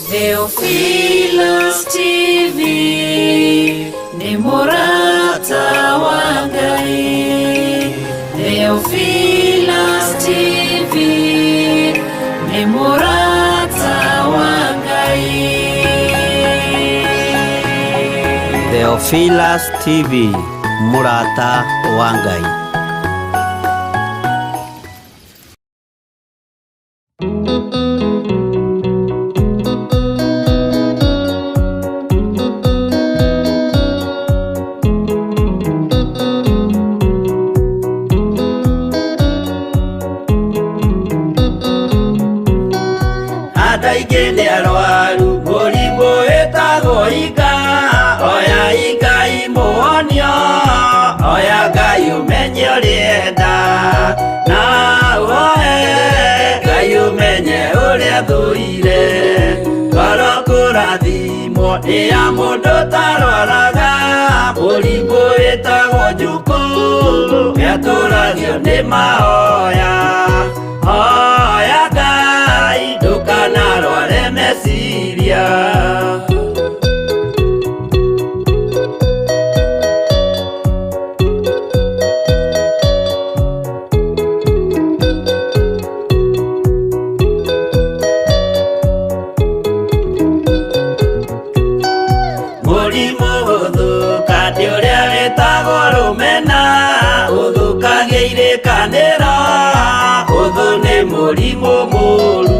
Theophilus TV nĩ mũrata wa Ngai. Theophilus TV nĩ mũrata wa Ngai. Theophilus TV, mũrata wa Ngai. Andũ aingĩ nĩ arwaru mũrimũ wĩtagwo inga, oya Ngai mũhonio, oya Ngai ũmenye ũrĩa enda, na ũhoe Ngai ũmenye ũrĩa thũire. Ngoro kũrathimwo nĩ ya mũndũ ũtarwaraga mũrimũ wĩtagwo njukũ, nĩatũragio nĩ mahoya. Hoya Ngai ndũkanarware meciria. Mũrimũ gũthũka nĩ ũrĩa wĩtagwo rũmena, ũthũkagia irĩkanĩro, ũthũ nĩ mũrimũ mũru,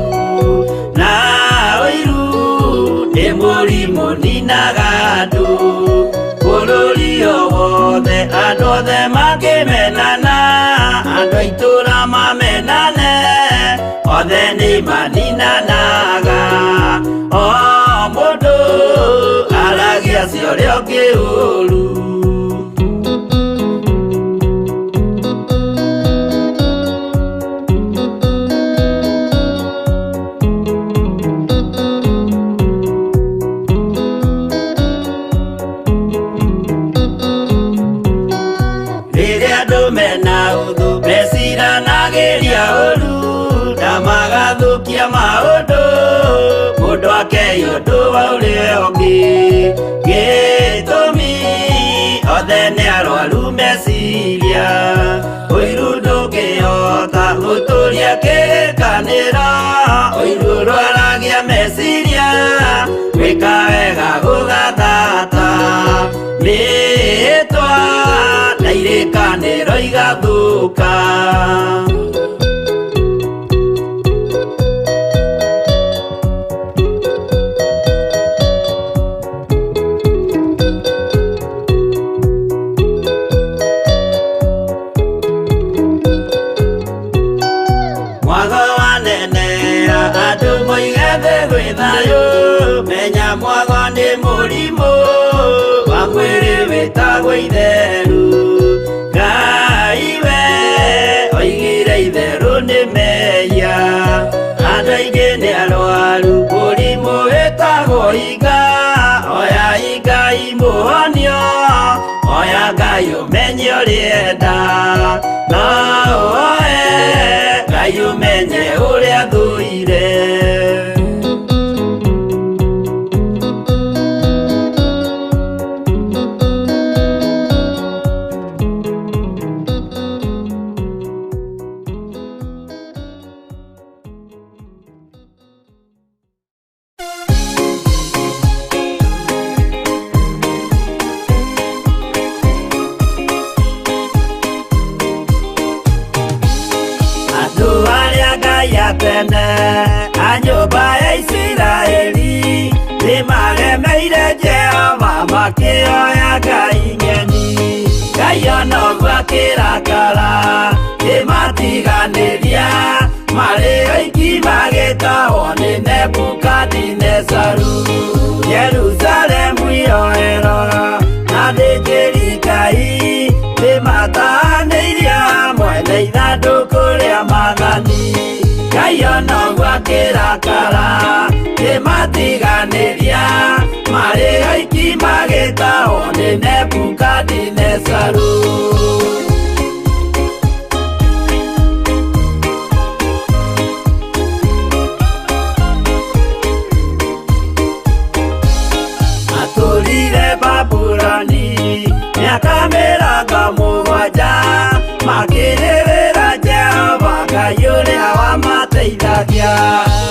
na ũiru nĩ mũrimũ ninaga andũ. Bũrũri o wothe andũ othe mangĩmenana, andũ a itũũra mamenane, othe nĩ maninanaga. O mũndũ aragia cia ũrĩa ũngĩ ũru. Rĩrĩa andũ mena ũthũ meciranagĩria ũru, na magathũkia maũndũ, mũndũ akei ũndũ wa ũrĩa ũngĩ. Gĩtũmi othe nĩ arwaru meciria, ũiru ndũngĩhota gũtũria kĩrĩkanĩro, ũiru ũrwaragia meciria, gwĩka wega gũgathata, mĩhĩtwa na irĩkanĩro igathũka. Mwago wanenea andũ moige thĩ gwĩ thayũ, menya mwago nĩ mũrimũ wa mwĩrĩ wĩtagwo itheru. Ngai we oigire itherũ nĩ mehia, andũ aingĩ nĩ arwaru mũrimũ wĩtagwo inga, oya Ngai mũhonio, oya Ngai ũmenye ũrĩa enda, na ũhoe Ngai ũmenye ũrĩa thũire. Andũ arĩa Ngai atene a nyũmba ya Isiraeli nĩmaremeire Jehova makĩoya ngai ng'eni. Ngai ona ũguo akĩrakara kĩmatiganĩria, marĩ oiki magĩtahwo nĩ Nebukadinezaru. Jerusalemu yoerwo na athĩnjĩri Ngai nĩmatahanĩirie hamwe na ithandũkũ rĩa maathani. Ngai ona ũguo akĩrakara kĩmatiganĩria, marĩ oiki magĩtahwo nĩ Nebukadinezaru. Kĩmahĩtagia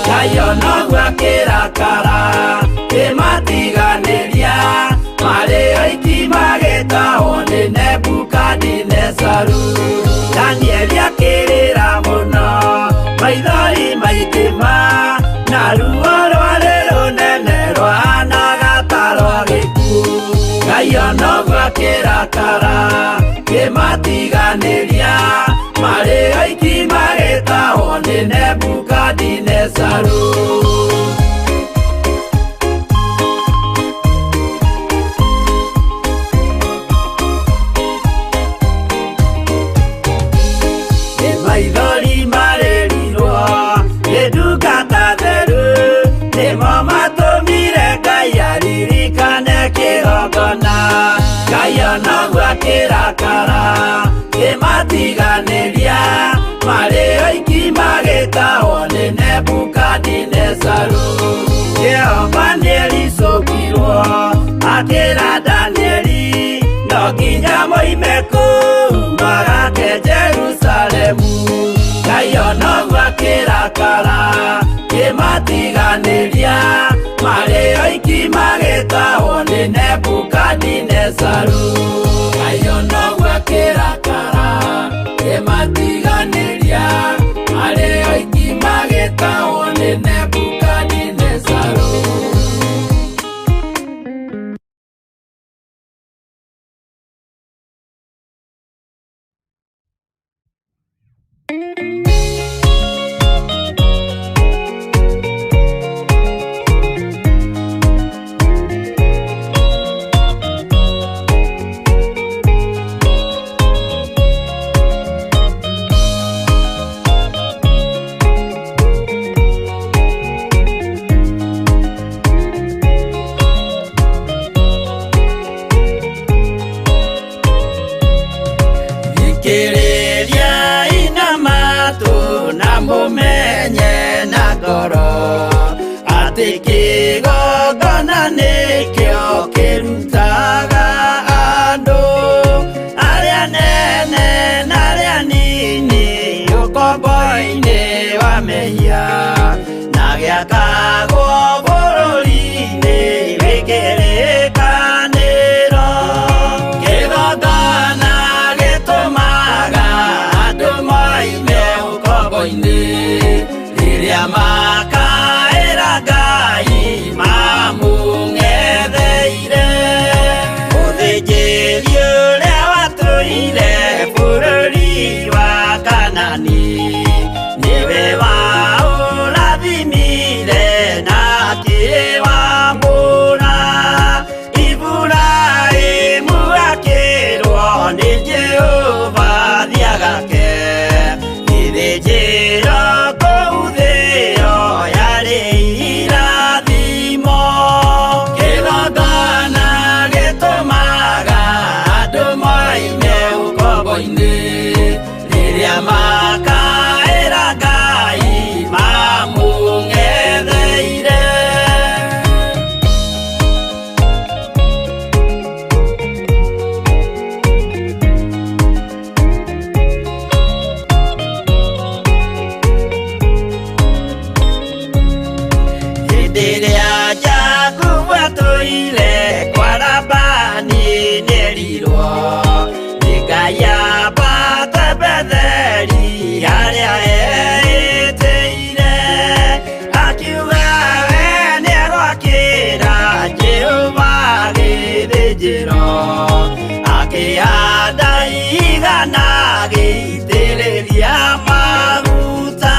Ngai onoguo akĩrakara kĩmatiganĩria marĩ oiki magĩtahwo nĩ Nebukadinezaru. Danieli akĩrĩra mũno maithori maingĩ ma na ruo rwarĩ rũnene rwahanaga ta rwa gĩkuũ. Ngai onoguo akĩrakara kĩmatiganĩria marĩ oiki magĩtahwo nĩ Nebukadinezaru. Nĩ maithori marĩrirwo nĩ ndungata theru nĩmo matũmire Ngai aririkane kĩgongona. Ngai onoguo akĩrakara kĩmatiganĩria marĩ oiki magĩtahwo nĩ Nebukadinezaru. Jehova nĩericũkirwo akĩra Danieli no nginya moime kũu magake Jerusalemu. Ngai onoguo akĩrakara kĩmatiganĩria marĩ oiki magĩtahwo nĩ Nebukadinezaru. Ngai onoguo akĩrakara kĩmatiganĩria marĩ oiki magĩtahwo nĩ Nebukadinezaru. Thikĩrĩria ina matũ na mũmenye na ngoro atĩ kĩgongona nĩkĩo kĩrutaga andũ arĩa nene na arĩa nini ũkombo-inĩ wa mehia na gĩakagwo bũrũri-inĩ wĩ kĩrĩkanĩro. Kĩgongona gĩtũmaga andũ moime ũkombo-inĩ rĩrĩa makaĩra Ngai mamũng'etheire. Mũthĩnjĩri ũrĩa watũire bũrũri wa Kanani nĩwe waũrathimire na akĩwamũra. Iburahĩmu akĩrwo nĩ Jehova thiagake gĩthĩnjĩro kũu thĩo yarĩ irathimo. Kĩgongona gĩtũmaga andũ moime ũkombo-inĩ rĩrĩa makaĩra Ngai mamũng'etheire. Hĩndĩ ĩrĩa Jakubu atũire kwa Labani nĩerirwo nĩ Ngai ambate Betheli harĩa eĩtĩire. Akiuga we nĩegwakĩra Jehova gĩthĩnjĩro akĩhanda igana agĩitĩrĩria maguta.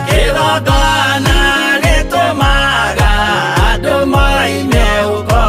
Kĩgongona gĩtũmaga andũ moime ũkombo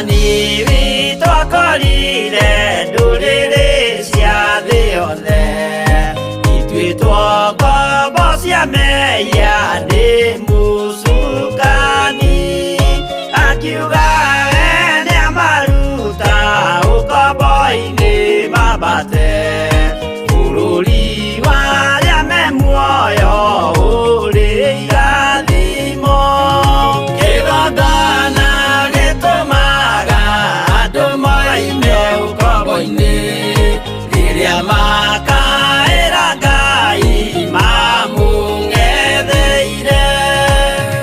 Mwathani witũ akorire ndũrĩrĩ cia thĩ yothe ituĩtwo ngombo cia mehia nĩ mũcukani akiuga we nĩamaruta ũkombo-inĩ mambate bũrũri wa arĩa me muoyo ũrĩ irathimo kĩgongona gĩtũmaga andũ moime ũkombo-inĩ rĩrĩa makaĩra Ngai mamũng'etheire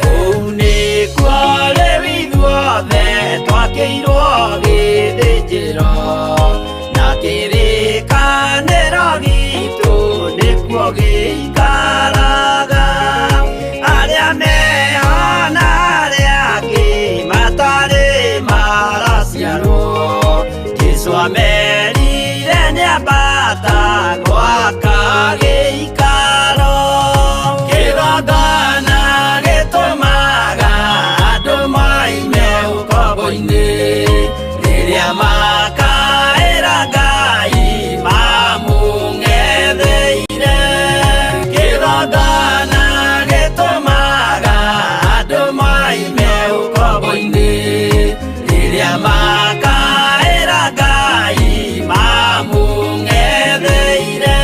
kũu nĩkuo rĩu ithuothe twakĩirwo gĩthĩnjĩro na kĩrĩkanĩro gitũ nĩkuo gĩikaraga arĩa meho na arĩa angĩ matarĩ maraciarwo Jesũ amerire nĩambata gwaka gĩikaro kĩgongona gĩtũmaga andũ moime ũkombo-inĩ rĩrĩa makaĩra Ngai mamũng'etheire kĩgongona gĩtũmaga andũ moime ũkombo-inĩ rĩrĩa makaĩra Ngai mamũng'etheire.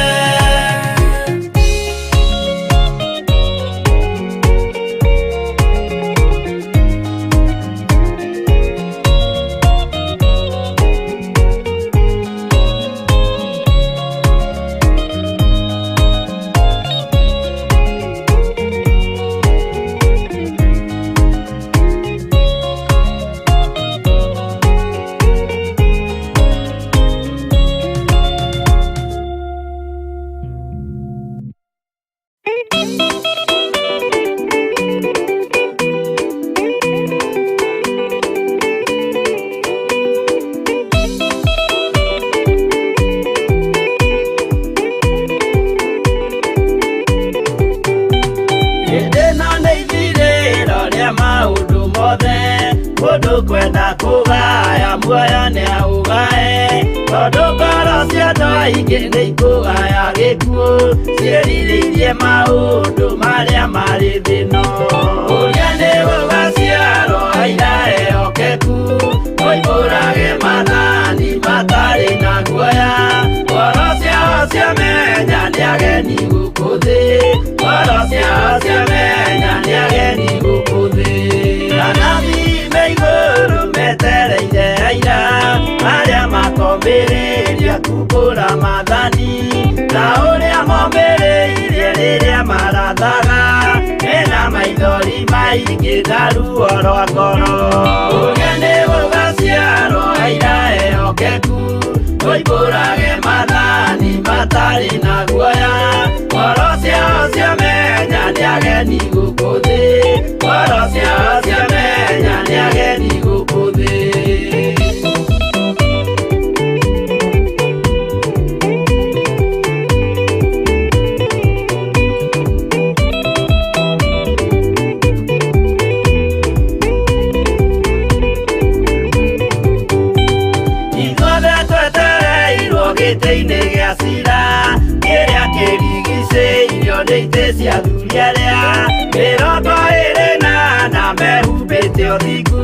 Hĩndĩ ĩno nĩ ithirĩro rĩa maũndũ mothe mũndũ kwenda kũgaya muoyo nĩaũgae tondũ ngoro cia andũ aingĩ nĩ ikũgaya gĩkuũ ciĩrirĩirie maũndũ marĩa marĩ thĩ-ĩno ũrĩa nĩ gũgaciarwo aira ehokeku moimbũrage maathani matarĩ na guoya ngoro ciao ciamenya nĩ ageni gũkũ thĩ ngoro ciao ciamenya nĩ ageni gũkũ thĩ anabii me igũrũ metereire aira arĩa makombĩrĩria kumbũra maathani ta ũrĩa mombĩrĩirie rĩrĩa marathaga mena maithori maingĩ na ruo rwa ngoro ũrĩa nĩ gũgaciarwo aira ehokeku moimbũrage maathani matarĩ na guoya ngoro ciao ciamenya nĩ ageni gũkũ thĩ ngoro ciao ciamenya nĩ ageni gũkũ thĩ. Ithuothe twetereirwo gĩtĩ-inĩ gĩa cira kĩrĩa kĩrigicĩirio nĩ itĩ cia athuri arĩa 24 mehumbĩte ũthingu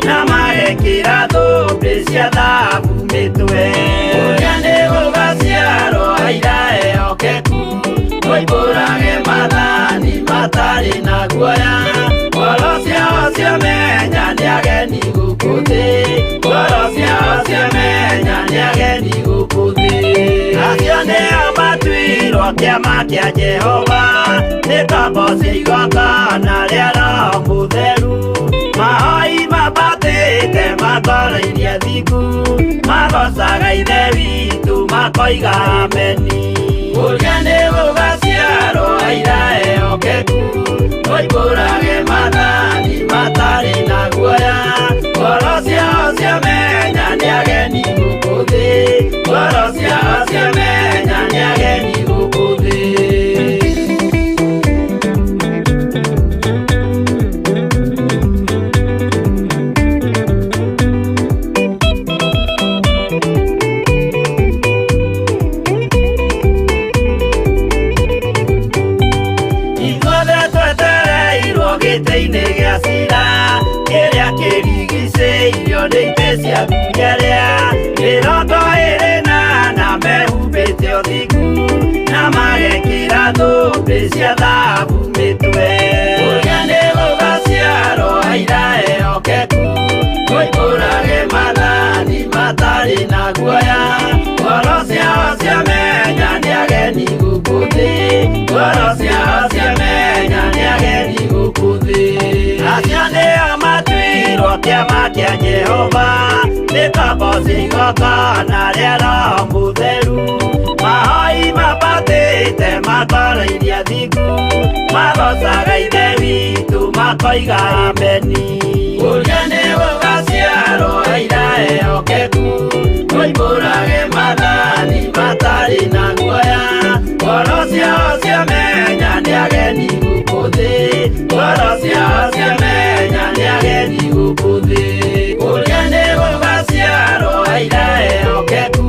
na magekĩra thũmbĩ cia thahabu mĩtwe ũrĩa nĩ gũgaciarwo aira ehokeku moimbũrage maathani matarĩ na guoya ngoro ciao ciamenya nĩ ageni gũkũ thĩ ngoro ciao ciamenya nĩ ageni gũkũ thĩ acio nĩo matuirwo kĩama kĩa Jehova nĩ ngombo cia igongona rĩa Roho Mũtheru mahoi mambatĩte matoroirie thingu magocaga Ithe witũ makoiga ameni ũrĩa nĩ gũgaciarwo aira ehokeku moimbũrage maathani matarĩ na guoya ngoro ciao ciamenya nĩ ageni gũkũ thĩ ngoro ciao ciamenya nĩ ageni gũkũ thĩ. njuĩrĩ cia thahabu mĩtwe. Ũrĩa nĩ gũgaciarwo aira ehokeku, moimbũrage maathani matarĩ na guoya. Ngoro ciao ciamenya nĩ ageni gũkũ thĩ, ngoro ciao ciamenya nĩ ageni gũkũ thĩ. Acio nĩo matuirwo kĩama kĩa Jehova, nĩ ngombo cia igongona rĩa Roho Mũtheru. Mahoi mabatĩte makoro iria thingu, magocaga Ithe witũ makoiga ameni. Ũrĩa nĩ gũgaciarwo aira ehokeku, moimbũrage maathani matarĩ na guoya. Ngoro ciao ciamenya nĩ ageni gũkũ thĩ, ngoro ciao ciamenya nĩ ageni gũkũ thĩ. Ũrĩa nĩ gũgaciarwo aira ehokeku,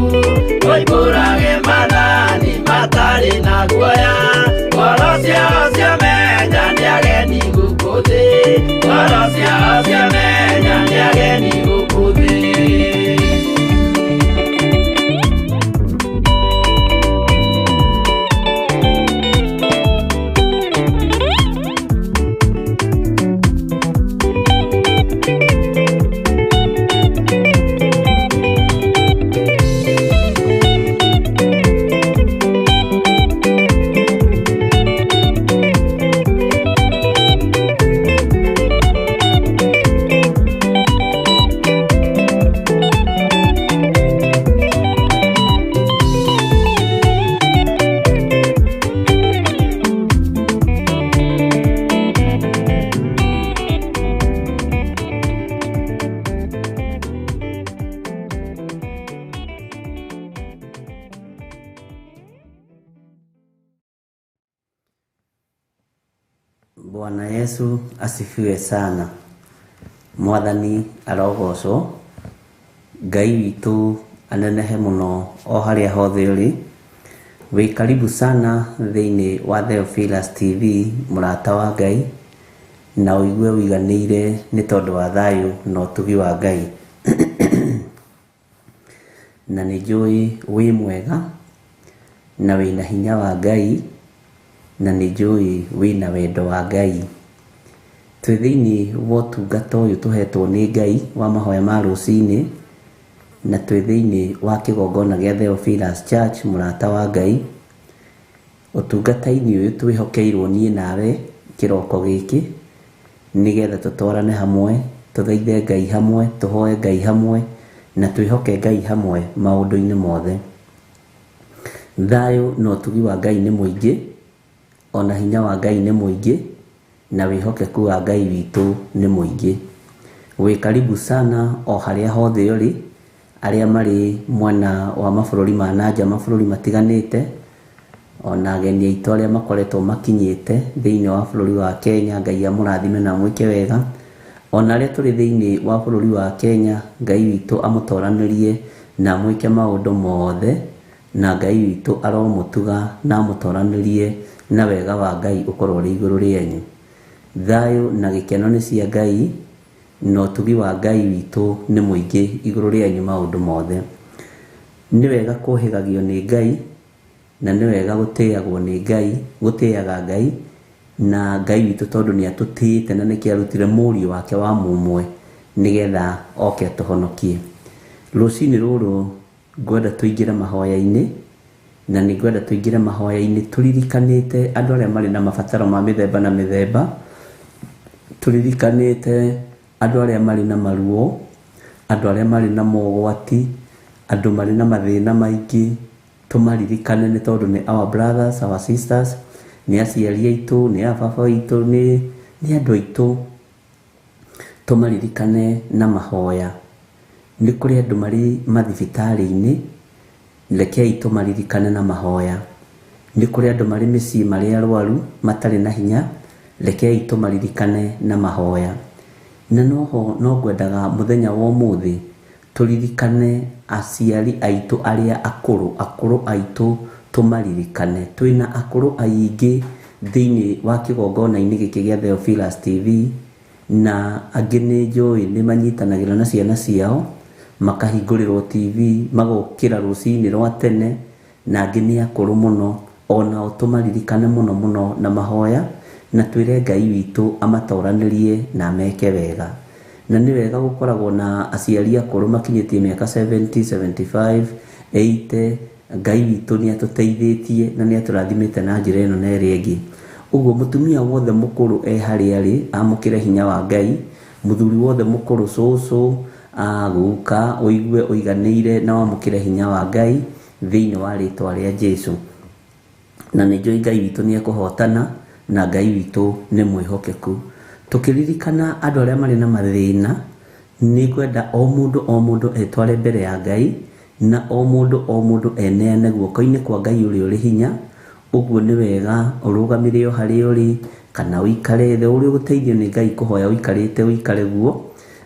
moimbũrage maathani matarĩ na guoya. Ngoro ciao ciamenya nĩ ageni gũkũ thĩ, ngoro ciao ciamenya nĩ ageni gũkũ thĩ. Bwana Yesu asifiwe sana. Mwathani arogocwo. Ngai witũ anenehe mũno o harĩa hothe ũrĩ. Wĩ karibu sana thĩinĩ wa Theophilus TV, mũrata wa Ngai, na ũigue ũiganĩire nĩ tondũ wa thayũ na ũtugi wa Ngai. Na nĩ njũĩ wĩ mwega na wĩna hinya wa Ngai, na nĩ njũĩ wĩna wendo wa Ngai. Twĩ thĩinĩ wa ũtungata ũyũ tũhetwo nĩ Ngai wa mahoya ma rũcinĩ, na twĩ thĩinĩ wa kĩgongona gĩa Theophilus Church, mũrata wa Ngai. Ũtungata-inĩ ũyũ twĩhokeirwo niĩ nawe kĩroko gĩkĩ, nĩgetha tũtwarane hamwe, tũthaithe Ngai hamwe, tũhoe Ngai hamwe, na twĩhoke Ngai hamwe maũndũ-inĩ mothe. Thayũ na ũtugi wa Ngai nĩ mũingĩ, ona hinya wa Ngai nĩ mũingĩ, na wĩhokeku wa Ngai witũ nĩ mũingĩ. Wĩ karibu sana o harĩa hothe ũrĩ, arĩa marĩ mwena wa mabũrũri ma nanja, mabũrũri matiganĩte, ona ageni aitũ arĩa makoretwo makinyĩte thĩinĩ wa bũrũri wa Kenya, Ngai amũrathime na amwĩke wega. Ona arĩa tũrĩ thĩinĩ wa bũrũri wa Kenya, Ngai witũ amũtoranĩrie na amwĩke maũndũ mothe, na Ngai witũ aromũtuga na amũtoranĩrie na wega wa Ngai ũkorwo ũrĩ igũrũ rĩanyu. Thayũ na gĩkeno nĩ cia Ngai, na ũtugi wa Ngai witũ nĩ mũingĩ igũrũ rĩanyu maũndũ mothe. Nĩ wega kũhĩgagio nĩ Ngai, na nĩ wega gũtĩagwo nĩ Ngai, gũtĩaga Ngai, na Ngai witũ tondũ nĩ atũtĩĩte na nĩkĩo arutire mũriũ wake wa mũmwe nĩgetha oke atũhonokie. Rũcinĩ rũrũ ngwenda tũingĩre mahoya-inĩ, na nĩ ngwenda tũingĩre mahoya-inĩ tũririkanĩte andũ arĩa marĩ na mabataro ma mĩthemba na mĩthemba, tũririkanĩte andũ arĩa marĩ na maruo, andũ arĩa marĩ na mogwati, andũ marĩ na mathĩna maingĩ, tũmaririkane nĩ tondũ nĩ our brothers, our sisters, nĩ aciari aitũ, nĩ ababa aitũ, nĩ andũ aitũ. Tũmaririkane na mahoya. Nĩ kũrĩ andũ marĩ mathibitarĩ-inĩ, rekei tũmaririkane na mahoya. Nĩ kũrĩ andũ marĩ mĩciĩ marĩ arwaru, matarĩ na hinya, rekei tũmaririkane na mahoya. Na noho no ngwendaga mũthenya wa ũmũthĩ tũririkane aciari aitũ arĩa akũrũ, akũrũ aitũ tũmaririkane. Twĩna akũrũ aingĩ thĩinĩ wa kĩgongona-inĩ gĩkĩ gĩa Theophilus TV, na angĩ nĩ njũĩ nĩ manyitanagĩra na ciana ciao, makahingũrĩrwo TV, magokĩra rũcinĩ rwa tene, na angĩ nĩ akũrũ mũno. Onao tũmaririkane mũno mũno na mahoya, na twĩre Ngai witũ amatoranĩrie na ameke wega. Na nĩ wega gũkoragwo na aciari akũrũ makinyĩtie mĩaka 70, 75, 80. Ngai witũ nĩ atũteithĩtie na nĩ atũrathimĩte na njĩra ĩno na ĩrĩa ĩngĩ. Ũguo mũtumia wothe mũkũrũ e harĩa arĩ amũkĩre hinya wa Ngai, mũthuri wothe mũkũrũ, cũcũ, guka, ũigue ũiganĩire na wamũkĩre hinya wa Ngai thĩinĩ wa rĩtwa rĩa Jesu. Na nĩ njũĩ Ngai witũ nĩ ekũhotana na Ngai witũ nĩ mwĩhokeku. Tũkĩririkana andũ arĩa marĩ na mathĩna, nĩ ngwenda o mũndũ o mũndũ etware mbere ya Ngai, na o mũndũ o mũndũ eneane guoko-inĩ kwa Ngai ũrĩa ũrĩ hinya. Ũguo nĩ wega ũrũgamĩre o harĩa ũrĩ, kana ũikare thĩ ũrĩa ũgũteithio nĩ Ngai kũhoya ũikarĩte ũikare guo,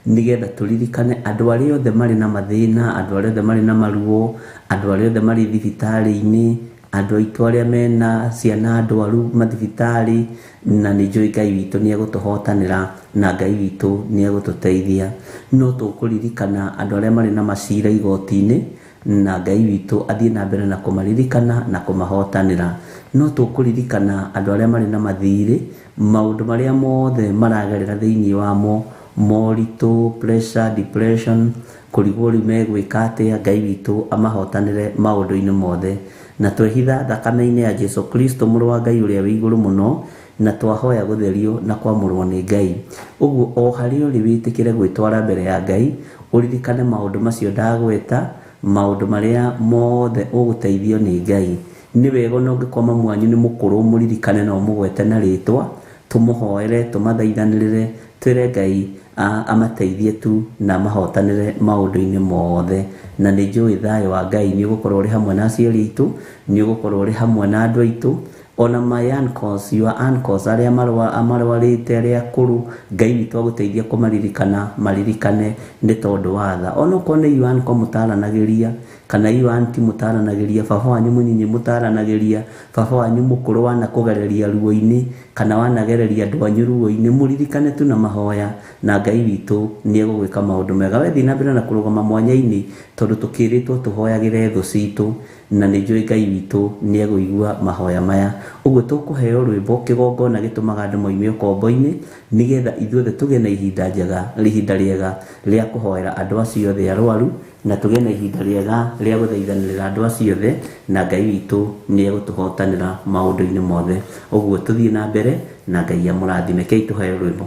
nĩgetha tũririkane andũ arĩa othe marĩ na mathĩna, andũ arĩa othe marĩ na maruo, andũ arĩa othe marĩ thibitarĩ-inĩ, andũ aitũ arĩa mena ciana ndwaru mathibitarĩ, na nĩ njũĩ Ngai witũ nĩ egũtũhotanĩra na Ngai witũ nĩ egũtũteithia. No tũkũririkana andũ arĩa marĩ na macira igoti-inĩ, na Ngai witũ athiĩ na mbere na kũmaririkana na kũmahotanĩra. No tũkũririkana andũ arĩa marĩ na mathirĩ, maũndũ marĩa mothe maragerera thĩinĩ wamo, moritũ, pressure, depression, kũrigwo rĩu megwĩka atĩa, Ngai witũ amahotanĩre maũndũ-inĩ mothe. Na twehitha thakame-inĩ ya Jesu Kristo mũrũ wa Ngai ũrĩa wĩ igũrũ mũno, na twahoya gũtherio na kwamũrwo nĩ Ngai. Ũguo o harĩa ũrĩ wĩtĩkĩre gwĩtwara mbere ya Ngai, ũririkane maũndũ macio ndagweta, maũndũ marĩa mothe ũgũteithio nĩ Ngai. Nĩ wega ona ũngĩkorwo mamu wanyu nĩ mũkũrũ, mũririkane na ũmũgwete na rĩtwa, tũmũhoere, tũmathaithanĩrĩre, twĩre Ngai amateithie tu na amahotanĩre maũndũ-inĩ mothe. Na nĩ njũĩ thayũ wa Ngai nĩ ũgũkorwo ũrĩ hamwe na aciari aitũ, nĩ ũgũkorwo ũrĩ hamwe na andũ aitũ, ona my uncles, your uncles, arĩa marwarĩte, arĩa akũrũ, Ngai witũ agũteithia kũmaririkana, maririkane nĩ tondũ wa tha. Onokorwo nĩ your uncle mũtaranagĩria, kana your auntie mũtaranagĩria, baba wanyu mũnyinyi mũtaranagĩria, baba wanyu mũkũrũ wanakũgereria ruo-inĩ, kana wanagereria andũ anyu ruo-inĩ, mũririkane tu na mahoya, na Ngai witũ nĩ egũgwĩka maũndũ mega. We thiĩ na mbere na kũrũgama mwanya-inĩ, tondũ tũkĩrĩtwo tũhoyagĩre thũ citũ, na nĩ njũĩ Ngai witũ nĩ egũigua mahoya maya. Ũguo tũkũheo rwĩmbo kĩgongona gĩtũmaga andũ moime ũkombo-inĩ, nĩgetha ithuothe tũgĩe na ihinda njega, ihinda rĩega rĩa kũhoera andũ acio othe arwaru, na tũgĩe na ihinda rĩega rĩa gũthaithanĩrĩra andũ acio othe, na Ngai witũ nĩ egũtũhotanĩra maũndũ-inĩ mothe. Ũguo tũthiĩ na mbere na Ngai amũrathime. Kei tũheo rwĩmbo.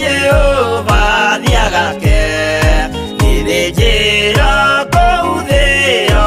Jehova thiagake, githĩnjĩro kũu thĩ yo.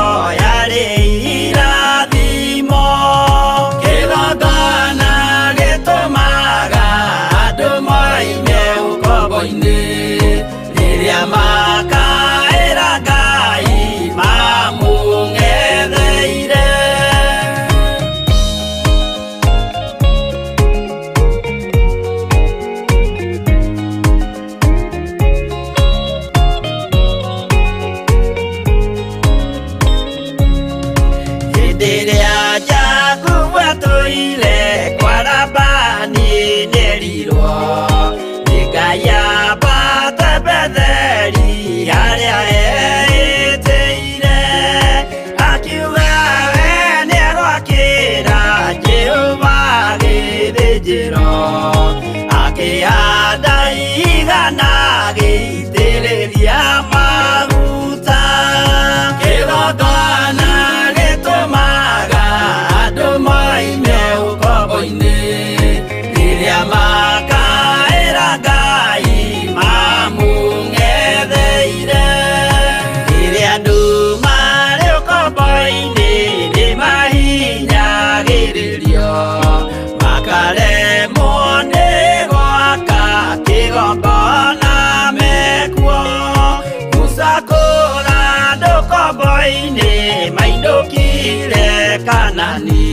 ũkombo-inĩ mainũkire Kanani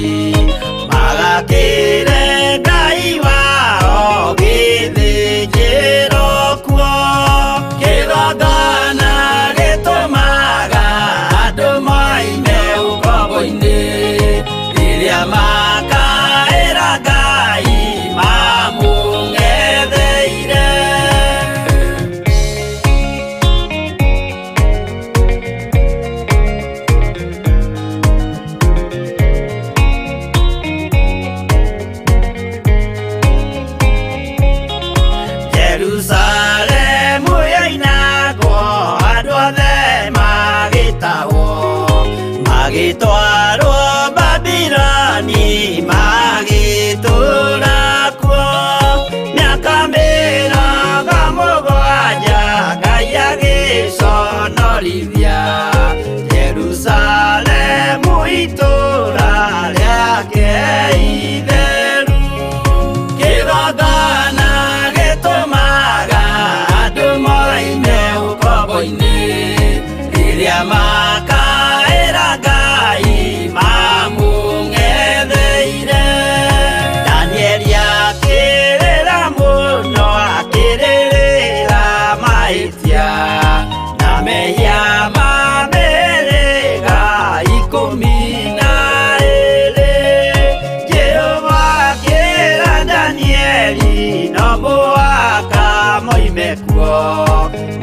magakĩre Ngai wao gĩthĩnjĩro kuo kĩgongona gĩtũmaga andũ moime ũkombo-inĩ rĩrĩa makaĩra Ngai mamũng'etheire. Jerusalemu yoinagwo andũ othe magĩtahwo magĩtwarwo Babiloni magĩtũũra kuo mĩaka 70 Ngai agĩconorithia Jerusalemu itũũra rĩake itheru. Kĩgongona gĩtũmaga andũ moime ũkombo-inĩ rĩrĩa makaĩra Ngai mamũng'etheire. Danieli akĩrĩra mũno akĩrĩrĩra mahĩtia na mehia ma mĩhĩrĩga 12. Jehova akĩra Danieli no mũhaka moime kuo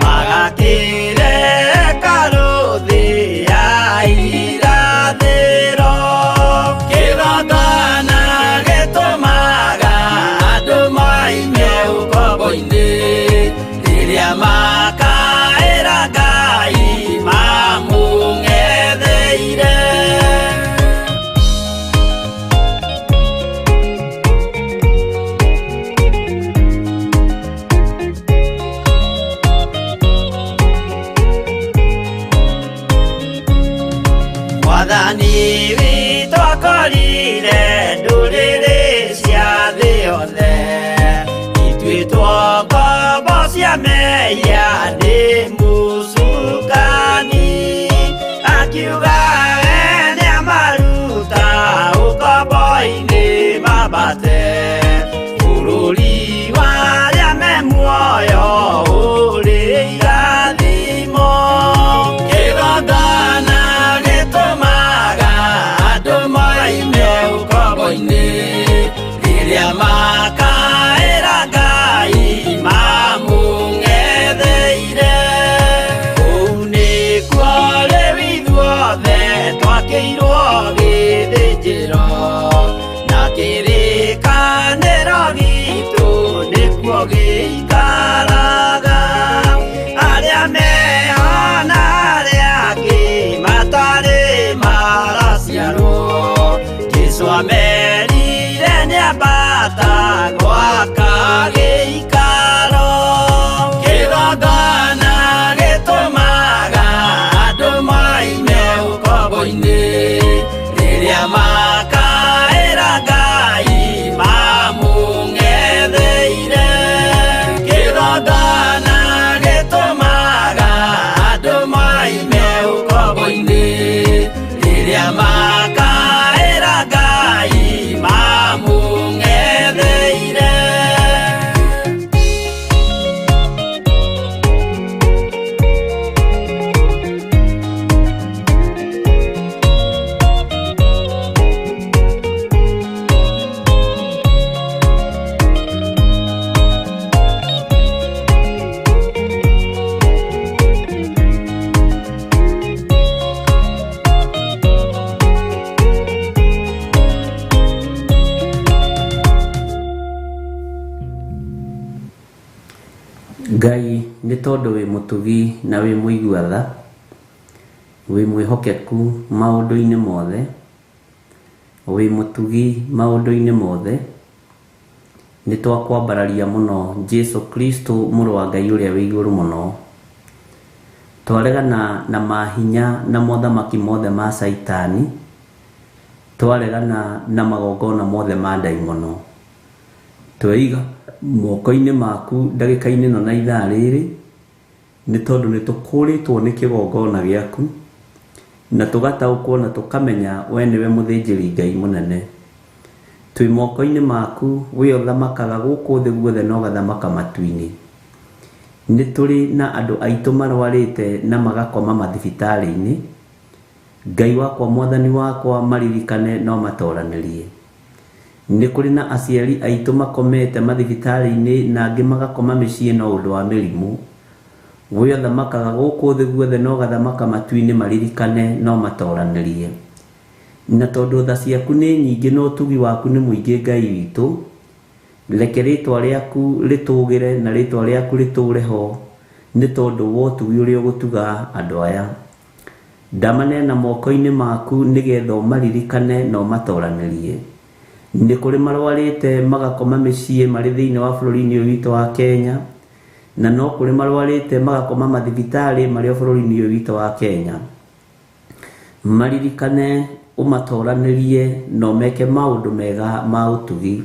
magakĩre hekarũ thĩ ya irathĩro. Kĩgongona gĩtũmaga andũ moime ũkombo-inĩ rĩrĩa makaĩra Ngai mamũng'etheire. Mwathani witũ akorire ndũrĩrĩ cia thĩ yothe ituĩtwo ngombo cia mehia nĩ mũcukani akiuga we nĩamaruta ũkombo-inĩ mambate bũrũri wa arĩa me muoyo ũrĩ irathimo. Kĩgongona gĩtũmaga andũ moime ũkombo-inĩ rĩrĩa makaĩra Ngai mamũng'etheire. Kũu nĩkuo rĩu ithuothe twakĩirwo gĩthĩnjĩro na kĩrĩkanĩro gitũ nĩkuo gĩikaraga. Arĩa meho na arĩa angĩ matarĩ maraciarwo Jesũ amerire nĩambata gwaka gĩikaro. Kĩgongona gĩtũmaga andũ moime ũkombo-inĩ rĩrĩa makaĩra Ngai mamũng'etheire. Kĩgongona gĩtũmaga andũ moime ũkombo-inĩ rĩrĩa makaĩra Ngai mamũng'etheire. Ngai nĩ tondũ wĩ mũtugi na wĩ mũigua tha, wĩ mwĩhokeku maũndũ-inĩ mothe, wĩ mũtugi maũndũ-inĩ mothe, nĩ twakwambararia mũno Jesu Kristo mũrũ wa Ngai ũrĩa wĩ igũrũ mũno. Twaregana na mahinya na mothamaki mothe ma Caitani, twaregana na magongona mothe ma ndaimono. Tweiga moko-inĩ maku ndagĩka-inĩ ĩno na ithaa rĩrĩ, nĩ tondũ nĩ tũkũrĩtwo nĩ kĩgongona gĩaku, Na tũgataũkwo na tũkamenya we nĩwe mũthĩnjĩri Ngai mũnene. Twĩ moko-inĩ maku, we ũthamakaga gũkũ thĩ guothe na ũgathamaka matu-inĩ. Nĩ tũrĩ na andũ aitũ marwarĩte na magakoma mathibitarĩ-inĩ. Ngai wakwa, mwathani wakwa, maririkane no matoranĩrie. Nĩ kũrĩ na aciari aitũ makomete mathibitarĩ-inĩ na angĩ magakoma mĩciĩ no ũndũ wa mĩrimũ. We ũthamakaga gũkũ thĩ guothe na ũgathamaka matu-inĩ, maririkane no matoranĩrie. Na tondũ tha ciaku nĩ nyingĩ na ũtugi waku nĩ mũingĩ Ngai witũ, reke rĩtwa rĩaku rĩtũgĩre na rĩtwa rĩaku rĩtũre ho nĩ tondũ wa ũtugi ũrĩa ũgũtuga andũ aya. Ndamaneana moko-inĩ maku nĩgetha ũmaririkane na ũmatoranĩrie. Nĩ kũrĩ marwarĩte magakoma mĩciĩ marĩ thĩinĩ wa bũrũri-inĩ ũyũ witũ wa Kenya, na no kũrĩ marwarĩte magakoma mathibitarĩ marĩ o bũrũri-inĩ ũyũ witũ wa Kenya. Maririkane, ũmatoranĩrie na ũmeke maũndũ mega ma ũtugi.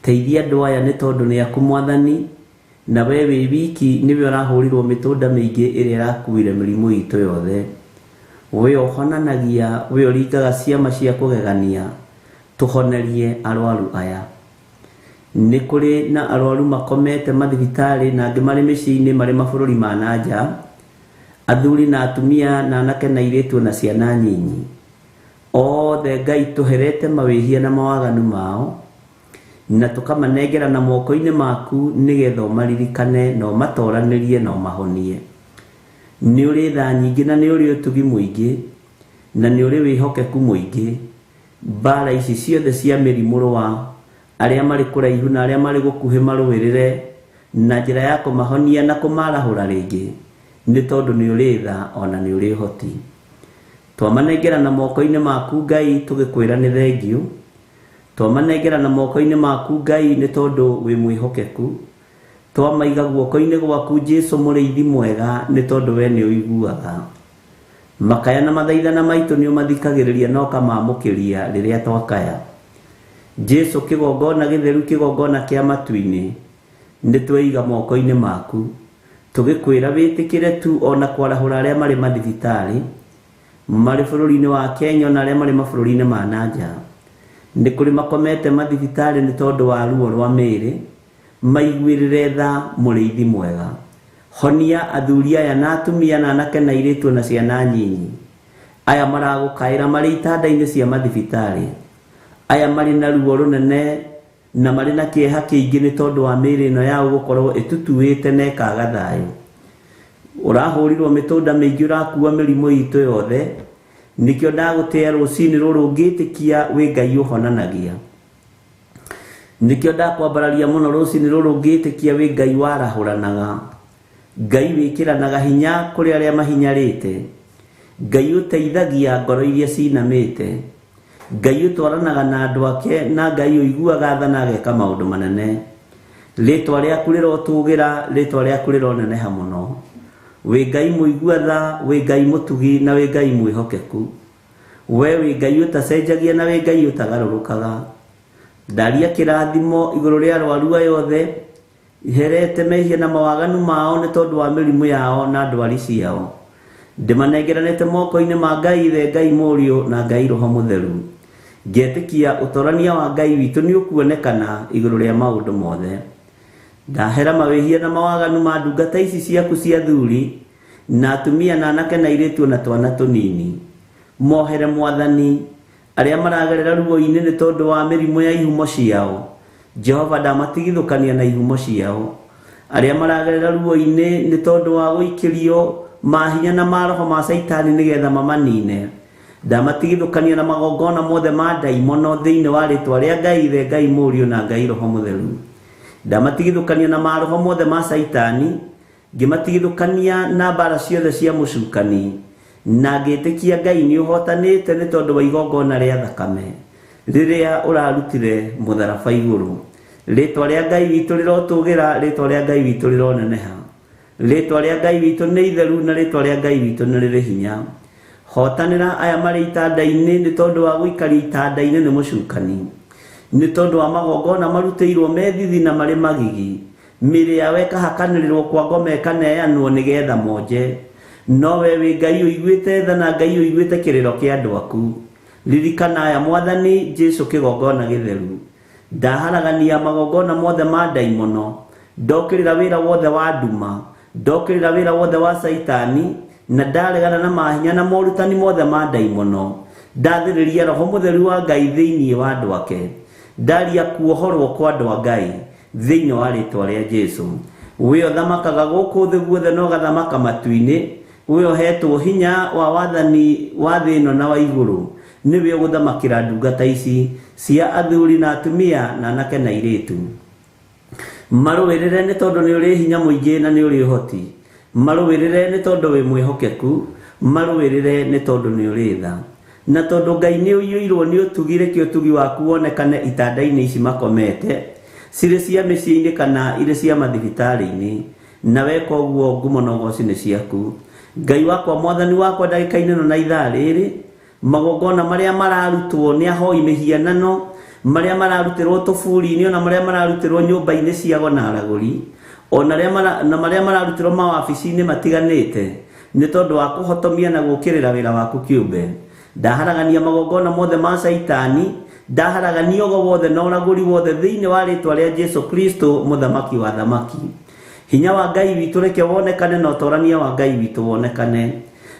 Teithia andũ aya nĩ tondũ nĩ aku mwathani, na we wĩ wiki nĩwe ũrahũrirwo mĩtũnda mĩingĩ ĩrĩa ĩrakuire mĩrimũ itũ yothe. We ũhonanagia, we ũringaga ciama cia kũgegania, tũhonerie arwaru aya. Nĩ kũrĩ na arwaru makomete mathibitarĩ na angĩ marĩ mĩciĩ-inĩ marĩ mabũrũri ma na nja, athuri na atumia na anake na airĩtu na ciana nyinyi. Othe Ngai tũherete mawĩhia na mawaganu mao, na tũkamanengera na moko-inĩ maku nĩgetha ũmaririkane na ũmatoranĩrie na ũmahonie. Nĩ ũrĩ tha nyingĩ na nĩ ũrĩ ũtugi mũingĩ na nĩ ũrĩ wĩhokeku mũingĩ. Mbara ici ciothe cia mĩrimũ rũa, arĩa marĩ kũraihu na arĩa marĩ gũkuhĩ marũĩrĩre na njĩra ya kũmahonia na kũmarahũra rĩngĩ, nĩ tondũ nĩ ũrĩ tha ona nĩ ũrĩ ũhoti. Twamanengera na moko-inĩ maku Ngai tũgĩkwĩra nĩ thengiũ. Twamanengera na moko-inĩ maku Ngai nĩ tondũ wĩ mwĩhokeku. Twamaiga guoko-inĩ gwaku Jesũ mũrĩithi mwega nĩ tondũ we nĩ ũiguaga. Makaya na mathaithana maitũ nĩ ũmathikagĩrĩria na ũkamamũkĩria rĩrĩa twakaya. Jesũ kĩgongona gĩtheru, kĩgongona kĩa matu-inĩ, nĩ tweiga moko-inĩ maku. Tũgĩkwĩra wĩtĩkĩre tu ona kwarahũra arĩa marĩ mathibitarĩ, marĩ bũrũri-inĩ wa Kenya ona arĩa marĩ mabũrũri-inĩ ma na nja. Nĩ kũrĩ makomete mathibitarĩ nĩ tondũ wa ruo rwa mĩĩrĩ, maiguĩrĩre tha mũrĩithi mwega. Honia athuri aya na atumia na anake na airĩtu na ciana nyinyi. Aya maragũkaĩra marĩ itanda-inĩ cia mathibitarĩ. Aya marĩ na ruo rũnene na marĩ na kĩeha kĩingĩ nĩ tondũ wa mĩĩrĩ ĩno yao gũkorwo ĩtutuĩte na ĩkaga thayũ. Ũrahũrirwo mĩtũnda mĩingĩ, ũrakua mĩrimũ itũ yothe. Nĩkĩo ndagũtĩa rũcinĩ rũrũ ngĩtĩkia wĩ Ngai ũhonanagia. Nĩkĩo ndakwambararia mũno rũcinĩ rũrũ ngĩtĩkia wĩ Ngai warahũranaga. Ngai wĩkĩranaga hinya kũrĩ arĩa mahinyarĩte. Ngai ũteithagia ngoro iria cinamĩte. Ngai ũtwaranaga na andũ ake na Ngai ũiguaga tha na ageka maũndũ manene. Rĩtwa rĩaku rĩrotũgĩra, rĩtwa rĩaku rĩroneneha mũno. Wĩ Ngai mũigua tha, wĩ Ngai mũtugi na wĩ Ngai mwĩhokeku. We wĩ Ngai ũtacenjagia na wĩ Ngai ũtagarũrũkaga. Ndaria kĩrathimo igũrũ rĩa arwaru aya othe, herete mehia na mawaganu mao nĩ tondũ wa mĩrimũ yao na ndwari ciao. Ndĩmanengeranĩte moko-inĩ ma Ngai Ithe, Ngai Mũriũ na Ngai Roho Mũtheru. Ngetĩkia ũtorania wa Ngai witũ nĩ ũkuonekana igũrũ rĩa maũndũ mothe. Ndahera mawĩhia na mawaganu ma ndungata ici ciaku cia athuri na atumia na anake na airĩtu na twana tũnini. Mohere mwathani arĩa maragerera ruo-inĩ nĩ tondũ wa mĩrimũ ya ihumo ciao. Jehova ndamatigithũkania na ihumo ciao. Arĩa maragerera ruo-inĩ nĩ tondũ wa gũikĩrio mahinya na maroho ma Caitani nĩgetha mamanine. Ndamatigithũkania na magongona mothe ma ndaimono thĩinĩ wa rĩtwa rĩa Ngai Ithe, Ngai Mũriũ na Ngai Roho Mũtheru. Ndamatigithũkania na maroho mothe ma Caitani, ngĩmatigithũkania na mbara ciothe cia mũcukani, na ngĩtĩkia Ngai nĩ ũhotanĩte nĩ tondũ wa igongona rĩa thakame rĩrĩa ũrarutire mũtharaba igũrũ. Rĩtwa rĩa Ngai witũ rĩrotũgĩra, rĩtwa rĩa Ngai witũ rĩroneneha. Rĩtwa rĩa Ngai witũ nĩ itheru na rĩtwa rĩa Ngai witũ nĩ rĩrĩ hinya. Hotanĩra aya marĩ itanda-inĩ nĩ tondũ wa gũikaria itanda-inĩ nĩ mũcukani. Nĩ tondũ wa magongona marutĩirwo me thithi na marĩ magigi. Mĩĩrĩ yao ĩkahakanĩrĩrwo kwa ngoma ĩkaneanwo nĩgetha monje. No we wĩ Ngai ũiguĩte tha na Ngai ũiguĩte kĩrĩro kĩa andũ aku. Ririkana aya Mwathani Jesu kĩgongona gĩtheru. Ndaharagania magongona mothe ma ndaimono, ndokĩrĩra wĩra wothe wa nduma, ndokĩrĩra wĩra wothe wa Caitani, na ndaregana na mahinya na morutani mothe ma ndaimono. Ndathĩrĩria Roho Mũtheru wa Ngai thĩinĩ wa andũ ake. Ndaria kuohorwo kwa andũ a Ngai thĩinĩ wa rĩtwa rĩa Jesu. We ũthamakaga gũkũ thĩ guothe na ũgathamaka matu-inĩ, we ũhetwo hinya wa wathani wa thĩ ĩno na wa igũrũ, nĩwe ũgũthamakĩra ndungata ici cia athuri na atumia na anake na airĩtu. Marũĩrĩre nĩ tondũ nĩ ũrĩ hinya mũingĩ na nĩ ũrĩ ũhoti. Marũĩrĩre nĩ tondũ wĩ mwĩhokeku. Marũĩrĩre nĩ tondũ nĩ ũrĩ tha. Na tondũ Ngai nĩ ũiyũirwo nĩ ũtugi, reke ũtugi waku wonekane itanda-inĩ ici makomete, cirĩ cia mĩciĩ-inĩ kana irĩ cia mathibitarĩ-inĩ. Na weka ũguo ngumo na ũgoci nĩ ciaku. Ngai wakwa, Mwathani wakwa, ndagĩka-inĩ ĩno na ithaa rĩrĩ, magongona marĩa mararutwo nĩ ahoi mĩhianano, marĩa mararutĩrwo tũburi-inĩ, ona marĩa mararutĩrwo nyũmba-inĩ ciago na aragũri, ona na marĩa mararutĩrwo mawabici-inĩ matiganĩte, nĩ tondũ wa kũhotomia na gũũkĩrĩra wĩra waku kĩũmbe. Ndaharagania magongona mothe ma Caitani, ndaharagania ũgo wothe na ũragũri wothe thĩinĩ wa rĩtwa rĩa Jesu Kristo, mũthamaki wa thamaki. Hinya wa Ngai witũ reke wonekane na ũtorania wa Ngai witũ wonekane.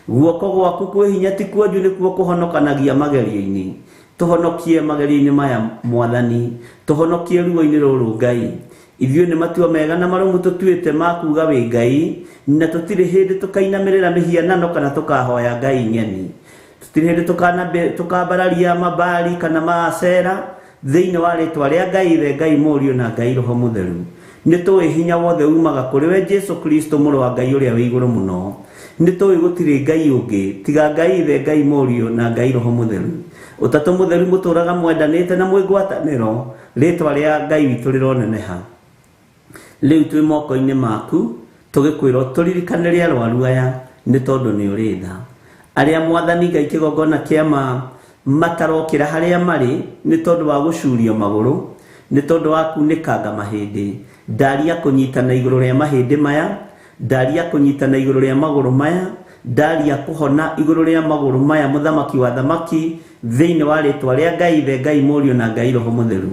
Guoko gwaku kwĩ hinya ti kuonju, nĩkuo kũhonokanagia magerio-inĩ. Tũhonokie magerio-inĩ maya Mwathani, tũhonokie ruo-inĩ rũrũ Ngai. Ithuĩ nĩ matua mega na marũmu tũtuĩte ma kuga wĩ Ngai, na tũtirĩ hĩndĩ tũkainamĩrĩra mĩhianano kana tũkahoya Ngai ng'eni. Tũtirĩ hĩndĩ tũkambararia mabali kana maacera thĩinĩ wa rĩtwa rĩa Ngai Ithe, Ngai Mũriũ na Ngai Roho Mũtheru. Nĩ tũĩ hinya wothe umaga kũrĩ we Jesu Kristo, mũrũ wa Ngai ũrĩa wĩ igũrũ mũno. Nĩ tũĩ gũtirĩ Ngai ũngĩ tiga Ngai Ithe, Ngai Mũriũ na Ngai Roho Mũtheru. Ũtatũ Mũtheru mũtũraga mwendanĩte na mwĩ ngwatanĩro, rĩtwa rĩa Ngai witũ rĩroneneha. Rĩu twĩ moko-inĩ maku, tũgĩkwĩra tũririkanĩre arwaru aya nĩ tondũ nĩ ũrĩ tha. Arĩa Mwathani Ngai kĩgongona kĩa ma matarokĩra harĩa marĩ nĩ tondũ wa gũcurio magũrũ, nĩ tondũ wa kunĩkanga mahĩndĩ. Ndaria kũnyitana igũrũ rĩa mahĩndĩ maya, ndaria kũnyitana igũrũ rĩa magũrũ maya, ndaria kũhona igũrũ rĩa magũrũ maya, mũthamaki wa thamaki, thĩinĩ wa rĩtwa rĩa Ngai Ithe, Ngai Mũriũ na Ngai Roho Mũtheru.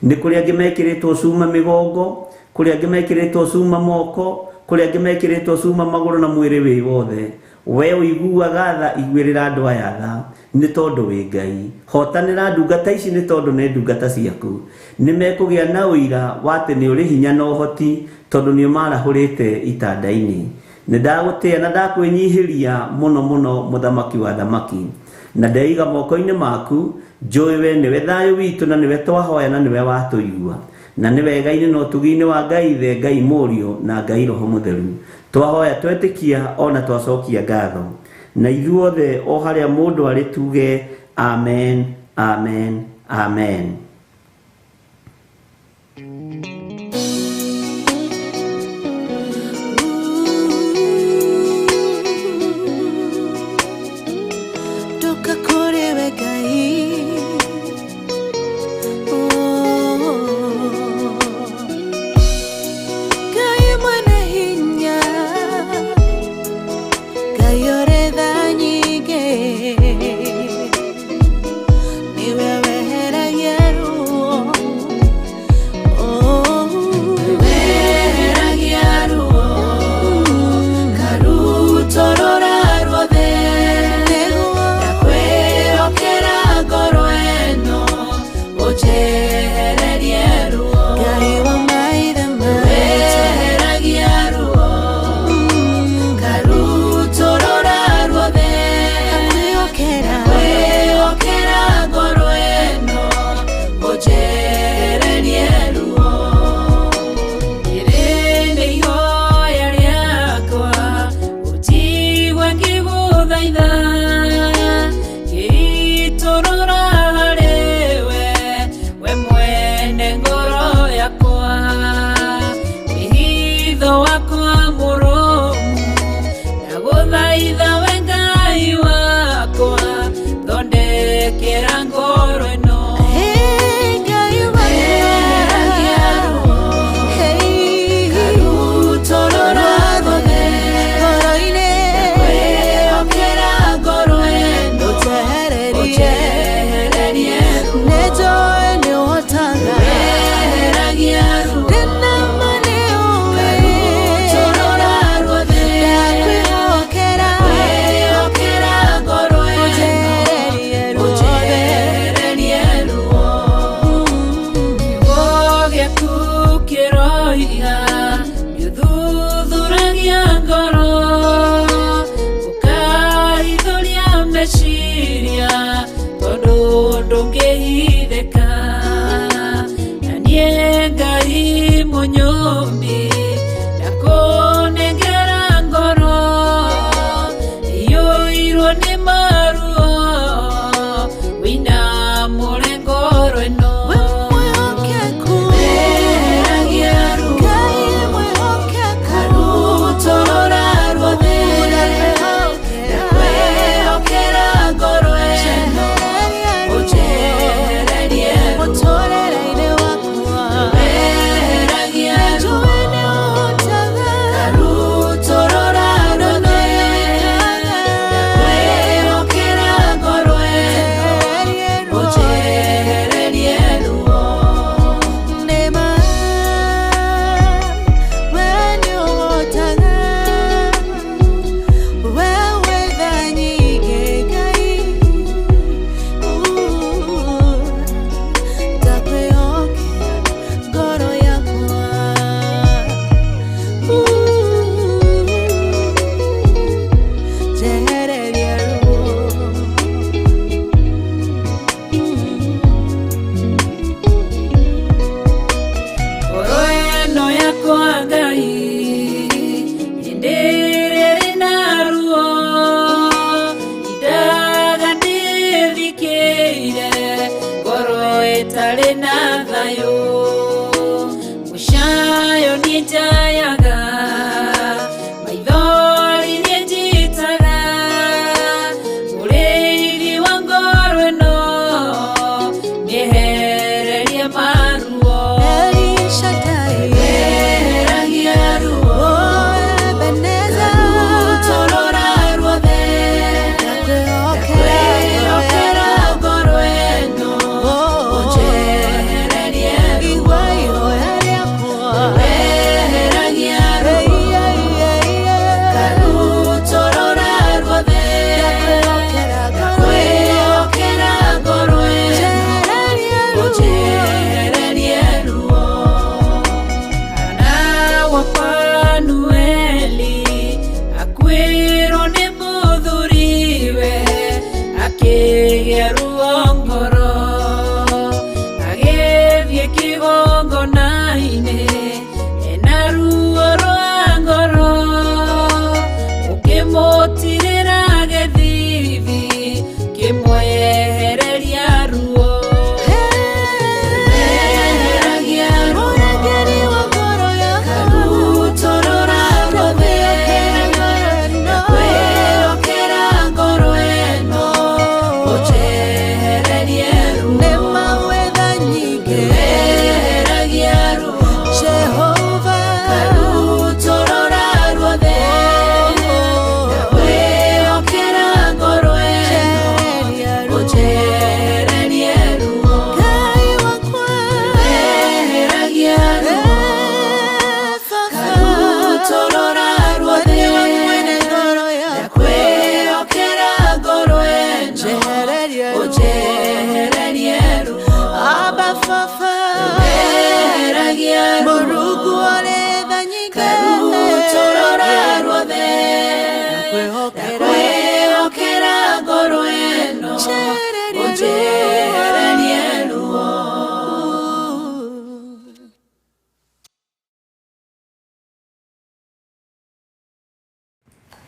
Nĩ kũrĩ angĩ mekĩrĩtwo cuma mĩgongo, kũrĩ angĩ mekĩrĩtwo cuma moko, kũrĩ angĩ mekĩrĩtwo cuma magũrũ na mwĩrĩ wĩ wothe. We ũiguaga tha, iguĩrĩra andũ aya tha, nĩ tondũ wĩ Ngai. Hotanĩra ndungata ici nĩ tondũ nĩ ndungata ciaku. Nĩ mekũgĩa na ũira wa atĩ nĩ ũrĩ hinya na ũhoti, tondũ nĩ ũmarahũrĩte itanda-inĩ. Nĩ ndagũtĩa na ndakwĩnyihĩria mũno mũno, mũthamaki wa thamaki. Na ndeiga moko-inĩ maku, njũĩ we nĩwe thayũ witũ na nĩwe twahoya na nĩwe watũigua. Na nĩ wega-inĩ na ũtugi-inĩ wa Ngai Ithe, Ngai Mũriũ na Ngai Roho Mũtheru. Twahoya twetĩkia ona twacokia ngatho. Na ithuothe o harĩa mũndũ arĩ tuge amen, amen, amen. Ndoka kũrĩ we Ngai. Oh. Ngai mwene hinya, Ngai ũrĩ tha nyingĩ, nĩwe weheragia ruo. Meciria tondũ ndũngĩhithĩka na niĩ Ngai mũnyũmbi ndakũnengera ngoro iyũirwo nĩ maruo wĩna mũrengoro ĩno. Weheragia ruo karutũrũra ruothe ndakwĩhokera ngoro ĩno ũnjehererie ruo. Weheragia ruo karutũrũra ruothe ndakwĩhokera ngoro ĩno ũnjehererie ruo. Ngoro ĩno yakwa Ngai hĩndĩ ĩrĩa ĩrĩ na ruo indaga ndĩthikĩire ngoro ĩtarĩ na thayũ mũcayo niĩ njayaga maithori niĩ njitaga mũrĩithi wa ngoro ĩno mĩehererie maruo. Weheragia ruo karutũrũra ruothe ndakwĩhokera ngoro ĩno ũnjehererie ruo. Weheragia ruo karutũrũra ruothe ndakwĩhokera ngoro ĩno ũnjehererie ruo. Hana wa Fanueli akuĩrwo nĩ mũthuriwe akĩgĩa ruo ngoro agĩthiĩ kĩgongona-inĩ ena ruo rwa ngoro ũkĩmũtirĩra gĩthithi kĩmwehereria ruo. Weheragia ruo karutũrũra ruothe ndakwĩhokera ngoro ĩno ũnjehererie ruo. Weheragia ruo karutũrũra ruothe ndakwĩhokera ngoro ĩno ũnjehererie ruo. Weheragia ruo karutũrũra ruothe ndakwĩhokera ngoro ĩno ũnjehererie ruo. Weheragia ruo karutũrũra ruothe ndakwĩhokera ngoro ĩno ũnjehererie ruo.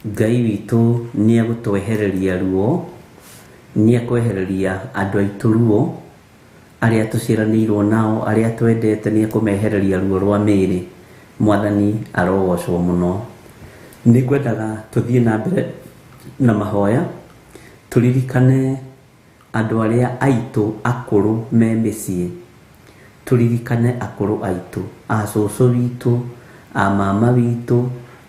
Ngai witũ nĩ egũtwehereria ruo, nĩ ekwehereria andũ aitũ ruo, arĩa tũciaranĩirwo nao, arĩa twendete nĩ ekũmehereria ruo rwa mĩĩrĩ. Mwathani arogocwo mũno. Nĩ ngwendaga tũthiĩ na mbere na mahoya, tũririkane andũ arĩa aitũ akũrũ me mĩciĩ, tũririkane akũrũ aitũ, a cũcũ witũ, a mama witũ,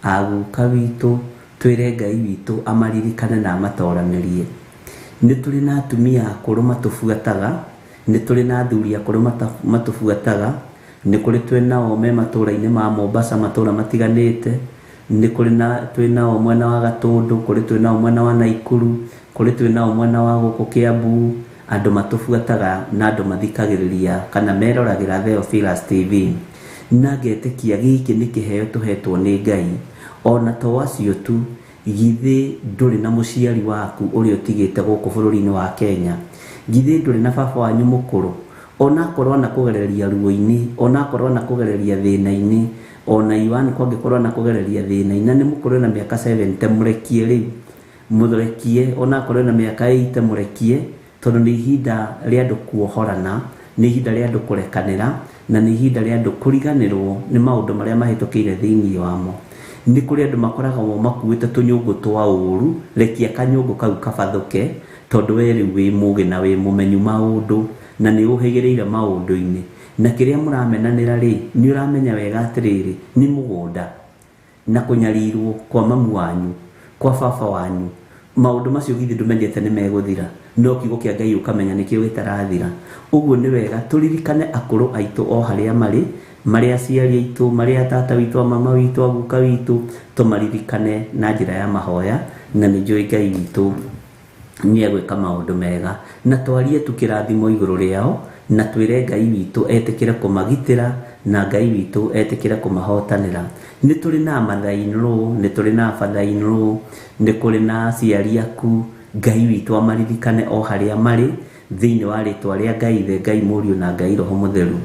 a guka witũ, twĩre Ngai witũ amaririkane na amatoranĩrie. Nĩ tũrĩ na atumia akũrũ matũbuataga, nĩ tũrĩ na athuri akũrũ matũbuataga, nĩ kũrĩ twĩ nao me matũra-inĩ ma Mombasa matũra matiganĩte, nĩ kũrĩ na twĩ nao mwena wa Gatũndũ, kũrĩ twĩ nao mwena wa Naikuru, kũrĩ twĩ nao mwena wa gũkũ Kiambu, andũ matũbuataga na andũ mathikagĩrĩria kana meroragĩra Theophilus TV. Na ngetĩkia gĩkĩ nĩ kĩheo tũhetwo nĩ Ngai, ona to acio tu, Githĩ ndũrĩ na mũciari waku ũrĩa ũtigĩte gũkũ bũrũri-inĩ wa Kenya? Githĩ ndũrĩ na baba wanyu mũkũrũ? Onakorwo anakũgereria ruo-inĩ, onakorwo anakũgereria thĩna-inĩ, ona Iwan kwangĩkorwo anakũgereria thĩna-inĩ, na nĩ mũkũrũ na mĩaka 70 mũrekie rĩu, mũrekie, onakorwo na mĩaka 80 mũrekie, tondũ nĩ ihinda rĩa andũ kuohorana, nĩ ihinda rĩa andũ kũrekanĩra, na nĩ ihinda rĩa andũ kũriganĩrwo nĩ maũndũ marĩa mahĩtũkĩire thĩinĩ wamo. Nĩ kũrĩ andũ makoragwo makuĩte tũnyũngũ twa ũru, rekia kanyũngũ kau kabathũke, tondũ we rĩu wĩ mũgĩ na wĩ mũmenyu maũndũ, na nĩ ũhĩgĩrĩire maũndũ-inĩ. Na kĩrĩa mũramenanĩra rĩ, nĩ ũramenya wega atĩrĩrĩ, nĩ mũgũnda na kũnyarirwo kwa mamu wanyu, kwa baba wanyu. Maũndũ macio githĩ ndũmenyete nĩ megũthira, no kiugo kĩa Ngai ũkamenya nĩkĩo gĩtarathira. Ũguo nĩ wega tũririkane akũrũ aitũ o harĩa marĩ, marĩ aciari aitũ, marĩ a tata witũ, a mama witũ, a guka witũ, tũmaririkane na njĩra ya mahoya, na nĩ njũĩ Ngai witũ nĩ egwĩka maũndũ mega. Na twarie tu kĩrathimo igũrũ rĩao, na twĩre Ngai witũ etĩkĩre kũmagitĩra, na Ngai witũ etĩkĩre kũmahotanĩra. Nĩ tũrĩ na mother-in-law, nĩ tũrĩ na father-in-law, nĩ kũrĩ na aciari aku. Ngai witũ amaririkane o harĩa marĩ, thĩinĩ wa rĩtwa rĩa Ngai Ithe, Ngai Mũriũ na Ngai Roho Mũtheru.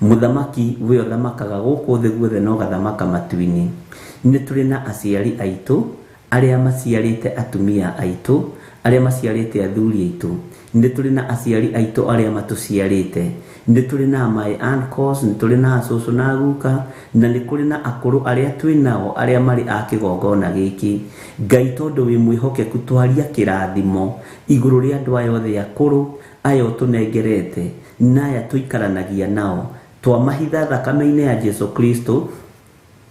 Mũthamaki we ũthamakaga gũkũ thĩ guothe na ũgathamaka matu-inĩ. Nĩ tũrĩ na aciari aitũ arĩa maciarĩte atumia aitũ, arĩa maciarĩte athuri aitũ. Nĩ tũrĩ na aciari aitũ arĩa matũciarĩte. Nĩ tũrĩ na my uncles, nĩ tũrĩ na cũcũ na guka, na nĩ kũrĩ na akũrũ arĩa twĩ nao arĩa marĩ a kĩgongona gĩkĩ. Ngai tondũ wĩ mwĩhokeku, twaria kĩrathimo igũrũ rĩa andũ aya othe akũrũ, aya ũtũnengerete, na aya tũikaranagia nao. Twamahitha thakame-inĩ ya Jesu Kristo,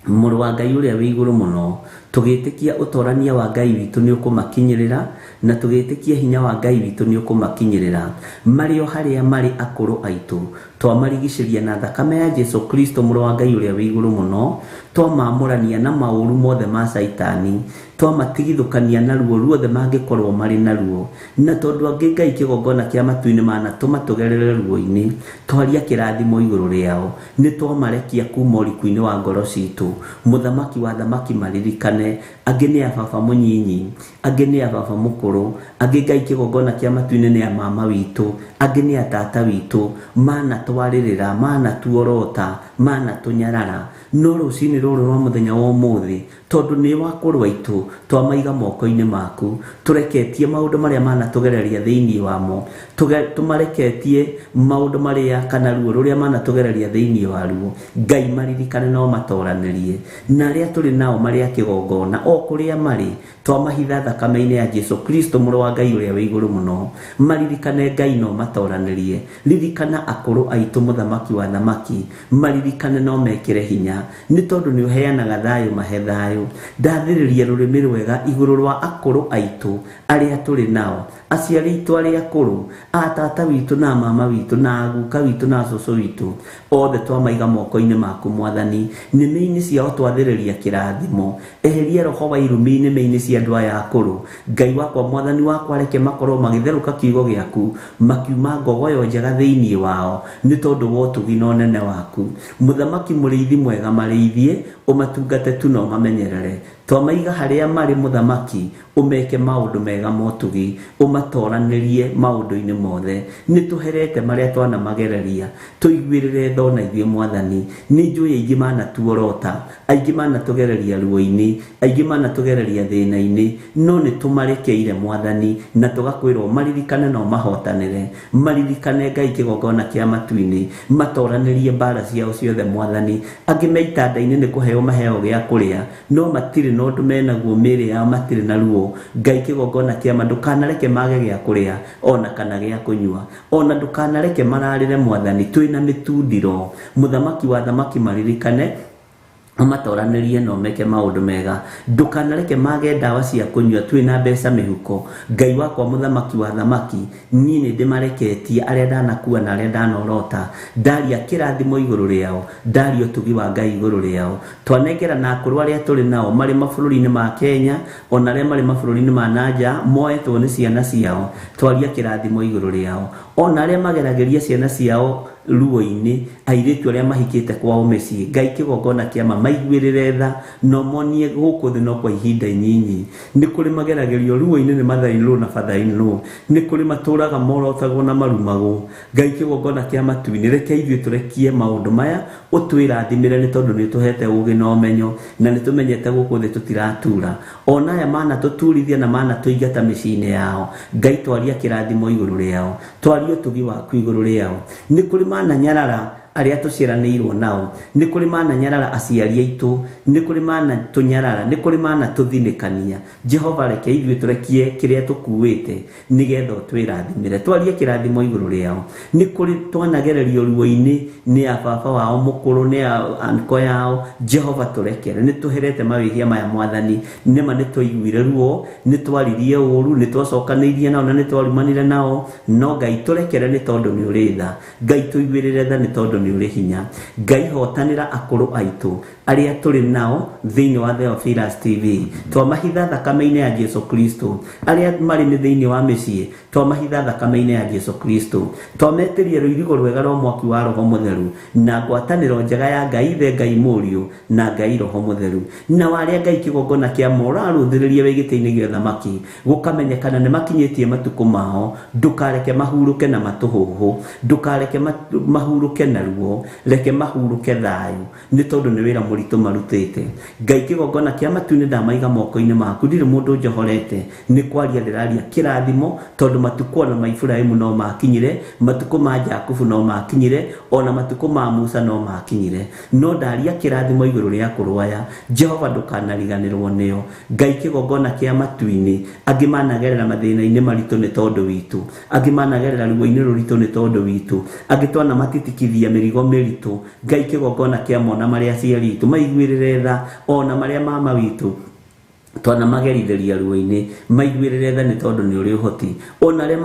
mũrũ wa Ngai ũrĩa wĩ igũrũ mũno, tũgĩtĩkia ũtorania wa Ngai witũ nĩ ũkũmakinyĩrĩra, na tũgĩtĩkia hinya wa Ngai witũ nĩ ũkũmakinyĩrĩra. Marĩ o harĩa marĩ akũrũ aitũ, twamarigicĩria na thakame ya Jesu Kristo mũrũ wa Ngai ũrĩa wĩ igũrũ mũno, twamamũrania na maũru mothe ma Caitani, twamatigithũkania na ruo ruothe mangĩkorwo marĩ naruo. Na tondũ angĩ Ngai kĩgongona kĩa matu-inĩ manatũma tũgerere ruo-inĩ, twaria kĩrathimo igũrũ rĩao, nĩ twamarekia kuma ũriku-inĩ wa ngoro citũ. Mũthamaki wa thamaki maririkane, angĩ nĩ a baba mũnyinyi, angĩ nĩ a baba mũkũrũ, angĩ Ngai kĩgongona kĩa matu-inĩ nĩ a mama witũ, angĩ nĩ a tata witũ, manatwarĩrĩra, manatuorota, manatũnyarara. No rũcinĩ rũrũ rwa mũthenya wa ũmũthĩ, tondũ nĩ wakũrũ aitũ, twamaiga moko-inĩ maku, tũreketie maũndũ marĩa manatũgereria thĩinĩ wamo, tũmareketie maũndũ marĩa kana ruo rũrĩa manatũgereria thĩinĩ waruo. Ngai maririkane no matoranĩrie, na arĩa tũrĩ nao marĩ a kĩgongona o kũrĩa marĩ, twamahitha thakame-inĩ ya Jesu Kristo mũrũ wa Ngai ũrĩa wĩ igũrũ mũno. Maririkane Ngai no matoranĩrie. Ririkana akũrũ aitũ, mũthamaki wa thamaki, maririkane no mekĩre hinya, nĩ tondũ nĩ ũheanaga thayũ, mahe thayũ. Ndathĩrĩria rũrĩmĩ rwega igũrũ rwa akũrũ aitũ arĩa tũrĩ nao, aciari aitũ arĩa akũrũ, a tata witũ na mama witũ na guka witũ na cũcũ witũ, othe twamaiga moko-inĩ maku Mwathani. Nĩmĩ-inĩ ciao twathĩrĩria kĩrathimo, eheria roho wa irumi nĩmĩ-inĩ cia andũ aya akũrũ. Ngai wakwa, Mwathani wakwa, reke makorwo magĩtherũka kiugo gĩaku, makiuma ngogoyo njega thĩinĩ wao, nĩ tondũ wa ũtugi na ũnene waku. Mũthamaki mũrĩithi mwega, marĩithie, ũmatungate tu na ũmamenyerere. Twamaiga harĩa marĩ, mũthamaki, ũmeke maũndũ mega motugi, ũmatoranĩrie maũndũ-inĩ mothe. Nĩ tũherete marĩa twanamagereria, tũiguĩrĩre tha ona ithuĩ Mwathani. Nĩ njũĩ aingĩ manatuorota, aingĩ manatũgereria ruo-inĩ, aingĩ manatũgereria thĩna-inĩ, no nĩ tũmarekeire Mwathani, na tũgakwĩrwo maririkane na ũmahotanĩre. Maririkane Ngai kĩgongona kĩa matu-inĩ, matoranĩrie mbara ciao ciothe Mwathani. Angĩ me itanda-inĩ nĩ kũheo maheo gĩa kũrĩa, no matirĩ na ũndũ menaguo, mĩĩrĩ yao matirĩ na ruo. Ngai kĩgongona kĩa ma, ndũkanareke mage gĩa kũrĩa ona kana gĩa kũnyua, ona ndũkanareke mararĩre Mwathani. Twĩna mĩtundiro, mũthamaki wa thamaki maririkane, ũmatoranĩrie na ũmeke maũndũ mega. Ndũkanareke mage ndawa cia kũnyua, twĩna mbeca mĩhuko. Ngai wakwa, mũthamaki wa thamaki, niĩ nĩ ndĩmareketie arĩa ndanakua na arĩa ndanorota. Ndaria kĩrathimo igũrũ rĩao, ndaria ũtugi wa Ngai igũrũ rĩao. Twanengera na akũrũ arĩa tũrĩ nao marĩ mabũrũri-inĩ ma Kenya, ona arĩa marĩ mabũrũri-inĩ ma nanja, moetwo nĩ ciana ciao, twaria kĩrathimo igũrũ rĩao. Ona arĩa mageragĩria ciana ciao ruo-inĩ, airĩtu arĩa mahikĩte kwao mĩciĩ, Ngai kĩgongona kĩa ma maiguĩrĩre tha na ũmonie gũkũ thĩ no kwa ihinda inyinyi. Nĩ kũrĩ mageragĩrio ruo-inĩ nĩ mother-in-law na father-in-law, nĩ kũrĩ matũraga morotagwo na marumagwo. Ngai kĩgongona kĩa matu-inĩ, reke ithuĩ tũrekie maũndũ maya, ũtwĩrathimĩre nĩ tondũ nĩ ũtũhete ũgĩ na ũmenyo, na nĩ tũmenyete gũkũ thĩ tũtiratura. Ona aya manatũturithia na manatũingata mĩciĩ-inĩ yao, Ngai twaria kĩrathimo igũrũ rĩao, twaria ũtugi waku igũrũ rĩao. Nĩ kũrĩ mananyarara arĩa tũciaranĩirwo nao, nĩ kũrĩ mananyarara aciari aitũ, nĩ kũrĩ manatũnyarara, nĩ kũrĩ manatũthinĩkania. Jehova reke ithuĩ tũrekie kĩrĩa tũkuĩte nĩgetha ũtwĩrathimĩre, twarie kĩrathimo igũrũ rĩao. Nĩ kũrĩ twanagererio ruo-inĩ nĩ a baba wao mũkũrũ, nĩ a anko yao. Jehova tũrekere, nĩ tũherete mawĩhia maya Mwathani, nĩma nĩ twaiguire ruo, nĩ twaririe ũru, nĩ twacokanĩirie nao na nĩ twarumanire nao, no Ngai tũrekere nĩ tondũ nĩ ũrĩ tha. Ngai tũiguĩrĩre tha nĩ tondũ nĩ ũrĩ hinya. Ngai hotanĩra akũrũ aitũ arĩa tũrĩ nao thĩinĩ wa Theophilus TV, twamahitha thakame-inĩ ya Jesu Kristo. Arĩa marĩ nĩ thĩinĩ wa mĩciĩ, twamahitha thakame-inĩ ya Jesu Kristo. Twametĩria rũirigo rwega rwa mwaki wa Roho Mũtheru na ngwatanĩro njega ya Ngai Ithe, Ngai Mũriũ na Ngai Roho Mũtheru. Na warĩa Ngai kĩgongona kĩa ma ũrarũthĩrĩria wĩ gĩtĩ-inĩ gĩa ũthamaki, gũkamenyekana nĩ makinyĩtie matukũ mao. Ndũkareke mahurũke na matũhũhũ, ndũkareke mahurũke na ruo, reke mahurũke thayũ, nĩ tondũ nĩ wĩra mũritũ marutĩte. Ngai kĩgongona kĩa matu-inĩ ndamaiga moko-inĩ maku, ndirĩ mũndũ njohorete, nĩ kwaria ndĩraria kĩrathimo, tondũ matukũ ona ma Iburahĩmu no makinyire, matukũ ma Jakubu no makinyire, ona matukũ ma Musa no makinyire. No ndaria kĩrathimo igũrũ rĩa akũrũ aya, Jehova ndũkanariganĩrwo nĩo. Ngai kĩgongona kĩa matu-inĩ, angĩ managerera mathĩna-inĩ maritũ nĩ tondũ witũ, angĩ managerera ruo-inĩ rũritũ nĩ tondũ witũ, angĩ twanamatitikithia mĩrigo mĩritũ. Ngai kĩgongona kĩa mona marĩa aciari aitũ maiguĩrĩre tha, ona marĩa mama witũ twanamagerithĩria ruo-inĩ maiguĩrĩre tha nĩ tondũ nĩ ũrĩ ũhoti. Ona arĩa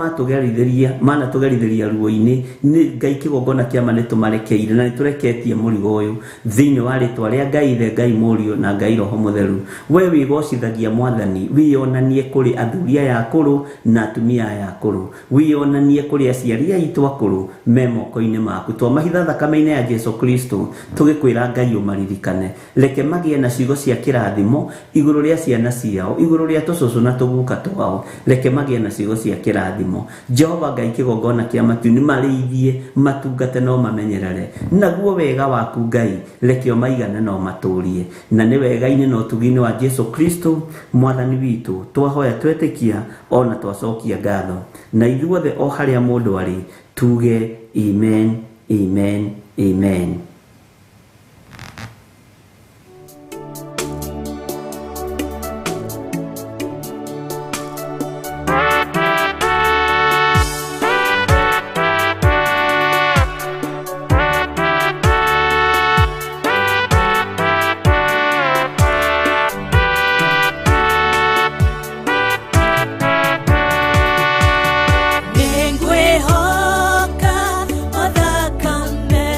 manatũgerithĩria ruo-inĩ, nĩ Ngai kĩgongona kĩa ma nĩ tũmarekeire na nĩ tũreketie mũrigo ũyũ thĩinĩ wa rĩtwa rĩa Ngai Ithe, Ngai Mũriũ na Ngai Roho Mũtheru. We wĩgocithagia Mwathani, wĩyonanie kũrĩ athuri aya akũrũ na atumia aya akũrũ, wĩyonanie kũrĩ aciari aitũ akũrũ me moko-inĩ maku. Twamahitha thakame-inĩ ya Jesu Kristo, tũgĩkwĩra Ngai ũmaririkane. Reke magĩe na ciugo cia kĩrathimo igũrũ rĩa ciana ciao, igũrũ rĩa tũcũcũ na tũguka twao, reke magĩe na ciugo cia kĩrathimo. Jehova Ngai kĩgongona kĩa matu-inĩ, marĩithie, matungate no mamenyerere. Naguo wega waku Ngai, reke ũmaigane no matũrie. Na nĩ wega-inĩ na ũtugi-inĩ wa Jesu Kristo Mwathani witũ, twahoya twetĩkia ona twacokia ngatho. Na ithuothe o harĩa mũndũ arĩ, tuge amen, amen, amen. Nĩngwĩhoka o thakame.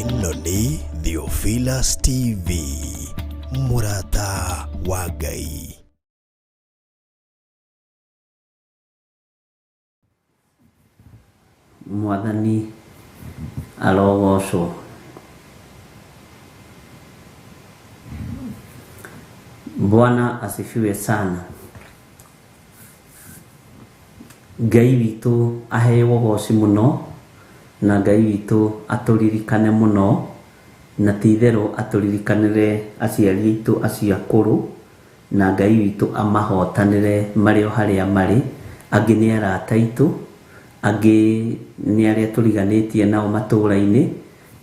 Ĩno nĩ Theophilus TV, mũrata wa Ngai. Mwathani arogocwo. Bwana asifiwe sana. Ngai witũ aheo ũgoci mũno, na Ngai witũ atũririkane mũno, na ti itherũ atũririkanĩre aciari aitũ acio akũrũ, na Ngai witũ amahotanĩre marĩ o harĩa marĩ. Angĩ nĩ arata aitũ, angĩ nĩ arĩa tũriganĩtie nao matũũra-inĩ.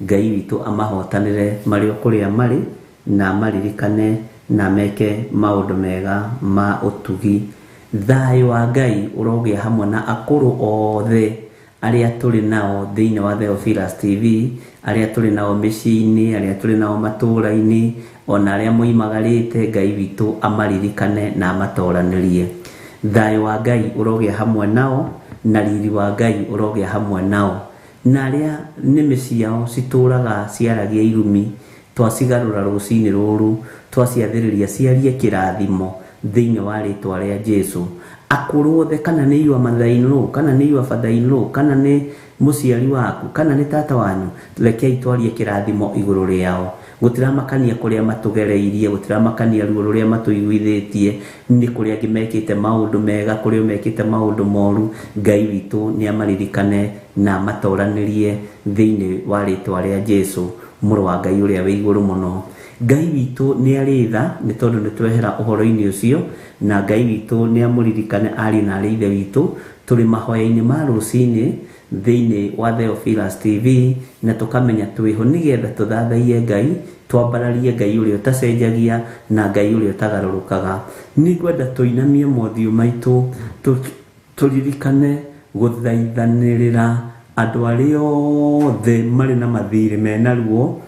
Ngai witũ amahotanĩre marĩ o kũrĩa marĩ, na amaririkane na meke maũndũ mega ma ũtugi. Thayũ wa Ngai ũrogĩa hamwe na akũrũ othe arĩa tũrĩ nao thĩinĩ wa Theophilus TV, arĩa tũrĩ nao mĩciĩ-inĩ, arĩa tũrĩ nao matũũra-inĩ, ona arĩa moimagarĩte. Ngai witũ amaririkane na amatoranĩrie. Thayũ wa Ngai ũrogĩa hamwe nao, na riri wa Ngai ũrogĩa hamwe nao. Na arĩa nĩmĩ ciao citũraga ciaragia irumi, twacigarũra rũcinĩ rũrũ, twaciathĩrĩria ciarie kĩrathimo thĩinĩ wa rĩtwa rĩa Jesu. Akũrũ othe, kana nĩ your mother-in-law, kana nĩ your father-in-law, kana nĩ mũciari waku, kana nĩ tata wanyu, rekei twarie kĩrathimo igũrũ rĩao. Gũtiramakania kũrĩa matũgereirie, gũtiramakania ruo rũrĩa matũiguithĩtie, nĩ kũrĩa angĩ mekĩte maũndũ mega, kũrĩa mekĩte maũndũ moru. Ngai witũ nĩ amaririkane na amatoranĩrie thĩinĩ wa rĩtwa rĩa Jesu, mũrũ wa Ngai ũrĩa wĩ igũrũ mũno. Ngai witũ nĩ arĩ tha, nĩ tondũ nĩ twehera ũhoro-inĩ ũcio, na Ngai witũ nĩ amũririkane ariũ na arĩ ithe witũ. Tũrĩ mahoya-inĩ ma rũcinĩ thĩinĩ wa Theophilus TV, na tũkamenya twĩho nĩgetha tũthathaiye Ngai, twambararie Ngai ũrĩa ũtacenjagia na Ngai ũrĩa ũtagarũrũkaga. Nĩngwenda tũinamie mothiũ maitũ, tũririkane gũthaithanĩrĩra andũ arĩa othe marĩ na mathirĩ mena ruo.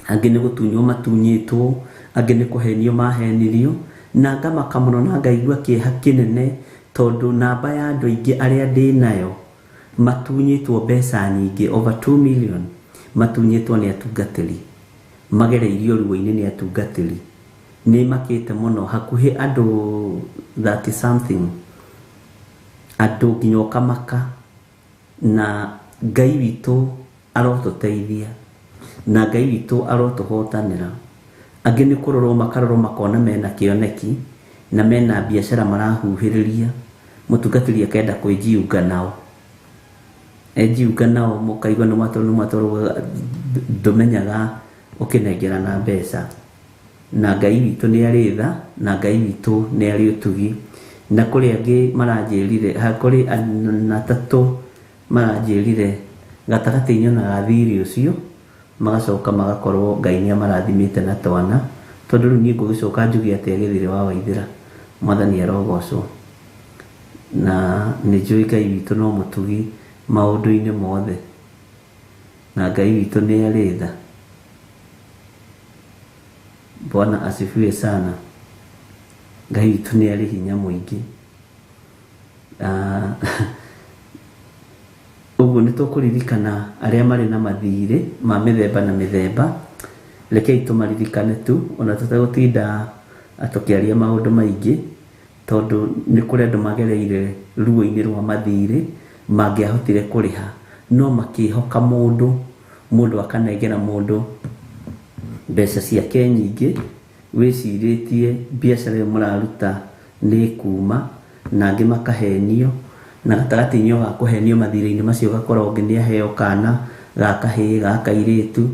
Angĩ nĩ gũtunywo matunyĩtwo, angĩ nĩ kũhenio mahenirio, na ngamaka mũno na ngaigua kĩeha kĩnene tondũ namba ya andũ aingĩ arĩa ndĩ nayo matunyĩtwo mbeca nyingĩ, over 2 million, matunyĩtwo nĩ atungatĩri, magereirio ruo-inĩ nĩ atungatĩri. Nĩ makĩte mũno, hakuhĩ andũ 30 something, andũ nginya ũkamaka. Na Ngai witũ arotũteithia, na Ngai witũ arotũhotanĩra. Angĩ nĩ kũrorwo makarorwo makona mena kĩoneki na mena biacara marahuhĩrĩria, mũtungatĩri akenda kwĩjiunga nao, ejiunga nao mũkaigua nĩ mwatwarwo, nĩ mwatwarwo, ndũmenyaga ũkĩnengerana mbeca. Na Ngai witũ nĩ arĩ tha, na Ngai witũ nĩ arĩ ũtugi. Na kũrĩ angĩ maranjĩrire, kũrĩ atatũ maranjĩrire gatagatĩ-inĩ ona ga thirĩ ũcio, magacoka magakorwo Ngai nĩ amarathimĩte na twana, tondũ rĩu niĩ ngũgĩcoka njuge atĩa gĩthirĩ wa Waithĩra. Mwathani arogocwo. Na nĩ njũĩ Ngai witũ no mũtugi maũndũ-inĩ mothe, na Ngai witũ nĩ arĩ tha. Bwana asifiwe sana. Ngai witũ nĩ arĩ hinya mũingĩ. Ũguo nĩ tũkũririkana arĩa marĩ na mathirĩ ma mĩthemba na mĩthemba. Rekei tũmaririkane tu, ona tũtegũtinda tũkĩaria maũndũ maingĩ, tondũ nĩ kũrĩ andũ magereire ruo-inĩ rwa mathirĩ mangĩahotire kũrĩha, no makĩhoka mũndũ, mũndũ akanengera mũndũ mbeca ciake nyingĩ, wĩcirĩtie biacara ĩyo mũraruta nĩ kuma, na angĩ makahenio, na gatagatĩ-inĩ ga kũhenio mathirĩ-inĩ macio ũgakora ũngĩ nĩ aheo kana ga kahĩĩ, ga kairĩtu,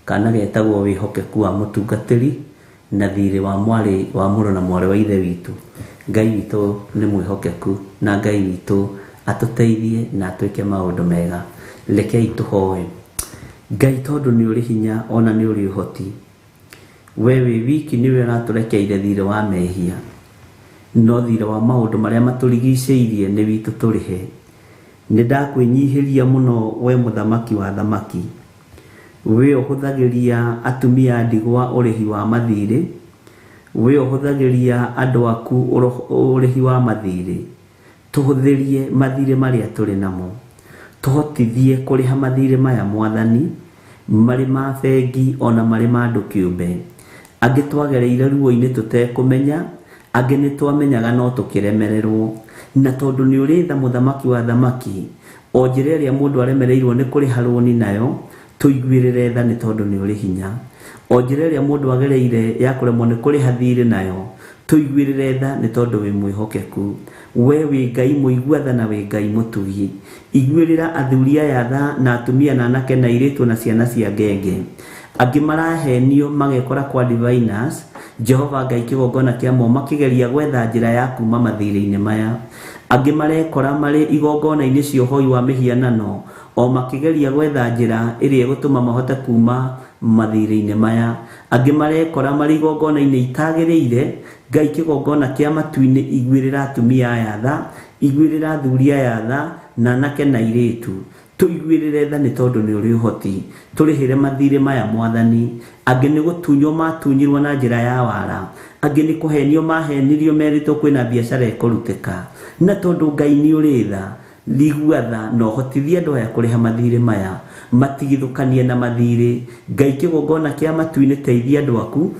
kana getagwo wĩhokeku wa mũtungatĩri na thirĩ wa mwarĩ wa mũrũ na mwarĩ wa ithe witũ. Ngai witũ nĩ mwĩhokeku, na Ngai witũ atũteithie na atwĩke maũndũ mega. Rekei tũhoe. Ngai, tondũ nĩ ũrĩ hinya ona nĩ ũrĩ ũhoti, we wĩ wiki nĩwe ũratũrekeire thirĩ wa mehia, no thirĩ wa maũndũ marĩa matũrigicĩirie nĩ witũ tũrĩhe. Nĩ ndakwĩnyihĩria mũno we mũthamaki wa thamaki, we ũhũthagĩria atumia ndigwa ũrĩhi wa mathirĩ, we ũhũthagĩria andũ aku ũrĩhi wa mathirĩ. Tũhũthĩrie mathirĩ marĩa tũrĩ namo, tũhotithie kũrĩha mathirĩ maya Mwathani, Marĩ ma bengi ona marĩ ma andũ kĩũmbe. Angĩ twagereire ruo-inĩ tũtekũmenya, angĩ nĩ twamenyaga no tũkĩremererwo. Na tondũ nĩ ũrĩ tha mũthamaki wa thamaki, o njĩra ĩrĩa mũndũ aremereirwo nĩ kũrĩha rũni nayo, tũiguĩrĩre tha nĩ tondũ nĩ ũrĩ hinya. O njĩra ĩrĩa mũndũ agereire ya kũremwo nĩ kũrĩha thirĩ nayo, tũiguĩrĩre tha nĩ tondũ wĩ mwĩhokeku. We wĩ Ngai mũigua tha na wĩ Ngai mũtugi. Iguĩrĩra athuri aya tha na atumia na anake na airĩtu na ciana cia ngenge. Angĩ marahenio magekora kwa diviners, Jehova Ngai kĩgongona kĩa mo makĩgeria gwetha njĩra ya kuma mathirĩ-inĩ maya. Angĩ marekora marĩ igongona-inĩ cia ũhoi wa mĩhianano, o makĩgeria gwetha njĩra ĩrĩa ĩgũtũma mahote kuma mathirĩ-inĩ maya. Angĩ marekora marĩ igongona-inĩ itagĩrĩire, Ngai kĩgongona kĩa matu-inĩ iguĩrĩra atumia aya tha, iguĩrĩra athuri aya tha, na anake na airĩtu. Tũiguĩrĩre tha nĩ tondũ nĩ ũrĩ ũhoti. Tũrĩhĩre mathirĩ maya mwathani. Angĩ nĩ gũtunywo matunyirwo na njĩra ya wara, angĩ nĩ kũhenio mahenirio merĩtwo kwĩna biacara ĩkũrutĩka. Na tondũ Ngai nĩ ũrĩ tha, igua tha na ũhotithie andũ aya kũrĩha mathirĩ maya, matigithũkanie na mathirĩ. Ngai kĩgongona kĩa matu-inĩ teithia andũ aku,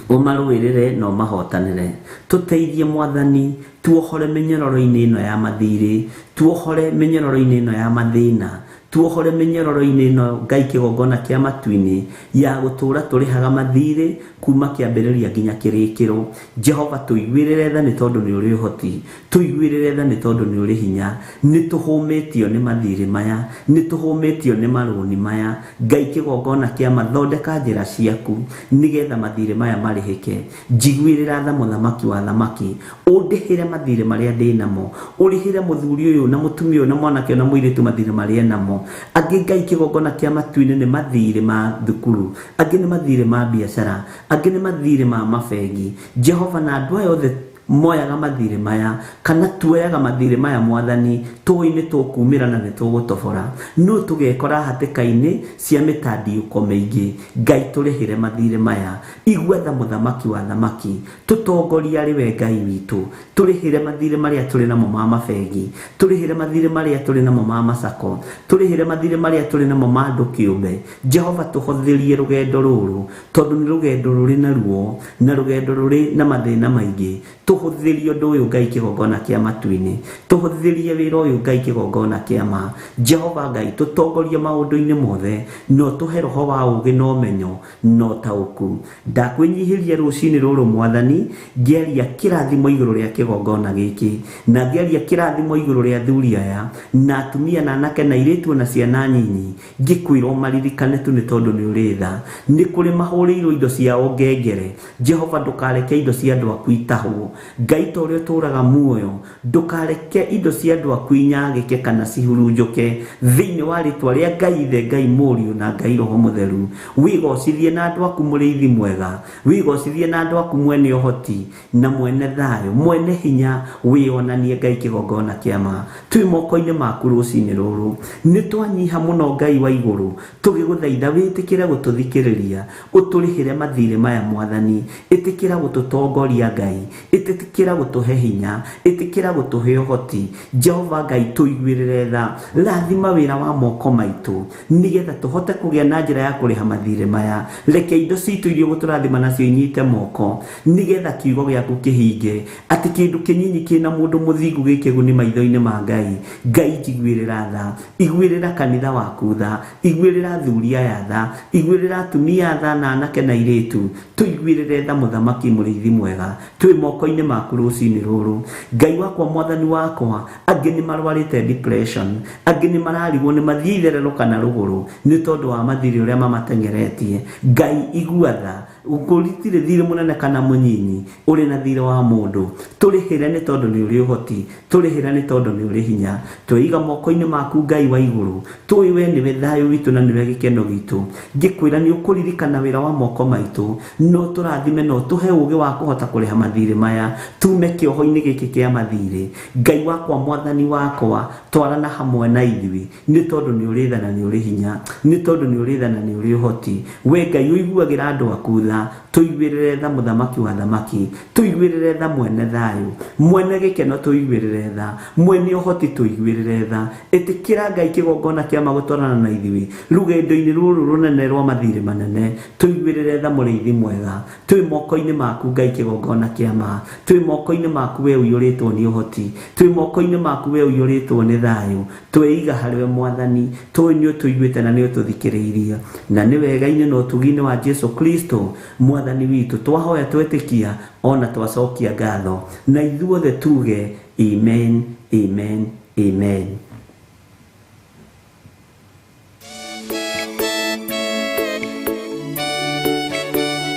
ũmarũĩrĩre na ũmahotanĩre. Tũteithie mwathani, tuohore mĩnyororo-inĩ ĩno ya mathirĩ, tuohore mĩnyororo-inĩ ĩno ya mathĩna, tuohore mĩnyororo-inĩ ĩno Ngai kĩgongona kĩa matu-inĩ ya gũtũra tũrĩhaga mathirĩ kuma kĩambĩrĩria nginya kĩrĩkĩro. Jehova tũiguĩrĩre tha nĩ tondũ nĩ ũrĩ ũhoti, tũiguĩrĩre tha nĩ tondũ nĩ ũrĩ hinya. Nĩ tũhũmĩtio nĩ mathirĩ maya, nĩ tũhũmĩtio nĩ marũni maya. Ngai kĩgongona kĩa mathondeka njĩra ciaku nĩgetha mathirĩ maya marĩhĩke. Njiguĩrĩra tha mũthamaki wa thamaki, ũndĩhĩre mathirĩ marĩa ndĩ namo, ũrĩhĩre mũthuri ũyũ na mũtumia ũyũ na mwanake ũyũ na mũirĩtu mathirĩ marĩa enamo. Angĩ Ngai kĩgongona kĩa matu-inĩ nĩ mathirĩ ma thukuru, angĩ nĩ mathirĩ ma biacara, angĩ nĩ mathirĩ ma mabengi. Jehova na andũ aya othe moyaga mathirĩ maya kana tuoyaga mathirĩ maya mwathani, tũĩ nĩ tũkumĩra na nĩ tũgũtobora, no tũgekora hatĩka-inĩ cia mĩtandiũko mĩingĩ. Ngai tũrĩhĩre mathirĩ maya. Igua tha mũthamaki wa thamaki, tũtongorie arĩ we Ngai witũ. Tũrĩhĩre mathirĩ marĩa tũrĩ namo ma mabengi, tũrĩhĩre mathirĩ marĩa tũrĩ namo ma macako, tũrĩhĩre mathirĩ marĩa tũrĩ namo ma andũ kĩũmbe. Jehova tũhũthĩrie rũgendo rũrũ, tondũ nĩ rũgendo rũrĩ na ruo na rũgendo rũrĩ na mathĩna maingĩ. Tũhũthĩrie ũndũ ũyũ Ngai kĩgongona kĩa matu-inĩ, tũhũthĩrie wĩra ũyũ Ngai kĩgongona kĩa ma. Jehova Ngai tũtongorie maũndũ-inĩ mothe, no tũhe roho wa ũũgĩ na ũmenyo na ũtaũku. Ndakwĩnyihĩria rũcinĩ rũrũ mwathani, ngĩaria kĩrathimo igũrũ rĩa kĩgongona gĩkĩ, na ngĩaria kĩrathimo igũrũ rĩa athuri aya na atumia na anake na airĩtu na ciana nyinyi, ngĩkwĩra ũmaririkane tu nĩ tondũ nĩ ũrĩ tha. Nĩ kũrĩ mahũrĩirwo indo ciao ngengere. Jehova ndũkareke indo cia andũ aku itahwo. Ngai ta ũrĩa ũtũũraga muoyo, ndũkareke indo cia andũ aku inyagĩke kana cihurunjũke. Thĩinĩ wa rĩtwa rĩa Ngai Ithe, Ngai Mũriũ na Ngai Roho Mũtheru, wĩgocithie na andũ aku mũrĩithi mwega, wĩgocithie na andũ aku mwene ũhoti na mwene thayũ, mwene hinya, wĩonanie Ngai kĩgongona kĩa ma. Twĩ moko-inĩ maku rũcinĩ rũrũ, nĩ twanyiha mũno Ngai wa igũrũ, tũgĩgũthaitha wĩtĩkĩre gũtũthikĩrĩria, ũtũrĩhĩre mathirĩ maya mwathani. Ĩtĩkĩra gũtũtongoria Ngai, ĩtĩkĩra gũtũhe hinya, ĩtĩkĩra gũtũhe ũhoti. Jehova Ngai tũiguĩrĩre tha, rathima wĩra wa moko maitũ nĩgetha tũhote kũgĩa na njĩra ya kũrĩha mathirĩ maya. Reke indo citũ iria ũgũtũrathima nacio inyite moko nĩgetha kiugo gĩaku kĩhinge, atĩ kĩndũ kĩnyinyi kĩna mũndũ mũthingu gĩkĩguni maitho-inĩ ma Ngai. Ngai njiguĩrĩra tha, iguĩrĩra kanitha waku tha, iguĩrĩra athuri aya tha, iguĩrĩra atumia tha na anake na airĩtu. Tũiguĩrĩre tha mũthamaki mũrĩithi mwega, twĩ moko-inĩ maku rũcinĩ rũrũ. Ngai wakwa mwathani wakwa, angĩ nĩ marwarĩte depression, angĩ nĩ mararigwo nĩ mathiĩ itherero kana rũgũrũ nĩ tondũ wa mathirĩ ũrĩa mamateng'eretie. Ngai igua tha, gũtirĩ thirĩ mũnene kana mũnyinyi ũrĩ na thirĩ wa mũndũ. Tũrĩhĩre nĩ tondũ nĩ ũrĩ ũhoti, tũrĩhĩre nĩ tondũ nĩ ũrĩ hinya. Twĩiga moko-inĩ maku Ngai wa igũrũ, tũĩ we nĩwe thayũ witũ na nĩwe gĩkeno gitũ. Ngĩkwĩra nĩ ũkũririkana wĩra wa moko maitũ, no tũrathime no tũhe ũũgĩ wa kũhota kũrĩha mathirĩ maya, tume kĩoho-inĩ gĩkĩ kĩa mathirĩ. Ngai wakwa mwathani wakwa, twarana hamwe na ithuĩ nĩ tondũ nĩ ũrĩ tha na nĩ ũrĩ hinya, nĩ tondũ nĩ ũrĩ tha na nĩ ũrĩ ũhoti. We Ngai ũiguagĩra andũ aku tha, tha, tũiguĩrĩre tha mũthamaki wa thamaki, tũiguĩrĩre tha mwene thayũ, mwene gĩkeno, tũiguĩrĩre tha mwene ũhoti, tũiguĩrĩre tha. Ĩtĩkĩra Ngai kĩgongona kĩa magũtwarana na ithuĩ rũgendo-inĩ rũrũ rũnene rwa mathirĩ manene. Tũiguĩrĩre tha mũrĩithi mwega, twĩ moko-inĩ maku Ngai kĩgongona kĩa ma, twĩ moko-inĩ maku we ũiyũrĩtwo nĩ ũhoti, twĩ moko-inĩ maku we ũiyũrĩtwo nĩ thayũ. Tweiga harĩwe Mwathani, tũĩ nĩ ũtũiguĩte na nĩ ũtũthikĩrĩirie, na nĩ wega-inĩ na ũtugi-inĩ wa Jesu Kristo Mwathani witũ twahoya, twetĩkia ona twacokia ngatho, na ithuothe tuge amen, amen, amen.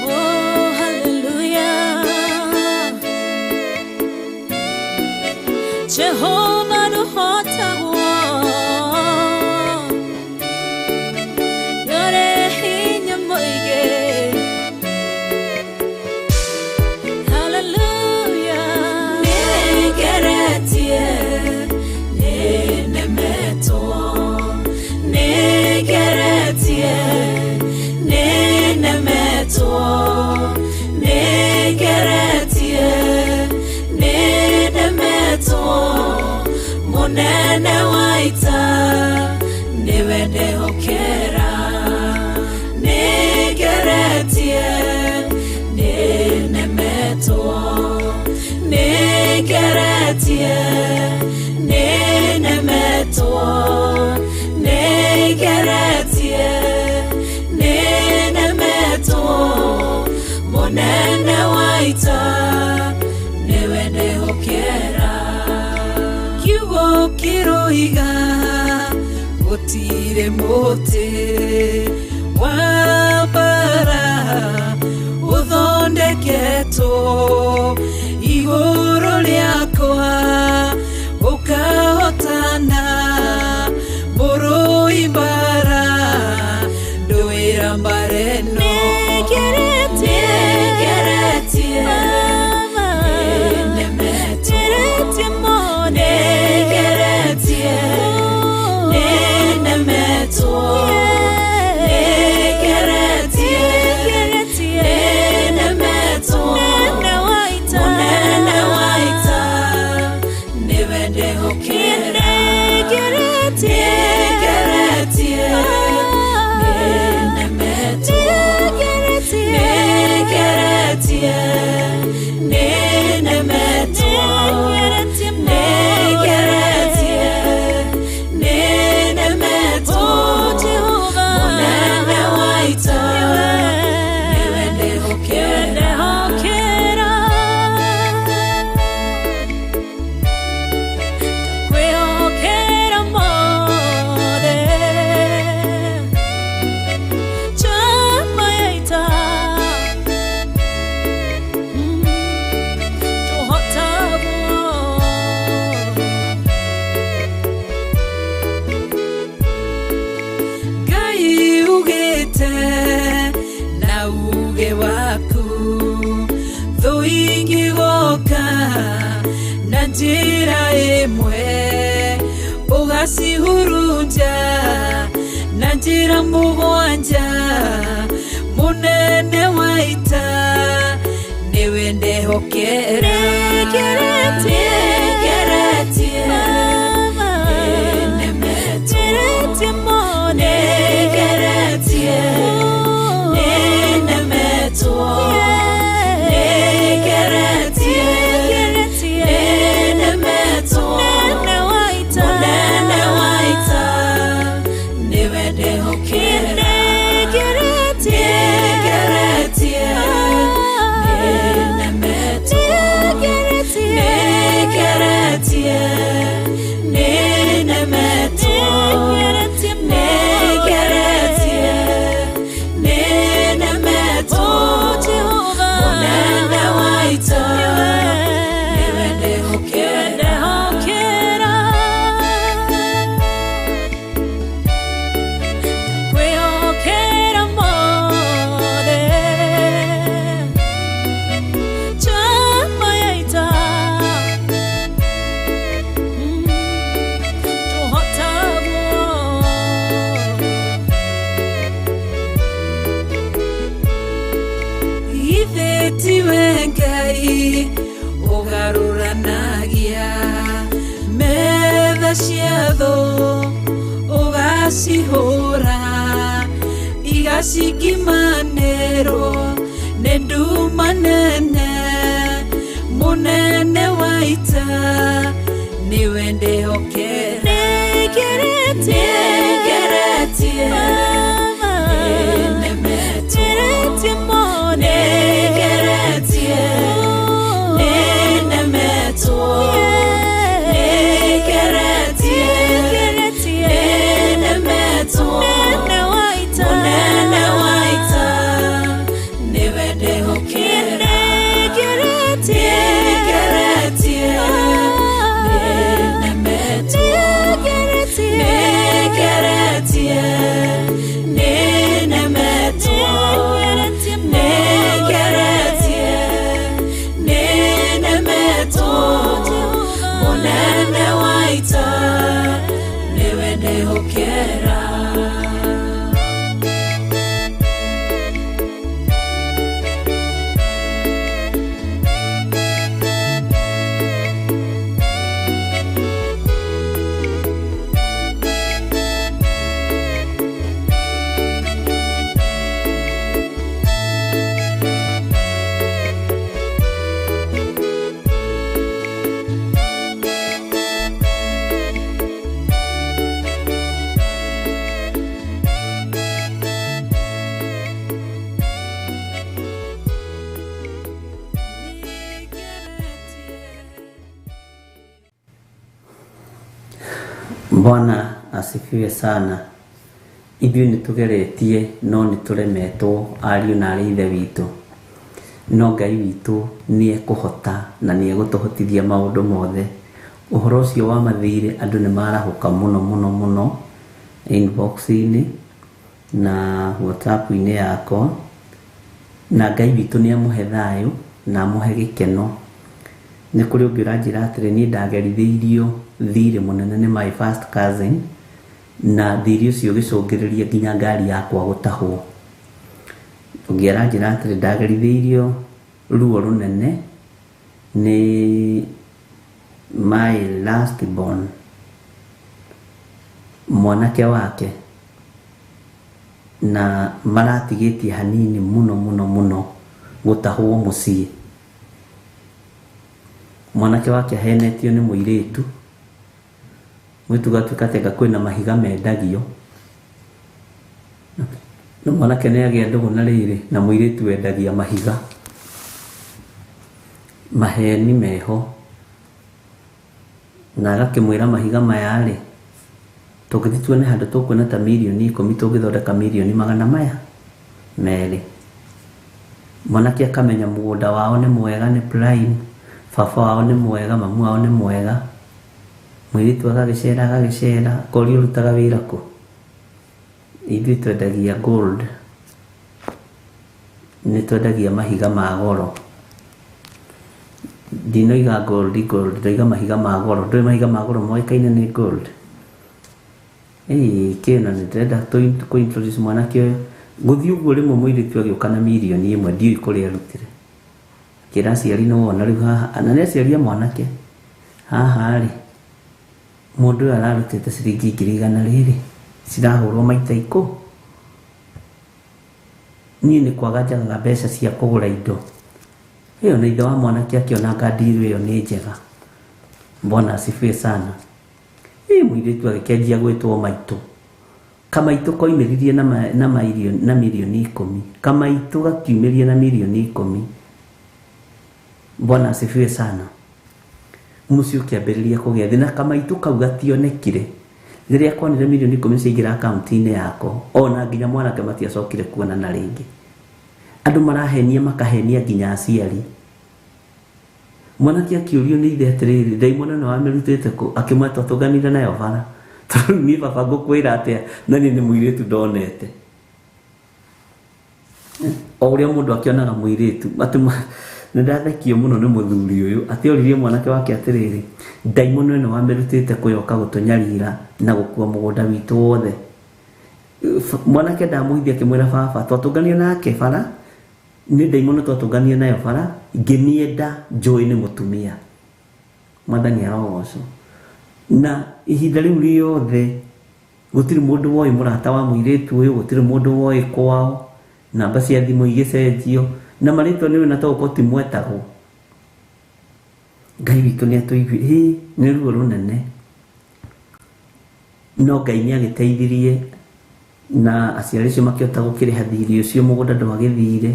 Oh, hallelujah. Jehovah nũhotagwo, nĩũrĩ hinya mũingĩ. Hallelujah. Nĩngeretie, nĩnemetwo, nĩngeretie, nĩnemetwo, nĩngeretie, nĩnemetwo, mũnene wa ita nĩwe ndehokera. Nĩngeretie, nĩnemetwo, nĩngeretie, nĩnemetwo, nĩngeretie, nĩnemetwo, mũnene wa ita nĩwe ndehokera. Kiugo kĩroiga gũtirĩ mũtĩ wa mbara ũthondeketwo igũrũ rĩakwa ũkahotana, mũrũi mbara ndũĩra mbara ĩno. Nĩngeretie, nĩnemetwo, nĩngeretie, nĩnemetwo, nĩngeretie, nĩnemetwo, mũnene wa ita nĩwe ndehokera. Nĩngeretie, nĩnemetwo, nĩngeretie, nĩnemetwo, nĩngeretie, nĩnemetwo, mũnene wa ita nĩwe ndehokera. Kwĩhokera mothe chama ya ita tũhotagwo. Ngai ugĩte na uge waku, thũ ingĩgoka na njĩra ĩmwe ũgacihurunja na njĩra mũgwanja, mũnene wa ita nĩwe ndehokera. Nĩngeretie, nĩnemetwo, nĩngeretie, nĩnemetwo, nĩngeretie, nĩnemetwo, mũnene wa ita nĩwe ndehokera. Nĩngeretie, nĩnemetwo, nĩngeretie, Ita cia thũ ũgacihũra igacikimanĩrwo nĩ nduma nene mũnene wa ita nĩwe ndĩhokera nĩngeretie nĩnemetwo nĩngeretie nĩnemetwo nĩngeretie nĩnemetwo mũnene wa ita nĩwe ndĩhokera nĩngeretie nĩnemetwo nĩngeretie nĩnemetwo nĩngeretie nĩnemetwo mũnene wa ita nĩwe ndĩhokera. Bwana asifiwe sana. Ithuĩ nĩ tũgeretie no nĩ tũremetwo ariũ na arĩ ithe witũ, no Ngai witũ nĩ ekũhota na nĩ egũtũhotithia maũndũ mothe. Ũhoro ũcio wa mathirĩ andũ nĩ marahũka mũno mũno mũno inbox-inĩ na WhatsApp-inĩ yakwa, na Ngai witũ nĩ amũhe thayũ na amũhe gĩkeno. Nĩ kũrĩ ũngĩ ũranjĩra atĩrĩ, niĩ ndagerithĩirio thirĩ mũnene nĩ my first cousin, na thirĩ ũcio ũgĩcũngĩrĩria nginya ngari yakwa gũtahwo. Ũngĩ aranjĩra atĩrĩ, ndagerithĩirio ruo rũnene nĩ my last born, mwanake wake, na maratigĩtie hanini mũno mũno mũno gũtahwo mũciĩ. Mwanake wake ahenetio nĩ mũirĩtu, mũirĩtu gatuĩka atĩ anga kwĩna mahiga mendagio, na mwanake nĩ agĩa ndũgũ na rĩrĩ na mũirĩtu wendagia mahiga. Maheni meho, na agakĩmwĩra mahiga maya rĩ, tũngĩthiĩ tuone handũ tũkuona ta mirioni 10 tũngĩthondeka mirioni 200. Mwanake akamenya mũgũnda wao nĩ mwega, nĩ prime, baba wao nĩ mwega, mamu wao nĩ mwega. Mũirĩtu agagĩcera agagĩcera, akorio ũrutaga wĩra kũ? Ithuĩ twendagia gold, nĩ twendagia mahiga ma goro. Ndinoiga gold gold, ndoiga mahiga ma goro. Ndũĩ mahiga ma goro moĩkaine nĩ gold? Ĩĩ kĩna nĩ ndĩrenda kũ introduce mwanake ũyũ. Gũthiĩ ũguo rĩmwe mũirĩtu agĩũka na mirioni 1, ndiũĩ kũrĩa arutire. Akĩra aciari nĩ wona rĩu haha, na nĩ aciari a mwanake, haha rĩ, mũndũ ũyũ ararutĩte ciringi 100,000 rĩrĩ, cirahũrwo maita 10. Niĩ nĩ kwaga njagaga mbeca cia kũgũra indo. Ĩyo na ithe wa mwanake akĩona ngandiru ĩyo nĩ njega. Bwana asifiwe sana. Ĩ mũirĩtu agĩkĩanjia gwĩtwo maitũ. Kamaitũ koimĩririe na mirioni 10. Kamaitũ gakiumĩria na mirioni 10. Bwana asifiwe sana. Mũciĩ ũkĩambĩrĩria kũgĩa thĩna, kamaitũ kau gationekire. Rĩrĩa konire mirioni 10 ciaingĩra akaunti-inĩ yako, ona nginya mwanake matiacokire kuonana rĩngĩ. Andũ marahenia makahenia nginya aciari. Mwanake akĩũrio nĩ ithe atĩrĩrĩ, ndaimona nĩ wamĩrutĩte kũ? Akĩmwĩra twatũnganire nayo bara. Tondũ niĩ baba ngũkwĩra atĩa, na niĩ nĩ mũirĩtu ndonete. O ũrĩa mũndũ akĩonaga mũirĩtu, atĩ nĩ ndathekio mũno nĩ mũthuri ũyũ, atĩ oririe mwanake wake atĩrĩrĩ, ndaimono ĩno wamĩrutĩte kũ yoka gũtũnyarira na gũkua mũgũnda witũ wothe. Mwanake ndamũhithia akĩmwĩra baba, twatũnganire nake bara, nĩ ndaimono twatũnganire nayo bara, ngĩmĩenda njũĩ nĩ mũtumia. Mwathani arogocwo. Na ihinda rĩu rĩothe gũtirĩ mũndũ woĩ mũrata wa mũirĩtu ũyũ, gũtirĩ mũndũ woĩ kwao, namba cia thimũ igĩcenjio na marĩtwa nĩwe na togũkorwo ti mwetagwo. Ngai witũ nĩ atũigue, ĩ nĩ ruo rũnene, no Ngai nĩ agĩteithirie na aciari acio makĩhota gũkĩrĩha thirĩ ũcio, mũgũnda ndwagĩthire,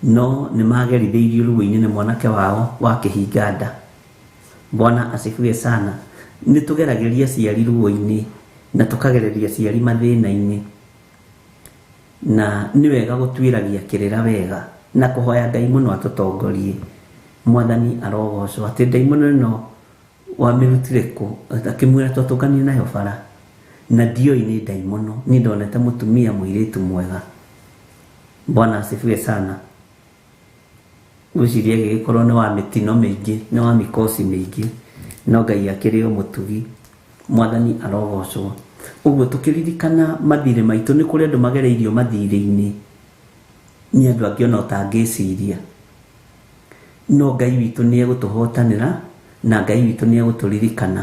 no nĩ magerithĩirio ruo-inĩ nĩ mwanake wao wa kĩhinga nda. Bwana asifiwe sana. Nĩ tũgeragĩria aciari ruo-inĩ na tũkagereria aciari mathĩna-inĩ, na nĩ wega gũtuĩragia kĩrĩra wega na kũhoya Ngai mũno atũtongorie. Mwathani arogocwo atĩ ndaimono ĩno wamĩrutire kũ, akĩmwĩra twatũnganire nayo bara na ndiũĩ nĩ ndaimono, niĩ ndonete mũtumia mũirĩtu mwega. Bwana asifiwe sana. Ngwĩciria gĩgĩkorwo nĩ wa mĩtino mĩingĩ, nĩ wa mĩkosi mĩingĩ, no Ngai akĩrĩ o mũtugi. Mwathani arogocwo. Ũguo tũkĩririkana mathirĩ maitũ, nĩ kũrĩ andũ magereirio mathirĩ-inĩ nĩ andũ angĩ ona ũtangĩciria, no Ngai witũ nĩ egũtũhotanĩra, na Ngai witũ nĩ egũtũririkana,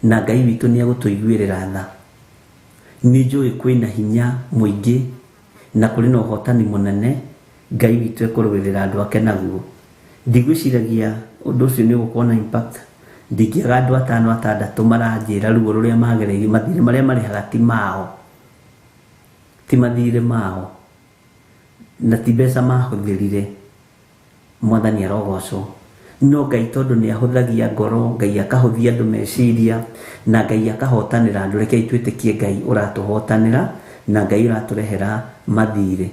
na Ngai witũ nĩ egũtũiguĩrĩra tha. Nĩ njũĩ kwĩna hinya mũingĩ na kũrĩ na ũhotani mũnene Ngai witũ ekũrũĩrĩra andũ ake naguo. Ndigwĩciragia ũndũ ũcio nĩ ũgũkorwo na impact. Ndingĩaga andũ atano atandatũ maranjĩra ruo rũrĩa magereirie, mathirĩ marĩa marĩhaga ti mao, ti mathirĩ mao, na ti mbeca mahũthĩrire. Mwathani arogocwo. No Ngai tondũ nĩ ahũthagia ngoro, Ngai akahũthia andũ meciria, na Ngai akahotanĩra andũ. Rekei twĩtĩkie Ngai ũratũhotanĩra na Ngai ũratũrehera mathirĩ.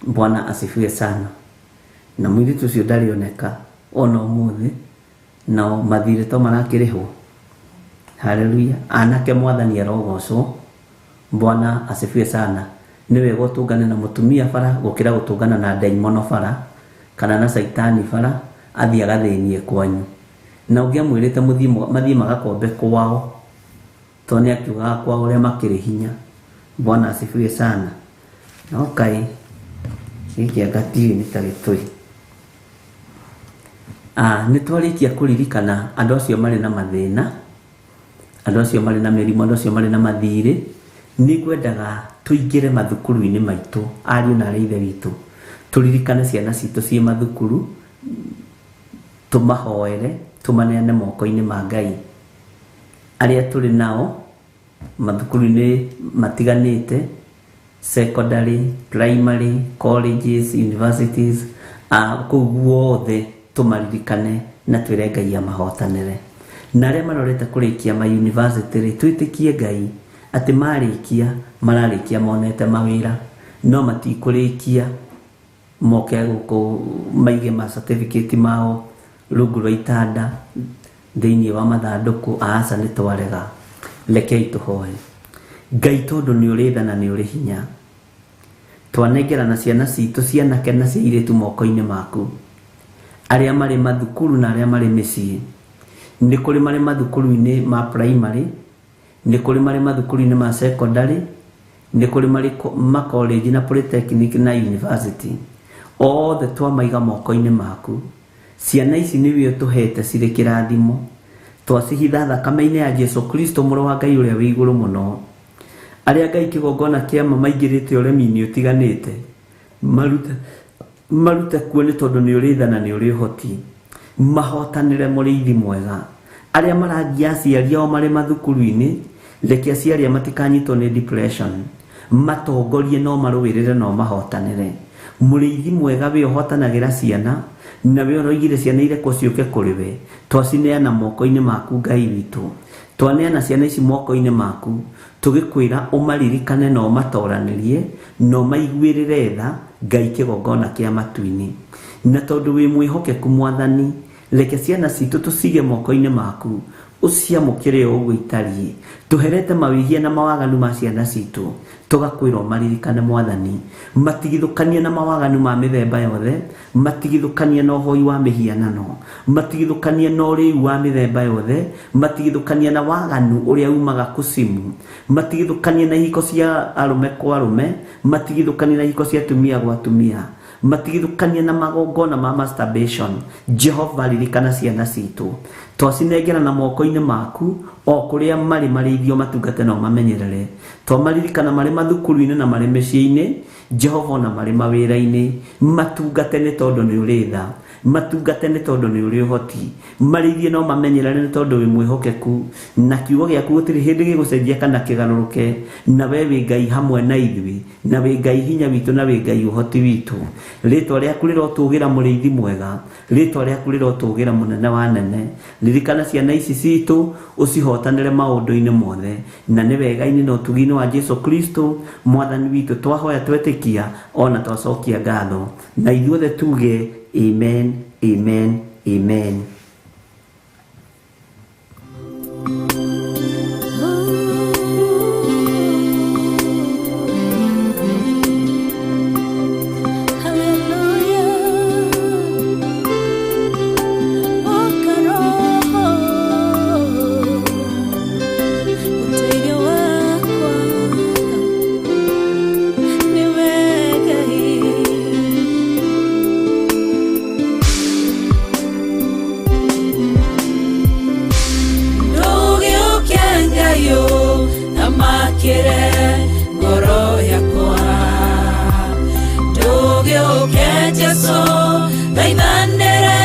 Bwana asifiwe sana. Na mũirĩtu ũcio ndarĩoneka ona ũmũthĩ, nao mathirĩ to marakĩrĩhwo. Haleluya. Anake Mwathani arogocwo. Bwana asifiwe sana. Nĩ wega ũtũngane na mũtumia bara gũkĩra gũtũngana na ndaimono bara kana na caitani bara athiĩ agathĩnie kwanyu. Na ũngĩamwĩrĩte mathiĩ magakombe kwao, tondũ nĩ akiugaga kwao ũrĩa makĩrĩ hinya. Bwana asifiwe sana. No kaĩ gĩkĩ anga tiũĩ nĩ ta gĩtũi. Nĩ twarĩkia kũririkana andũ acio marĩ na mathĩna, andũ acio marĩ na mĩrimũ, andũ acio marĩ na mathirĩ. Nĩ ngwendaga tũingĩre mathukuru-inĩ maitũ, ariũ na arĩ ithe witũ, tũririkane ciana citũ ciĩ mathukuru, tũmahoere, tũmaneane moko-inĩ ma Ngai. Arĩa tũrĩ nao mathukuru-inĩ matiganĩte, secondary, primary, colleges, universities, kũu guothe tũmaririkane na twĩre Ngai amahotanĩre. Na arĩa marorete kũrĩkia ma university rĩ, twĩtĩkie Ngai atĩ marĩkia mararĩkia monete mawĩra, no matikũrĩkia moke gũkũ maige ma certificate mao rungu rwa itanda thĩinĩ wa mathandũkũ. Aca, nĩ twarega. Rekei tũhoe. Ngai tondũ nĩ ũrĩ tha na nĩ ũrĩ hinya, twanengerana ciana citũ cianake na cia airĩtu moko-inĩ maku, arĩa marĩ mathukuru na arĩa marĩ mĩciĩ. Nĩ kũrĩ marĩ mathukuru-inĩ ma primary, nĩ kũrĩ marĩ mathukuru-inĩ ma secondary, nĩ kũrĩ marĩ ma college na polytechnic na university. Othe twamaiga moko-inĩ maku. Ciana ici nĩwe ũtũhete cirĩ kĩrathimo, twacihitha thakame-inĩ ya Jesu Kristo mũrũ wa Ngai ũrĩa wĩ igũrũ mũno. Arĩa Ngai kĩgongona kĩa ma maingĩrĩte ũremi-inĩ ũtiganĩte, marute kuo nĩ tondũ nĩ ũrĩ tha na nĩ ũrĩ ũhoti. Mahotanĩre mũrĩithi mwega. Arĩa marangia aciari ao marĩ mathukuru-inĩ, reke aciari matikanyitwo nĩ depression, matongorie no marũĩrĩre no mahotanĩre. Mũrĩithi mwega we ũhotanagĩra ciana, na we ũroigire ciana irekwo ciũke kũrĩ we. Twacineana moko-inĩ maku Ngai witũ, twaneana ciana ici moko-inĩ maku, tũgĩkwĩra ũmaririkane na ũmatoranĩrie na ũmaiguĩrĩre tha Ngai kĩgongona kĩa matu-inĩ. Na tondũ wĩ mwĩhokeku Mwathani, reke ciana citũ tũcige moko-inĩ maku, ũciamũkĩre o ũguo itariĩ. Tũherete mawĩhia na mawaganu ma ciana citũ, tũgakwĩra ũmaririkane Mwathani. Matigithũkanie na mawaganu ma mĩthemba yothe, matigithũkanie na ũhoi wa mĩhianano, matigithũkanie na ũrĩu wa mĩthemba yothe, matigithũkanie na waganu ũrĩa umaga kucimu, matigithũkanie na ihiko cia arũme kwa arũme, matigithũkanie na ihiko cia atumia gwa atumia, Matigithũkanie na magongona ma masturbation. Jehova, ririkana ciana citũ, twacinengera na moko-inĩ maku o kũrĩa marĩ, marĩithio, matungate na ũmamenyerere. Twamaririkana marĩ mathukuru-inĩ na marĩ mĩciĩ-inĩ, Jehova, ona marĩ mawĩra-inĩ, matungate nĩ tondũ nĩ ũrĩ tha, matungate nĩ tondũ nĩ ũrĩ ũhoti, marĩithie no mamenyerere nĩ tondũ wĩ mwĩhokeku, na kiugo gĩaku gũtirĩ hĩndĩ gĩgũcenjia kana kĩgarũrũke, na we wĩ Ngai hamwe na ithuĩ, na wĩ Ngai hinya witũ, na wĩ Ngai ũhoti witũ. Rĩtwa rĩaku rĩrotũgĩra, mũrĩithi mwega, rĩtwa rĩaku rĩrotũgĩra, mũnene wa nene. Ririkana ciana ici citũ, ũcihotanĩre maũndũ-inĩ mothe, na nĩ wega-inĩ na ũtugi-inĩ wa Jesu Kristo mwathani witũ twahoya, twetĩkia, ona twacokia ngatho, na ithuothe tuge amen, amen, amen. Hallelujah. Okaroho ũteithio wakwa nĩwe Ngai. Ndũgĩũke Ngai ũthamakĩre ngoro yakwa, ndũgĩũke Jesũ thaithanĩre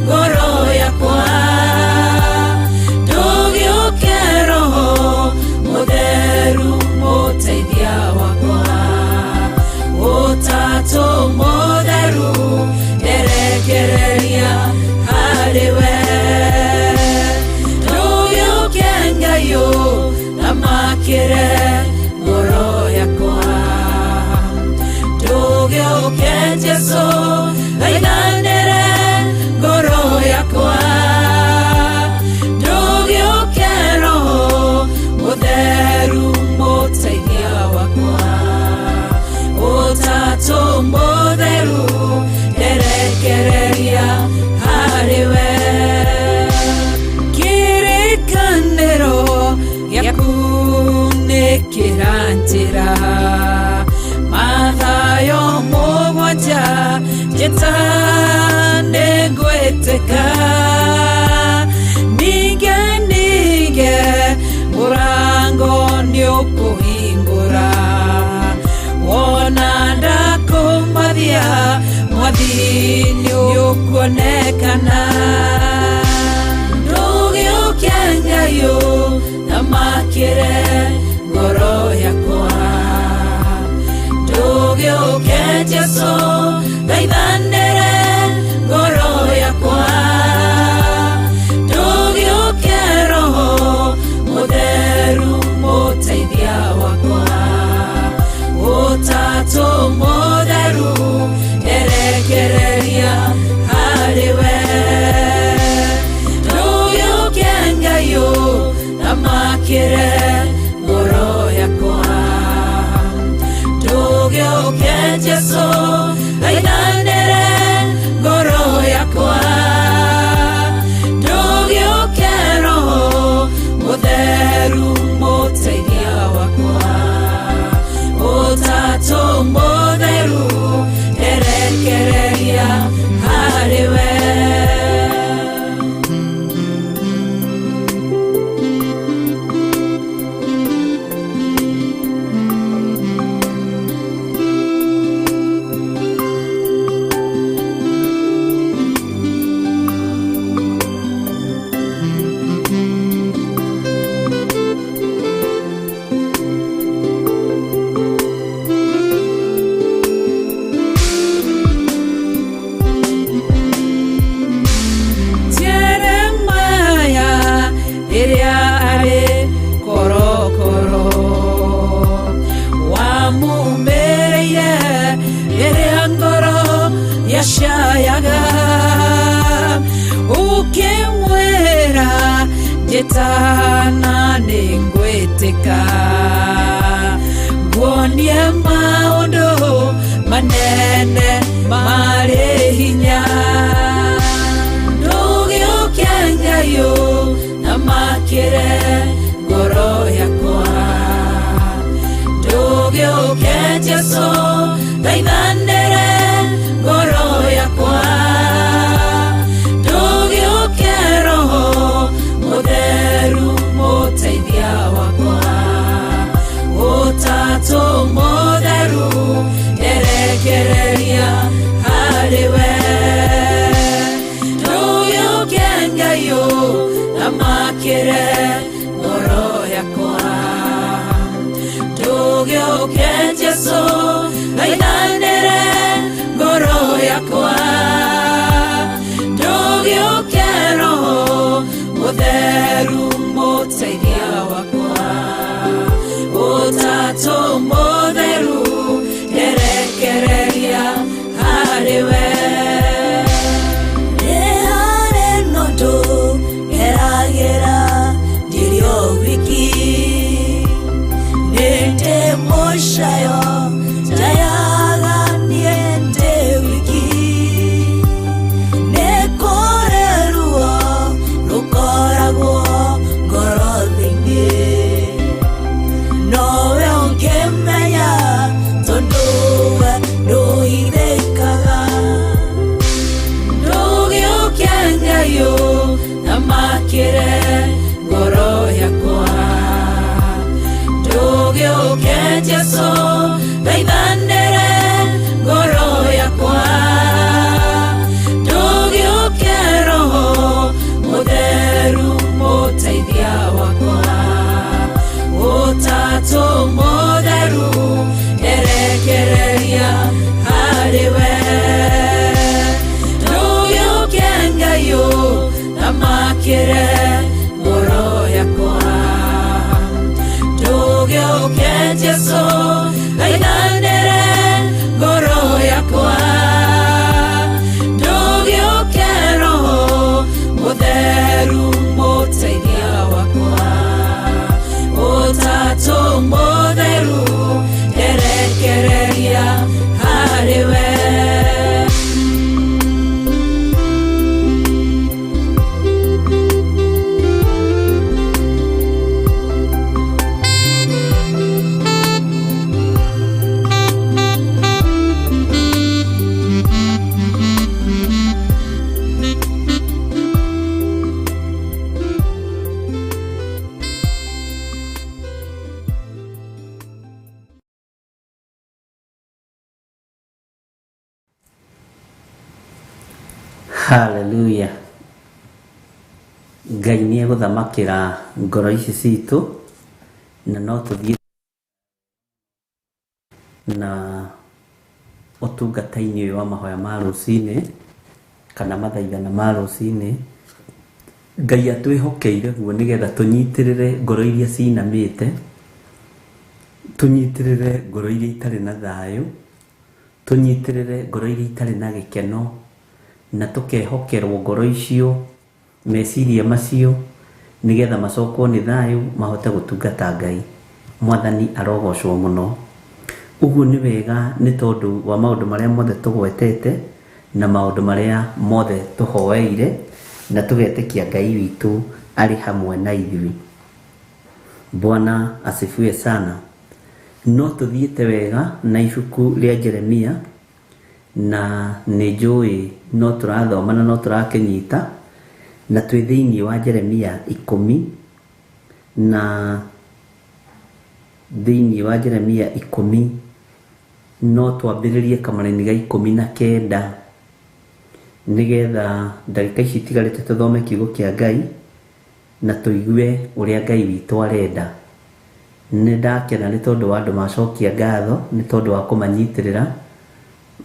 ngoro yakwa, ndũgĩũke Roho Mũtheru mũteithia wakwa, Ũtatũ Mũtheru nderekereria harĩ we. Ndũgĩũke Ngai ũthamakĩre ngoro yakwa, ndũgĩũke Jesũ thaithanĩre ngoro yakwa, ndũgĩũke Roho Mũtheru mũteithia wakwa, Ũtatũ Mũtheru nderekereria harĩ we. Kĩrĩkanĩro gĩaku nĩ kĩranjĩra Mathayo 7, njĩta nĩngwĩtĩka, ninge ninge mũrango nĩũkũhingũra, wona ndakũmathia mwathi nĩũkuonekana. Ndũgĩũke Ngai ũthamakĩre ngoro yakwa, ndũgĩũke Jesũ thaithanĩre ngoro yakwa, ndũgĩũke Roho Mũtheru mũteithia wakwa, Ũtatũ Mũtheru nderekereria harĩ we. Ndũgĩũke Ngai ũthamakĩre ngoro yakwa, ndũgĩũke Jesũ thaithanĩre ngoro yakwa, ndũgĩũke Roho Mũtheru mũteithia wakwa, Ũtatũ Mũtheru nderekereria harĩ we. Jeremaya rĩrĩa arĩ korokoro wamumĩrĩire rĩrĩa ngoro yacayaga, ũkĩmwĩra njĩtana nĩngwĩtĩka, nguonie maũndũ manene marĩ hinya. Ndũgĩũke Ngai ũthamakĩre ngoro yakwa, ndũgĩũke Jesũ thaithanĩre Thamakĩre ngoro yakwa. Ndũgĩũke Jesũ, thaithanĩre ngoro yakwa. Ndũgĩũke Roho Mũtheru mũteithia wakwa. Ũtatũ Mũtheru nderekereria harĩ we. Nĩ harĩ na ũndũ ngeragĩra ndĩrĩ o wiki. Nĩ ndĩ mũcayo njayaga niĩ ndĩ wiki. Nĩ kũrĩ ruo rũkoragwo ngoro thĩinĩ. Nowe ũngĩmenya tondũ we ndũhithĩkaga. Ndũgĩũke Ngai ũthamakĩre ngoro yakwa. Ndũgĩũke Jesũ, thaithanĩre ngoro yakwa. Ndũgĩũke Roho Mũtheru mũteithia wakwa. Ũtatũ Mũtheru nderekereria harĩ we. Ndũgĩũke Ngai ũthamakĩre ngoro yakwa. Ndũgĩũke Jesũ, thaithanĩre ngoro yakwa. Ndũgĩũke Roho Mũtheru mũteithia wakwa. Ũtatũ Mũtheru nderekereria harĩ we. Hallelujah. Ngai nĩ egũthamakĩra ngoro ici citũ na no tũthiĩ na ũtungata-inĩ ũyũ wa mahoya ma rũcinĩ kana mathaithana ma rũcinĩ. Ngai atwĩhokeire guo nĩgetha tũnyitĩrĩre ngoro iria cinamĩte, tũnyitĩrĩre ngoro iria itarĩ na thayũ, tũnyitĩrĩre ngoro iria itarĩ na gĩkeno, na tũkehokerwo ngoro icio, meciria macio, nĩgetha macokwo nĩ thayũ mahote gũtungata Ngai. Mwathani arogocwo mũno. Ũguo nĩ wega nĩ tondũ wa maũndũ marĩa mothe tũgwetete na maũndũ marĩa mothe tũhoeire na tũgetĩkia Ngai witũ arĩ hamwe na ithuĩ. Bwana asifiwe sana. No tũthiĩte wega na ibuku rĩa Jeremia na nĩ njũĩ no tũrathoma na no tũrakĩnyita, na twĩ thĩinĩ wa Jeremia 10 na thĩinĩ wa Jeremia 10 no twambĩrĩrie kamũraini ga 19 nĩgetha ndagĩka ici itigarĩte tũthome kiugo kĩa Ngai na tũigue ũrĩa Ngai witũ arenda. Nĩ ndakena nĩ tondũ wa andũ macokia ngatho nĩ tondũ wa kũmanyitĩrĩra,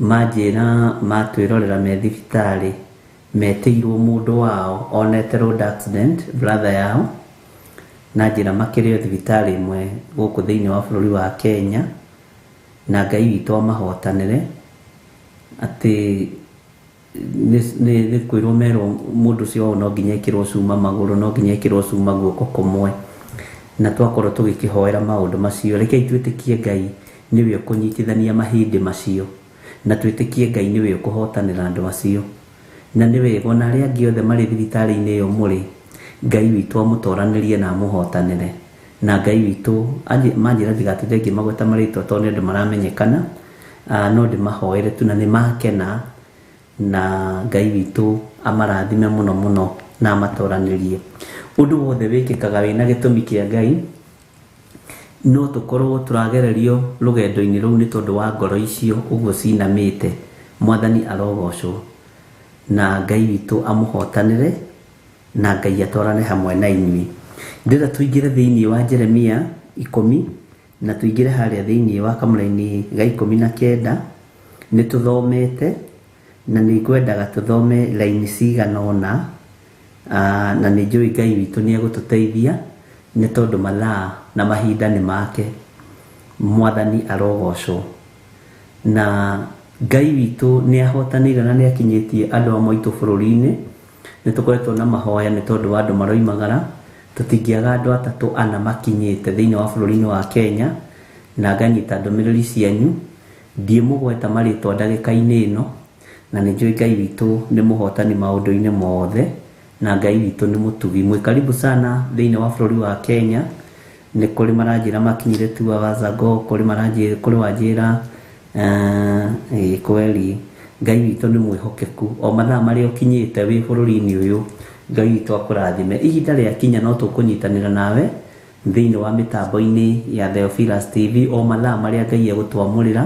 manjĩra matwĩrorera me thibitarĩ metĩirwo mũndũ wao onete road accident brother yao, na njĩra makĩrĩo thibitarĩ ĩmwe gũkũ thĩinĩ wa bũrũri wa Kenya, na Ngai witũ amahotanĩre atĩ nĩ kwĩrwo merwo mũndũ ũcio wao no nginya ekĩrwo cuma magũrũ, no nginya ekĩrwo cuma guoko kũmwe, na twakorwo tũgĩkĩhoera maũndũ macio. Rekei twĩtĩkie Ngai nĩwe ũkũnyitithania mahĩndĩ macio, na twĩtĩkie Ngai nĩwe ũkũhotanĩra andũ acio, na nĩ wega ona arĩa angĩ othe marĩ thibitarĩ-inĩ ĩyo mũrĩ, Ngai witũ amũtoranĩrie na amũhotanĩre. Na Ngai witũ manjĩra ndigatinde ngĩmagweta marĩtwa tondũ nĩ andũ maramenyekana, no ndĩmahoere tu na nĩ makena, na Ngai witũ amarathime mũno mũno na amatoranĩrie. Ũndũ wothe wĩkĩkaga wĩna gĩtũmi kĩa Ngai, no tũkorwo tũragererio rũgendo-inĩ rũu nĩ tondũ wa ngoro icio ũguo cinamĩte. Mwathani arogocwo na Ngai witũ amũhotanĩre Na Ngai atwarane hamwe na inyuĩ. Ndĩrenda tũingĩre thĩinĩ wa Jeremia 10 na tũingĩre harĩa thĩinĩ wa kamũraini ga 19. Nĩ tũthomete na nĩ ngwendaga tũthome raini cigana ũna, na nĩ njũĩ Ngai witũ nĩ egũtũteithia nĩ tondũ mathaa na mahinda nĩ make. Mwathani arogocwo. Na Ngai witũ nĩ ahotanĩire na nĩ akinyĩtie andũ amwe aitũ bũrũri-inĩ. Nĩ tũkoretwo na mahoya nĩ tondũ wa andũ maroimagara. Tũtingĩaga andũ atatũ ana makinyĩte thĩinĩ wa bũrũri-inĩ wa Kenya, na nganyita ndũmĩrĩri cianyu. Ndiĩmũgweta marĩtwa ndagĩka-inĩ ĩno, na nĩ njũĩ Ngai witũ nĩ mũhotani maũndũ-inĩ mothe, na Ngai witũ nĩ mũtugi. Mwĩ karibu sana thĩinĩ wa bũrũri wa Kenya. Nĩ kũrĩ maranjĩra makinyire 2 hours ago, kũrĩ maranjĩra, kũrĩ wanjĩra, kweli Ngai witũ nĩ mwĩhokeku. O mathaa marĩa ũkinyĩte wĩ bũrũri-inĩ ũyũ, Ngai witũ akũrathime. Ihinda rĩakinya no tũkũnyitanĩra nawe thĩinĩ wa mĩtambo-inĩ ya Theophilus TV, o mathaa marĩa Ngai egũtwamũrĩra,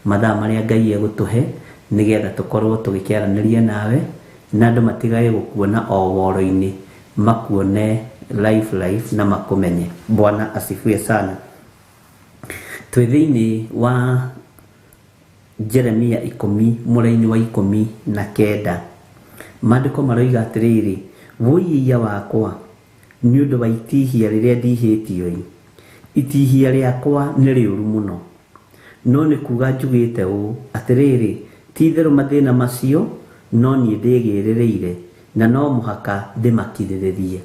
mathaa marĩa Ngai egũtũhe, nĩgetha tũkorwo tũgĩkĩaranĩria nawe, na andũ matigage gũkuona o woro-inĩ, makuone live live na makũmenye. Bwana asifiwe sana. Twĩ thĩinĩ wa Jeremia 10 mũraini wa 19. Maandĩko maroiga atĩrĩrĩ, wũiya wakwa nĩ ũndũ wa itihia rĩrĩa ndihĩtio ĩ, itihia rĩakwa nĩ rĩũru mũno. No nĩ kuga njugĩte ũũ atĩrĩrĩ, ti-itherũ mathĩna macio no niĩ ndĩgĩrĩrĩire, na no mũhaka ndĩmakirĩrĩrie.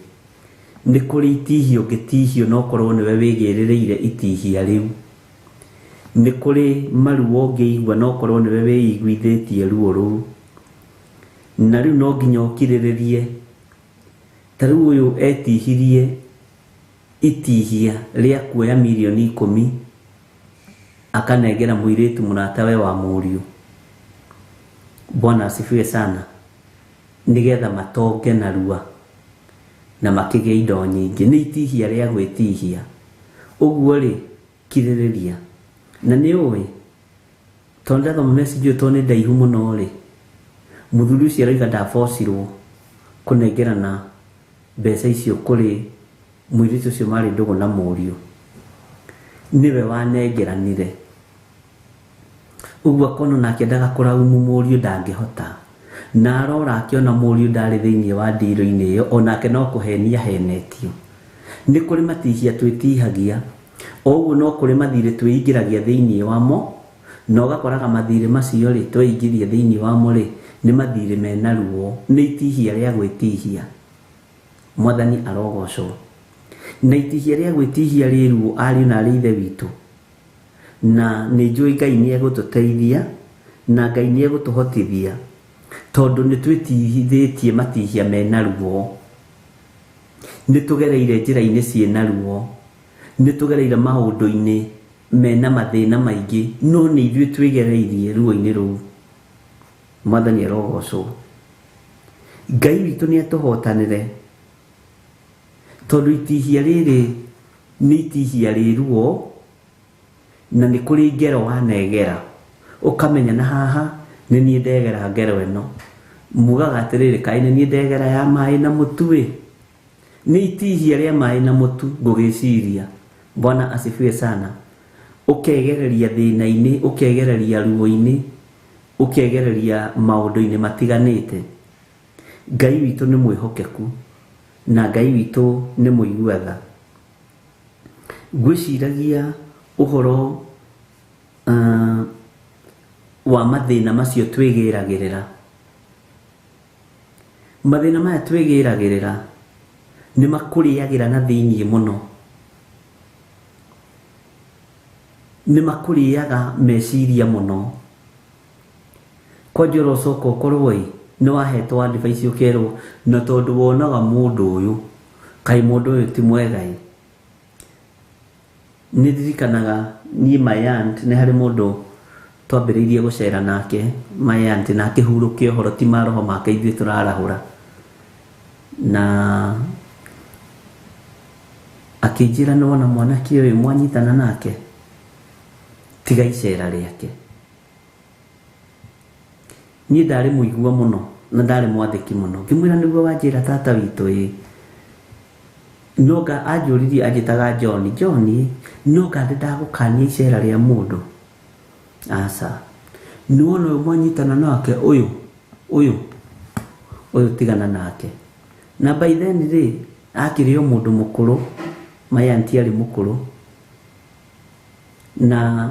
Nĩ kũrĩ itihia ũngĩtihio no korwo nĩwe wĩgĩrĩrĩire itihia rĩu. Nĩ kũrĩ maruo ũngĩigua no korwo nĩwe wĩiguithĩtie ruo rũu. Na rĩu no nginya ũkirĩrĩrie. Ta rĩu ũyũ etihirie itihia rĩa kuoya mirioni 10 akanengera mũirĩtu mũratawe wa mũriũ. Bwana asifiwe sana. Nĩgetha matonge narua na makĩgĩe indo nyingĩ. Nĩ itihia rĩa gwĩtihia. Ũguo rĩ, kirĩrĩria. Na nĩ ũĩ, tondũ ndathoma message ĩyo tondũ nĩ ndaihu mũno rĩ, mũthuri ũcio aroiga ndabocirwo kũnengerana mbeca icio kũrĩ mũirĩtu ũcio marĩ ndũgũ na mũriũ. Nĩwe wanengeranire. Ũguo akona nake endaga kũraumu mũriũ ndangĩhota. Na arora akĩona mũriũ ndarĩ thĩinĩ wa ndiro-inĩ ĩyo, onake no kũhenia henetio. Nĩ kũrĩ matihia twĩtihagia, o ũguo no kũrĩ mathirĩ twĩingĩragia thĩinĩ wamo, na ũgakoraga mathirĩ macio rĩ, tweingĩria thĩinĩ wamo rĩ, nĩ mathirĩ mena ruo, nĩ itihia rĩa gwĩtihia. Mwathani arogocwo. Na itihia rĩa gwĩtihia rĩ ruo, ariũ na arĩ ithe witũ. Na nĩ njũĩ Ngai nĩ egũtũteithia, na Ngai nĩ egũtũhotithia, tondũ nĩ twĩtihithĩtie matihia mena ruo. Nĩ tũgereire njĩra-inĩ ciĩna ruo, nĩ tũgereire maũndũ-inĩ mena mathĩna maingĩ, no nĩ ithuĩ twĩgereirie ruo-inĩ rũu. Mwathani arogocwo. Ngai witũ nĩ atũhotanĩre, tondũ itihia rĩrĩ nĩ itihia rĩ ruo, na nĩ kũrĩ ngero wanegera, ũkamenya na haha nĩ niĩ ndegera ngero ĩno. Mugaga atĩrĩrĩ, kaĩ nĩ niĩ ndegera ya maĩ na mũtu ĩ? Nĩ itihia rĩa maĩ na mũtu ngũgĩciria. Bwana asifiwe sana. Ũkegereria thĩna-inĩ, ũkegereria ruo-inĩ, ũkegereria maũndũ-inĩ matiganĩte. Ngai witũ nĩ mwĩhokeku, na Ngai witũ nĩ mũigua tha. Ngwĩciragia ũhoro wa mathĩna macio twĩgĩragĩrĩra. Mathĩna maya twĩgĩragĩrĩra nĩ makũrĩagĩra na thĩinĩ mũno. Nĩ makũrĩaga meciria mũno. Kwanja ũrocoka ũkorwo ĩ, nĩ wahetwo advice ũkerwo, na tondũ wonaga mũndũ ũyũ, kaĩ mũndũ ũyũ ti mwega ĩ. Nĩ ndirikanaga niĩ my aunt, nĩ harĩ mũndũ twambĩrĩirie gũcera nake, my aunt, na akĩhurũkia ũhoro ti maroho make ithuĩ tũrarahũra. Na akĩnjĩra nĩ wona mwanake ũyũ mwanyitana nake, tiga icera rĩake. Niĩ ndarĩ mũigua mũno. Na ndarĩ mwathĩki mũno. Ngĩmwĩra nĩguo wanjĩra tata witũ ĩ. No nga anjũririe anjĩtaga John, John, no nga ndagũkania icera rĩa mũndũ. Aca. Nĩwona ũyũ mwanyitana nake ũyũ, ũyũ, ũyũ tigana nake. Na by then rĩ, akĩrĩ o mũndũ mũkũrũ, my auntie arĩ mũkũrũ. Na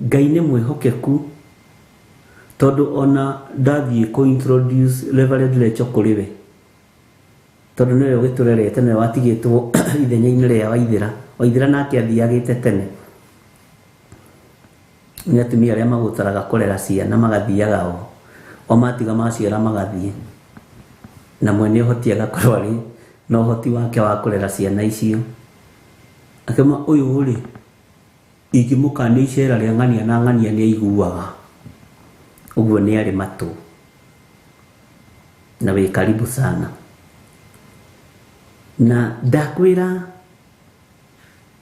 Ngai nĩ mwĩhokeku tondũ ona ndathiĩ kũ introduce Reverend Rachel kũrĩ we, tondũ nĩwe ũgĩtũrerete, nĩwe watigĩtwo ithenya-inĩ rĩa Waithĩra. Waithĩra nake athiagĩte tene. Nĩ atumia arĩa magũtaraga kũrera ciana magathiaga o, o matiga maciara magathiĩ. Na mwene ũhoti agakorwo arĩ na ũhoti wake wa kũrera ciana icio. Akĩma ũyũ rĩ, ingĩmũkania icera rĩa ng'ania na ng'ania nĩ aiguaga. Ũguo nĩ arĩ matũ. Na wĩ karibu sana. Na ndakwĩra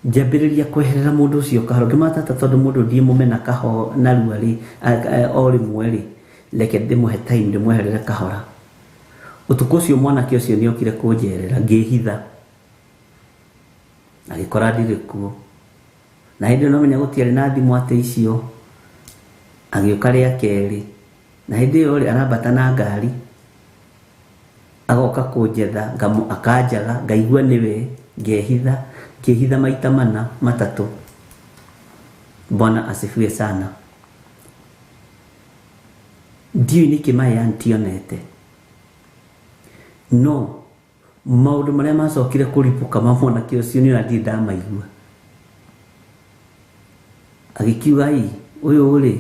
njambĩrĩria kweherera mũndũ ũcio kahora, ngĩmatata tondũ mũndũ ndiĩmũmena kaho narua rĩ, o rĩmwe rĩ, reke ndĩmũhe time ndĩmweherere kahora. Ũtukũ ũcio mwanake ũcio nĩokire kũnjerera, ngĩhitha. Agĩkora ndirĩ kuo. Na hĩndĩ ĩyo no menya gũtiarĩ na thimũ atĩ icio. Agĩũka rĩa kerĩ. Na hĩndĩ ĩyo rĩ, arambata na ngari. Agoka kũnjetha, akanjaga, ngaigua nĩwe, ngehitha, ngĩhitha maita mana matatũ. Bwana asifiwe sana. Ndiũĩ nĩkĩ my auntie onete. No maũndũ marĩa macokire kũribũka ma mwanake ũcio nĩ ona ndirĩ ndamaigua. Agĩkiuga ĩ, ũyũ rĩ,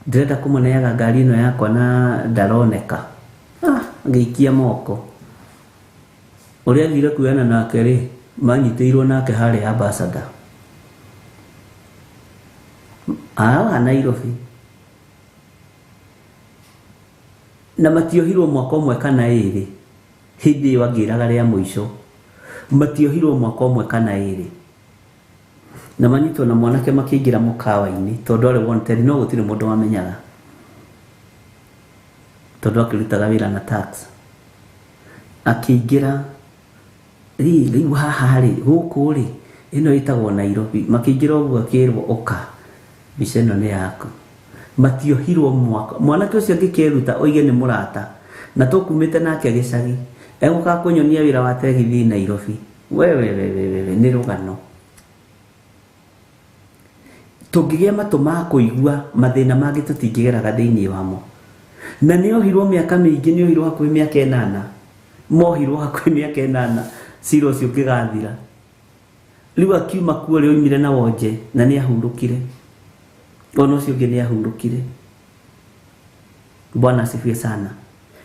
ndĩrenda kũmũneaga ngari ĩno yakwa na ndaroneka. Agĩikia moko. Ũrĩa athire kuoyana nake rĩ, manyitĩirwo nake harĩa Ambassador. Haha Nairobi. Na matiohirwo mwaka ũmwe kana ĩrĩ. Hĩndĩ ĩyo angĩraga rĩa mũico. Matiohirwo mwaka ũmwe kana ĩrĩ. Na manyitwo na mwanake makĩingĩra mũkawa-inĩ tondũ arĩ wanted, no gũtirĩ mũndũ wamenyaga. Tondũ akĩrutaga wĩra na tax. Akĩingĩra rĩu haha rĩ, gũkũ rĩ, ĩno ĩtagwo Nairobi. Makĩingĩra ũguo akĩrwo ũka, mbica ĩno nĩ yaku. Matiohirwo mwaka. Mwanake ũcio angĩkeruta oige nĩ mũrata. Na tũkumĩte nake gĩcagi. Egũka kũnyonia wĩra wa tegithi Nairobi. Wewe nĩ rũgano. Tũngĩgĩa matũ ma kũigua mathĩna mangĩ tũtingĩgeraga thĩinĩ wamo. Na nĩohirwo mĩaka mĩingĩ, nĩohirwo hakuhĩ mĩaka ĩnana. Mohirwo hakuhĩ mĩaka ĩnana, cira ũcio ũngĩgathira. Rĩu akiuma kuo rĩ, oimire na wonje na nĩahurũkire. Ona ũcio ũngĩ nĩahurũkire. Bwana asifiwe sana.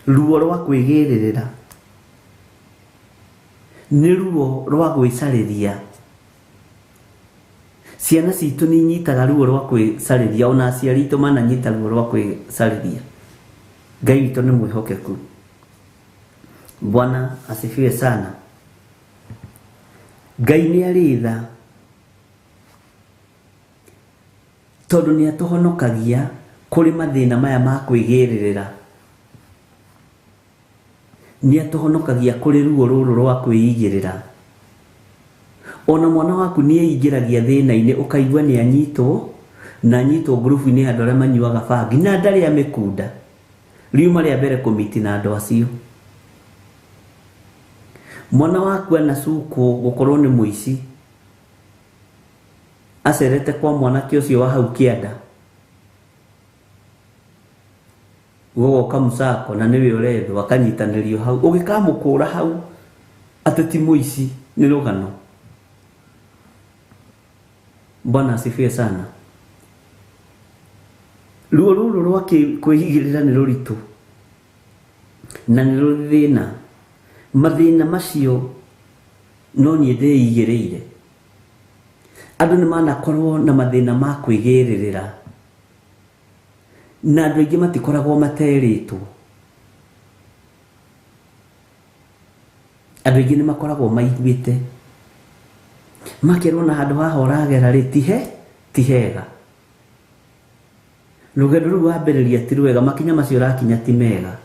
Ruo rwa kwĩgĩrĩrĩra nĩ ruo rwa gwĩcarĩria. Ciana citũ nĩ inyitaga ruo rwa kwĩcarĩria, ona aciari aitũ mananyita ruo rwa kwĩcarĩria. Ngai witũ nĩ mwĩhokeku. Bwana asifiwe sana. Ngai nĩ arĩ tha tondũ nĩ atũhonokagia kũrĩ mathĩna maya ma kwĩgĩrĩrĩra. Nĩ atũhonokagia kũrĩ ruo rũrũ rwa kwĩigĩrĩra. Ona mwana waku nĩ eingĩragia thĩna-inĩ ũkaigua nĩ anyitwo, na anyitwo ngurubu-inĩ ya andũ arĩa manyuaga bangi na ndarĩ amĩkunda. Riuma rĩa mbere kũmiti na andũ acio. Mwana waku anacukwo gũkorwo nĩ mũici. Acerete kwa mwanake ũcio wa hau kĩanda. Gũgoka mũcako na nĩwe ũrethwo akanyitanĩrio hau. Ũgĩkamũkũra hau atĩ ti mũici nĩ rũgano. Bwana asifiwe sana. Ruo rũrũ rwa kwĩigĩrĩra nĩ rũritũ na nĩ rũrĩ thĩna. Mathĩna macio no niĩ ndĩigĩrĩire. Andũ nĩ manakorwo na mathĩna ma kwĩgĩrĩrĩra na andũ aingĩ matikoragwo materĩtwo. Andũ aingĩ nĩ makoragwo maiguĩte makerwo na handũ haha ũragera rĩ ti hega. Rũgendo rũu wambĩrĩria ti rwega, makinya macio ũrakinya ti mega.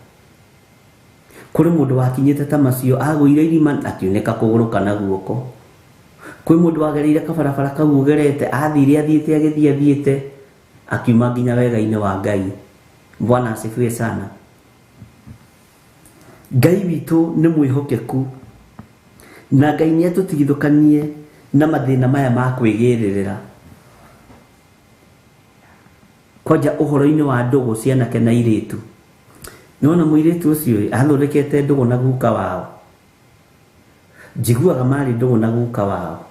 Kũrĩ mũndũ wakinyĩte ta macio agũire irima akiunĩka kũgũrũ kana guoko. Kwĩ mũndũ wagereire kabarabara kau ũgerete, athire athiĩte agĩthiĩ athiĩte akiuma nginya wega-inĩ wa Ngai. Bwana asifiwe sana. Ngai witũ nĩ mwĩhokeku na Ngai nĩ atũtigithũkanie na mathĩna maya ma kwĩgĩrĩrĩra. Kwanja ũhoro-inĩ wa ndũgũ cia anake na airĩtu. Nĩwona mũirĩtu ũcio athondekete ndũgũ na guka wao. Njiguaga marĩ ndũgũ na guka wao.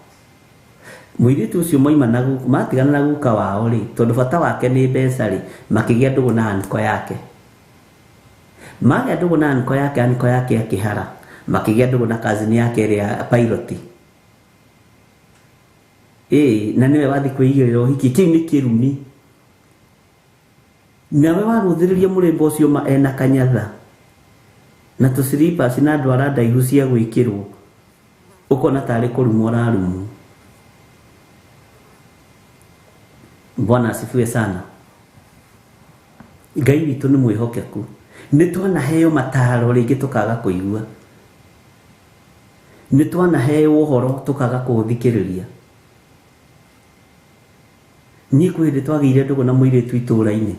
Mũirĩtu ũcio moima na guka, matigana na guka wao rĩ, tondũ bata wake nĩ mbeca rĩ, makĩgĩa ndũgũ na anko yake. Magĩa ndũgũ na anko yake akĩhara, makĩgĩa ndũgũ na cousin yake ĩrĩa pilot. Ĩĩ, na nĩwe wathiĩ kwĩigĩrĩra ũhiki, kĩu nĩ kĩrumi. Nawe warũthĩrĩria mũrĩmbo ũcio ma ena kanyatha na tũ slippers na ndwara ndaihu cia gwĩkĩrwo, ũkona tarĩ kũrumwo ũrarumwo. Bwana asifiwe sana. Ngai witũ nĩ mwĩhokeku. Nĩ twanaheo mataro rĩngĩ tũkaga kũigua. Nĩ twanaheo ũhoro tũkaga kũũthikĩrĩria. Niĩ kwĩ hĩndĩ twagĩire ndũgũ na mũirĩtu itũũra-inĩ.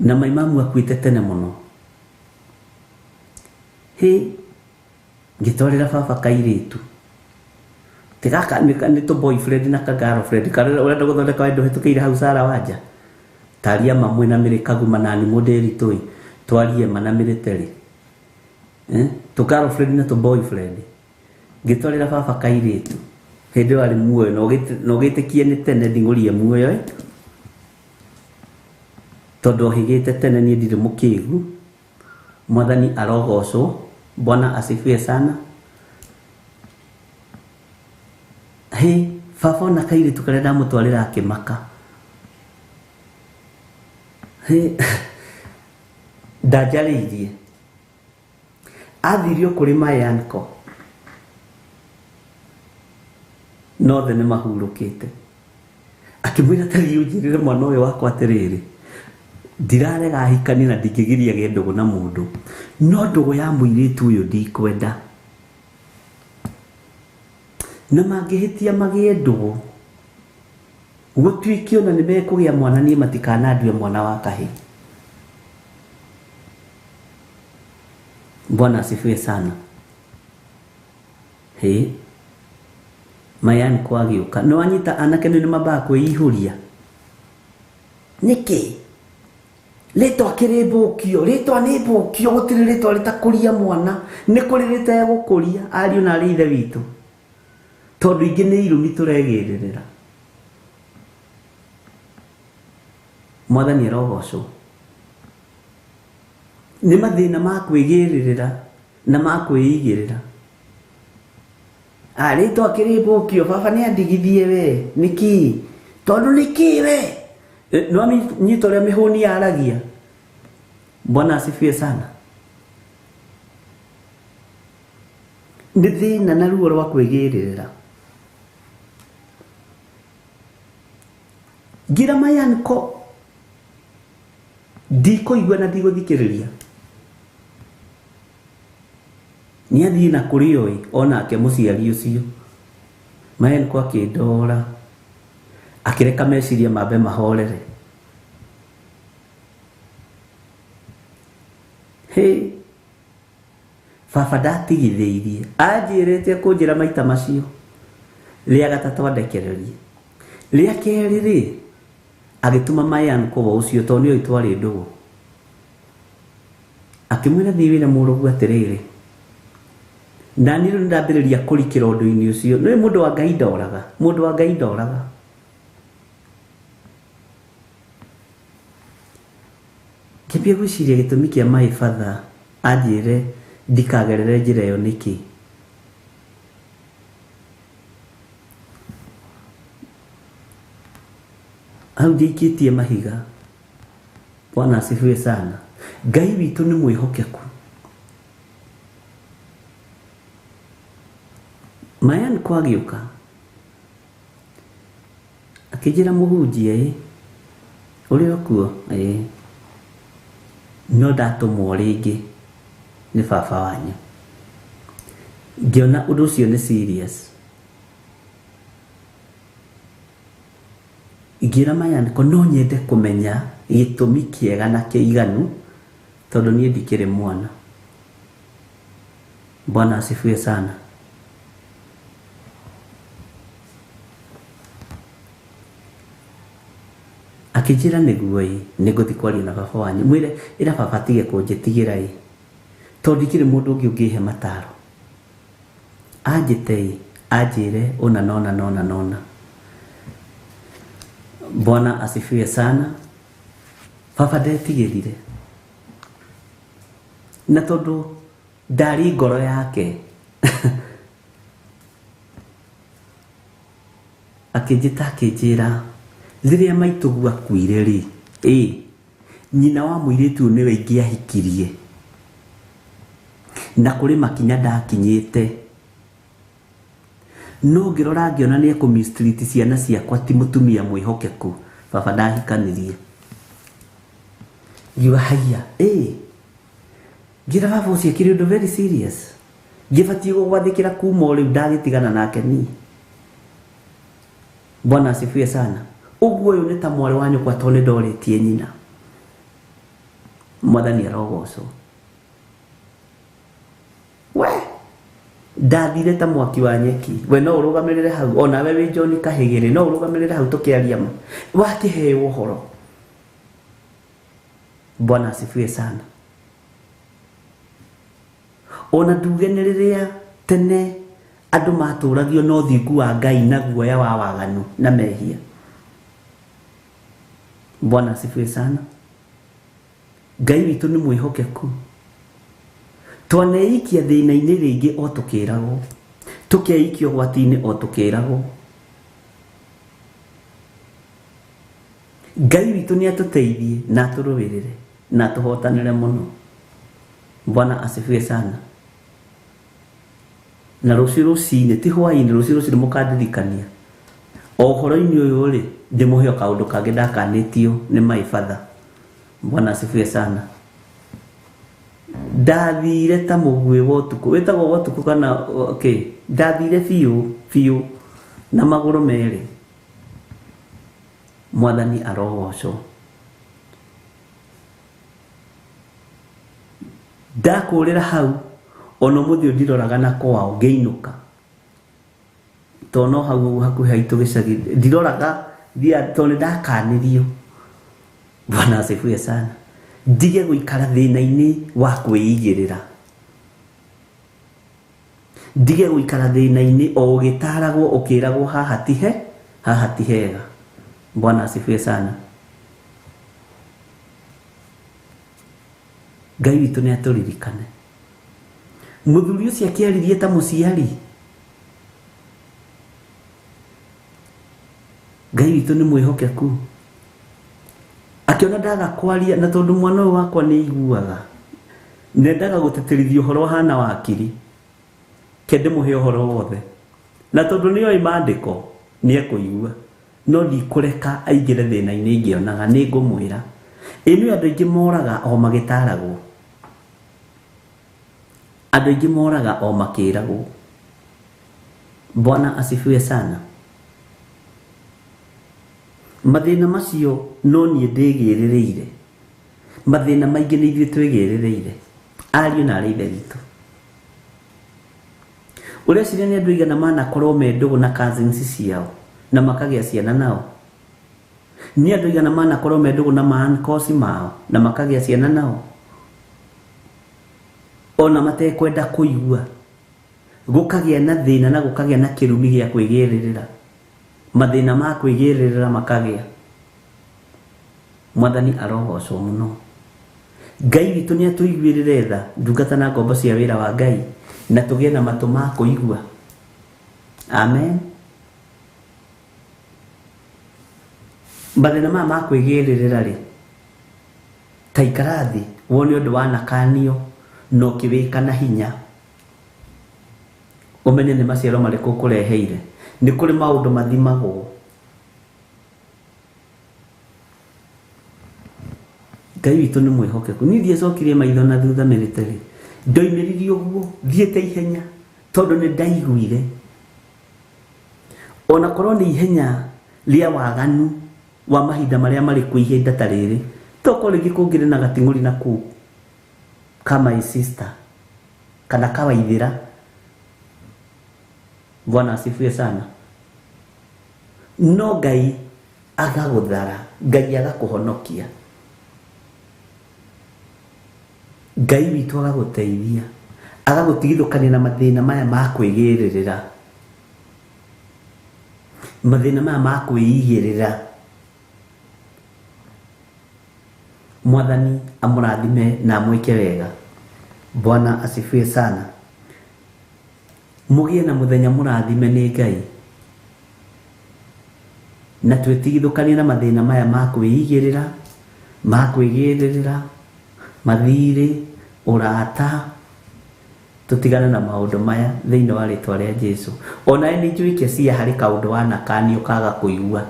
Na maimamu akuĩte tene mũno. Hĩ, ngĩtwarĩra baba kairĩtu. Ti gaka nĩ tũ boyfriend na ka girlfriend karĩa ũrenda gũthondeka wendo ũhĩtũkĩire hau Sara wanja. Taria ma mwĩna mĩrĩ kaguma na nĩ mũndĩri tũĩ. Twarie ma na mĩrĩ terĩ. Tũ girlfriend na tũ boyfriend. Ngĩtwarĩra baba kairĩtu. Hĩndĩ ĩyo arĩ muoyo na ũgĩtĩkie nĩ tene nding'ũrie muoyo. Tondũ ohĩgĩte tene niĩ ndirĩ mũkĩgu. Mwathani arogocwo. Bwana asifiwe sana. Hĩ, baba ona kairĩtu karĩa ndamũtwarĩra akĩmaka. Hĩ, ndanjarĩirie. Athirio kũrĩ my uncle. Nothe nĩ mahurũkĩte. Akĩmwĩra ta thiĩ ũnjĩrĩre mwana ũyũ wakwa atĩrĩrĩ, ndirarega ahikanie na ndingĩgiria agĩe ndũgũ na mũndũ, no ndũgũ ya mũirĩtu ũyũ ndikwenda. Na mangĩhĩtia magĩe ndũgũ, gũtuĩke ona nĩ mekũgĩa mwana, niĩ matikanandue mwana wa kahĩĩ. Bwana asifiwe sana. Hĩ, my uncle agĩũka. Nĩ wanyita anake nĩ mambaga kwĩihũria. Nĩkĩ? Rĩtwa kĩrĩ mbũkio, rĩtwa nĩ mbũkio, gũtirĩ rĩtwa rĩtakũria mwana. Nĩ kũrĩ rĩtegũkũria, ariũ na arĩ ithe witũ. Tondũ ingĩ nĩ irumi tũregĩrĩrĩra. Mwathani arogocwo. Nĩ mathĩna ma kwĩgĩrĩrĩra na ma kwĩigĩrĩra. Rĩtwa kĩrĩ mbũkio, baba nĩ andigithie we. Nĩkĩ? Tondũ nĩkĩ we? Nĩ wanyita ũrĩa mĩhũni yaragia. Bwana asifiwe sana. Nĩ thĩna na ruo rwa kwĩgĩrĩrĩra. Ngira my uncle ndikũigua na ndigũthikĩrĩria. Nĩ athiĩ na kũrĩ oĩ onake mũciari ũcio. My uncle akĩndora, akĩreka meciria mambe mahorere. Hĩ, baba ndatigithĩirie, anjĩrĩte kũnjĩra maita macio. Rĩa gatatũ andekererie. Rĩa kerĩ rĩ, agĩtũma my uncle ũcio tondũ nĩoĩ twarĩ ndũgũ. Akĩmwĩra thiĩ wĩre mũrũguo atĩrĩrĩ, na niĩ rĩu nĩndambĩrĩria kũrikĩra ũndũ-inĩ ũcio. Nĩũĩ mũndũ wa Ngai ndoraga, mũndũ wa Ngai ndoraga. Ngĩambia gwĩciria gĩtũmi kĩa my father anjĩre ndikagerere njĩra ĩyo nĩkĩ. Hau ndiaikĩtie mahiga. Bwana asifiwe sana. Ngai witũ nĩ mwĩhokeku. My uncle agĩũka akĩnjĩra mũhunjia ĩ, Ũrĩ o kuo? Ĩĩ. No ndatũmwo rĩngĩ nĩ baba wanyu. Ngĩona ũndũ ũcio nĩ serious. Ngĩra Mayanko no nyende kũmenya gĩtũmi kĩega na kĩiganu tondũ niĩ ndikĩrĩ mwana. Bwana asifiwe sana. Akĩnjĩra nĩguo ĩ, nĩngũthiĩ kwaria na baba wanyu. Mwĩre ĩra baba atige kũnjĩtigĩra ĩ, tondũ ndikĩrĩ mũndũ ũngĩ ũngĩhe mataro. Anjĩte ĩ, anjĩre ũna na ũna na ũna na ũna. Bwana asifiwe sana. Baba ndetigĩrire. Na tondũ ndarĩ ngoro yake. Akĩnjĩta akĩnjĩra rĩrĩa maitũguo akuire rĩ, ĩ nyina wa mũirĩtu ũyũ nĩwe ingĩahikirie. Na kũrĩ makinya ndakinyĩte. No ngĩrora ngĩona nĩ ekũ-mistreat ciana ciakwa ti mũtumia mwĩhokeku. Baba ndahikanirie. Ngiuga haiya, ĩ ngĩra baba ũcio akĩrĩ ũndũ very serious. Ngĩbatiĩ gũgwathĩkĩra kuma o rĩu ndagĩtigana nake niĩ. Bwana asifiwe sana. Ũguo ũyũ nĩ ta mwarĩ wa nyũkwa tondũ nĩ ndorĩtie nyina. Mwathani arogocwo. We ndathire ta mwaki wa nyeki. We no ũrũgamĩrĩre hau, onawe wĩ John Kahĩgĩrĩ no ũrũgamĩrĩre hau tũkĩaria ma. Wakĩheo ũhoro. Bwana asifiwe sana. Ona nduge nĩ rĩrĩa tene andũ matũragio na ũthingu wa Ngai na guoya wa waganu na mehia. Bwana asifiwe sana. Ngai witũ nĩ mwĩhokeku. Twaneikia thĩna-inĩ rĩngĩ o tũkĩragwo, tũkeikia ũgwati-inĩ o tũkĩragwo. Ngai witũ nĩ atũteithie na atũrũĩrĩre na atũhotanĩre mũno. Bwana asifiwe sana. Na rũciũ rũcinĩ, ti hwaĩ-inĩ, rũciũ rũcinĩ mũkandirikania. O ũhoro-inĩ ũyũ rĩ, ndĩmũhe o kaũndũ kangĩ ndakanĩtio nĩ my father. Bwana asifiwe sana. Ndathire ta mũguĩ wa ũtukũ, wĩtagwo wa ũtukũ kana okay. Ndathire biũ biũ na magũrũ merĩ. Mwathani arogocwo. Ndakũrĩra hau ona ũmũthĩ ũyũ ndiroraga na kwao ngĩinũka. Tondũ no hau ũguo hakuhĩ haitũ gĩcagi ndiroraga tondũ nĩ ndakanirio. Bwana asifiwe sana. Ndige gũikara thĩna-inĩ wa kwĩigĩrĩra. Ndige gũikara thĩna-inĩ o ũgĩtaragwo ũkĩragwo haha ti he, haha ti hega. Bwana asifiwe sana. Ngai witũ nĩ atũririkane. Mũthuri ũcio akĩaririe ta mũciari. Ngai witũ nĩ mwĩhokeku. Akĩona ndaga kwaria na tondũ mwana ũyũ wakwa nĩ aiguaga. Nendaga gũtĩtĩrithia ũhoro hana wakiri. Ke ndĩmũhe ũhoro wothe. Na tondũ nĩoĩ maandĩko nĩ ekũigua. No ndikũreka aingĩre thĩna-inĩ ingĩonaga nĩ ngũmwĩra. Ĩ nĩ andũ aingĩ moraga o magĩtaragwo. Andũ aingĩ moraga o makĩragwo. Bwana asifiwe sana. Mathĩna macio no niĩ ndĩgĩrĩrĩire. Mathĩna maingĩ nĩ ithuĩ twĩgĩrĩrĩire. Ariũ na arĩ ithe witũ. Ũreciria nĩ andũ aigana manakorwo me ndũgũ na cousins ciao na makagĩa ciana nao? Nĩ andũ aigana manakorwo me ndũgũ na ma-uncles mao na makagĩa ciana nao? Ona matekwenda kũigua. Gũkagĩa na thĩna na gũkagĩa na kĩrumi gĩa kwĩgĩrĩrĩra. Mathĩna ma kwĩgĩrĩrĩra makagĩa. Mwathani arogocwo mũno. Ngai witũ nĩ atũiguĩrĩre tha, ndungata na ngombo cia wĩra wa Ngai, na tũgĩe na matũ ma kũigua. Amen. Mathĩna maya ma kwĩgĩrĩrĩra rĩ, ta ikara thĩ wone ũndũ wanakanio na ũkĩwĩka na hinya. Ũmenye nĩ maciaro marĩkũ ũkũreheire. Nĩ kũrĩ maũndũ mathimagwo. Ngai witũ nĩ mwĩhokeku. Niĩ ndiacokirie maitho na thutha military, ndoimĩririe ũguo thiĩte ihenya tondũ nĩ ndaiguire ona korwo nĩ ihenya rĩa waganu wa mahinda marĩa marĩ kuo ihinda ta rĩrĩ, tokorwo rĩngĩ kũngĩrĩ na gating'ũri na kũu ka my sister kana kawaithĩra. Bwana asifiwe sana. No Ngai agagũthara, Ngai agakũhonokia, Ngai witũ agagũteithia, agagũtigithũkania na mathĩna maya ma kwĩgĩrĩrĩra, mathĩna maya ma kwĩigĩrĩra. Mwathani amũrathime na amwĩke wega. Bwana asifiwe sana. Mũgĩe na mũthenya mũrathime nĩ Ngai, na twĩtigithũkanie na mathĩna maya ma kwĩigĩrĩra, ma kwĩgĩrĩrĩra, mathirĩ, ũrata, tũtigane na maũndũ maya thĩinĩ wa rĩtwa rĩa Jesu. Onawe nĩ njũĩ Kesia harĩ kaũndũ wanakanio kaga kũigua.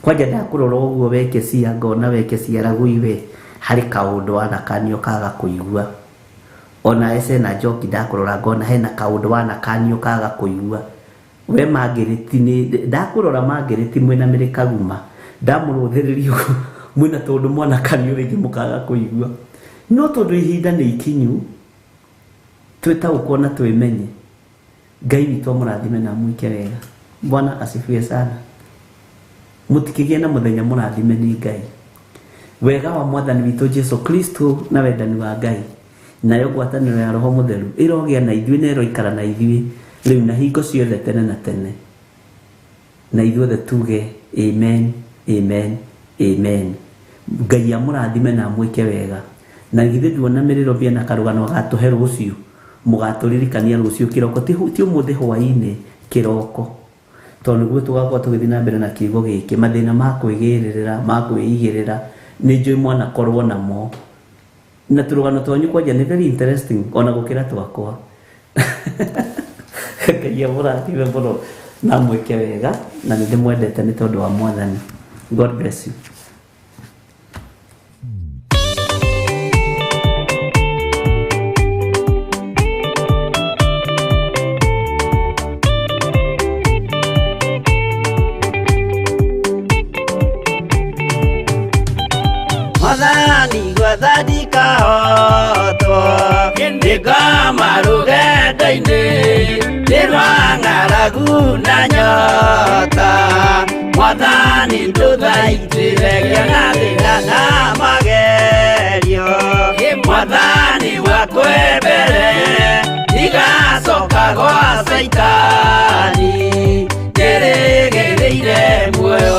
Kwanja ndakũrora ũguo we Kesia, ngona we Kesia ragui we harĩ kaũndũ wanakanio kaga kũigua. Ona Ese na Njoki ndakũrora ngona hena kaũndũ wanakanio kaga kũigua. We Mangĩrĩti nĩ ndakũrora Mangĩrĩti mwĩna mĩrĩ kaguma, ndamũrũthĩrĩria ũguo mwĩna tondũ mwanakanio rĩngĩ mũkaga kũigua. No tondũ ihinda nĩ ikinyu, twĩtaũkwo na twĩmenye. Ngai witũ amũrathime na amwĩke wega. Bwana asifiwe sana. Mũtikĩgĩe na mũthenya mũrathime nĩ Ngai. Wega wa Mwathani witũ Jesu Kristo na wendani wa Ngai nayo ngwatanĩro ya Roho Mũtheru ĩrogĩa na ithuĩ na ĩroikara na ithuĩ rĩu na hingo ciothe tene na tene. Na ithuothe tuge amen, amen, amen. Ngai amũrathime na amwĩke wega. Na githĩ nduona mĩrĩro na karũgano agatũhe rũciũ, mũgatũririkania rũciũ kĩroko, ti ũmũthĩ hwaĩ-inĩ, kĩroko, tondũ nĩguo tũgakorwo tũgĩthiĩ na mbere na kiugo gĩkĩ. Mathĩna ma kwĩgĩrĩrĩra, ma kwĩigĩrĩra, nĩ njũĩ mwanakorwo namo, na tũrũgano twanyu kwanja nĩ very interesting ona gũkĩra twakwa. Ngai amũrathime mũno na amwĩke wega, na nĩ ndĩmwendete nĩ tondũ wa Mwathani. God bless you. Mwathani gwathandika hotwo ndĩkoma rũgendo-inĩ nĩ rwa ng'aragu na nyota. Mwathani ndũthaitĩre ngĩona thĩna na magerio. Mwathani wakwembere ndigacoka gwa Caitani, ndĩrĩgĩrĩire muoyo.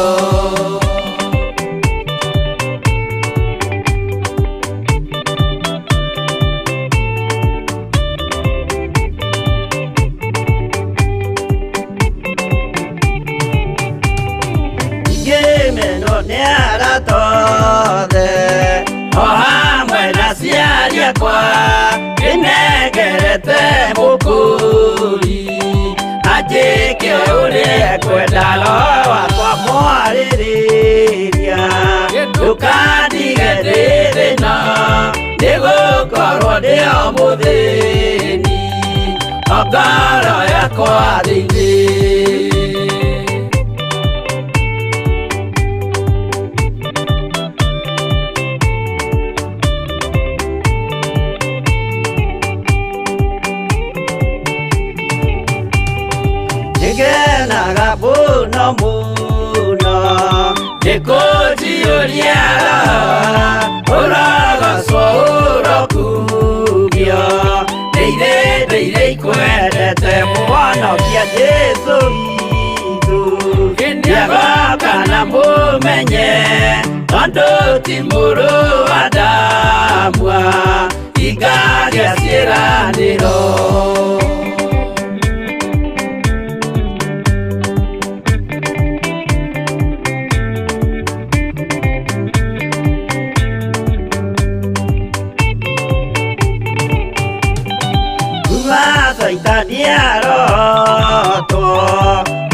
Ngĩmenwo nĩ arata othe o hamwe na aciari akwa, ndĩnengerete mũkũri anjĩke ũrĩa ekwenda, roho wakwa mwarĩrĩria. Ndũkandige ndĩ thĩna, nĩgũkorwo ndĩ o mũthĩni, o ngoro yakwa thĩinĩ. Nĩngenaga mũno mũno nĩkũnjiyũria roho, ũrogocwo ũrokumio. Ndĩire ndĩire ikwendete Mũhonokia Jesũ witũ, nĩagoka na mũmenye tondũ ti mũrũ wa Adamu ingagĩa ciĩranĩro. Caitani arotwo,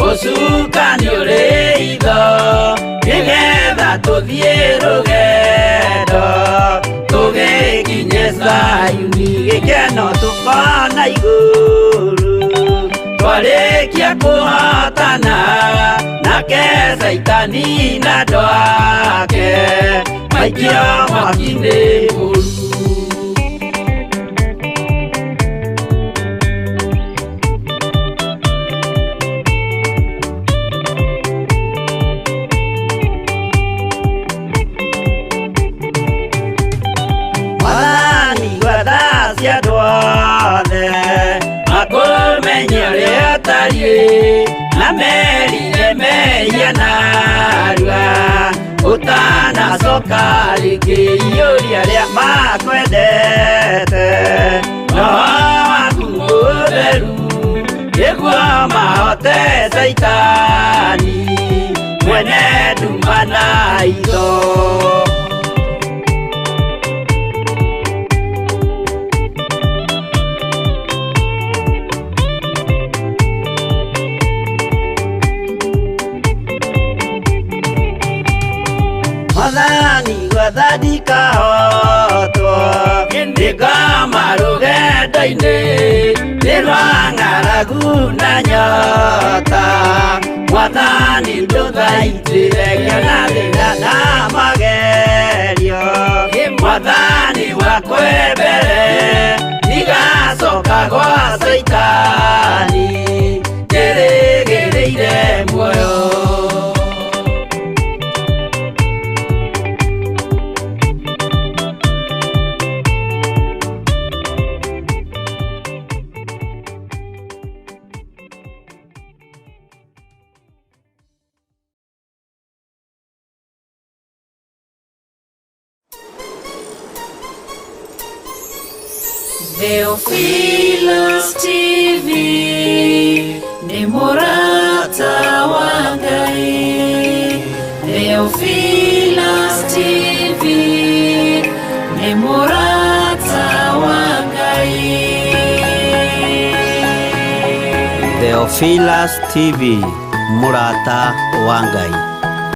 ũcukani ũrĩ itho, nĩgetha Tũthiĩ rũgendo tũgĩkinye Zayuni, gĩkeno tũkona igũrũ twarĩkia kũhotana nake Caitani na andũ ake maikio mwaki-inĩ mũru. Mwathani gwetha cia andũ othe makũmenye ũrĩa ũtariĩ na merire mehia narua ũtanacoka rĩngĩ iyũria arĩa makwendete roho waku mũtheru nĩguo mahote Caitani mwene nduma na itho. Mwathani gwetha ndikahotwo ndĩkoma rũgendo-inĩ nĩ rwa ng'aragu na nyota Mwathani ndũthaitĩre ngĩona thĩna na magerio Mwathani wakwe mbere ndigacoka gwa Caitani njĩrĩgĩrĩire muoyo. Theophilus TV nĩ mũrata wa Ngai. Theophilus TV nĩ mũrata wa Ngai. Theophilus TV, mũrata wa Ngai.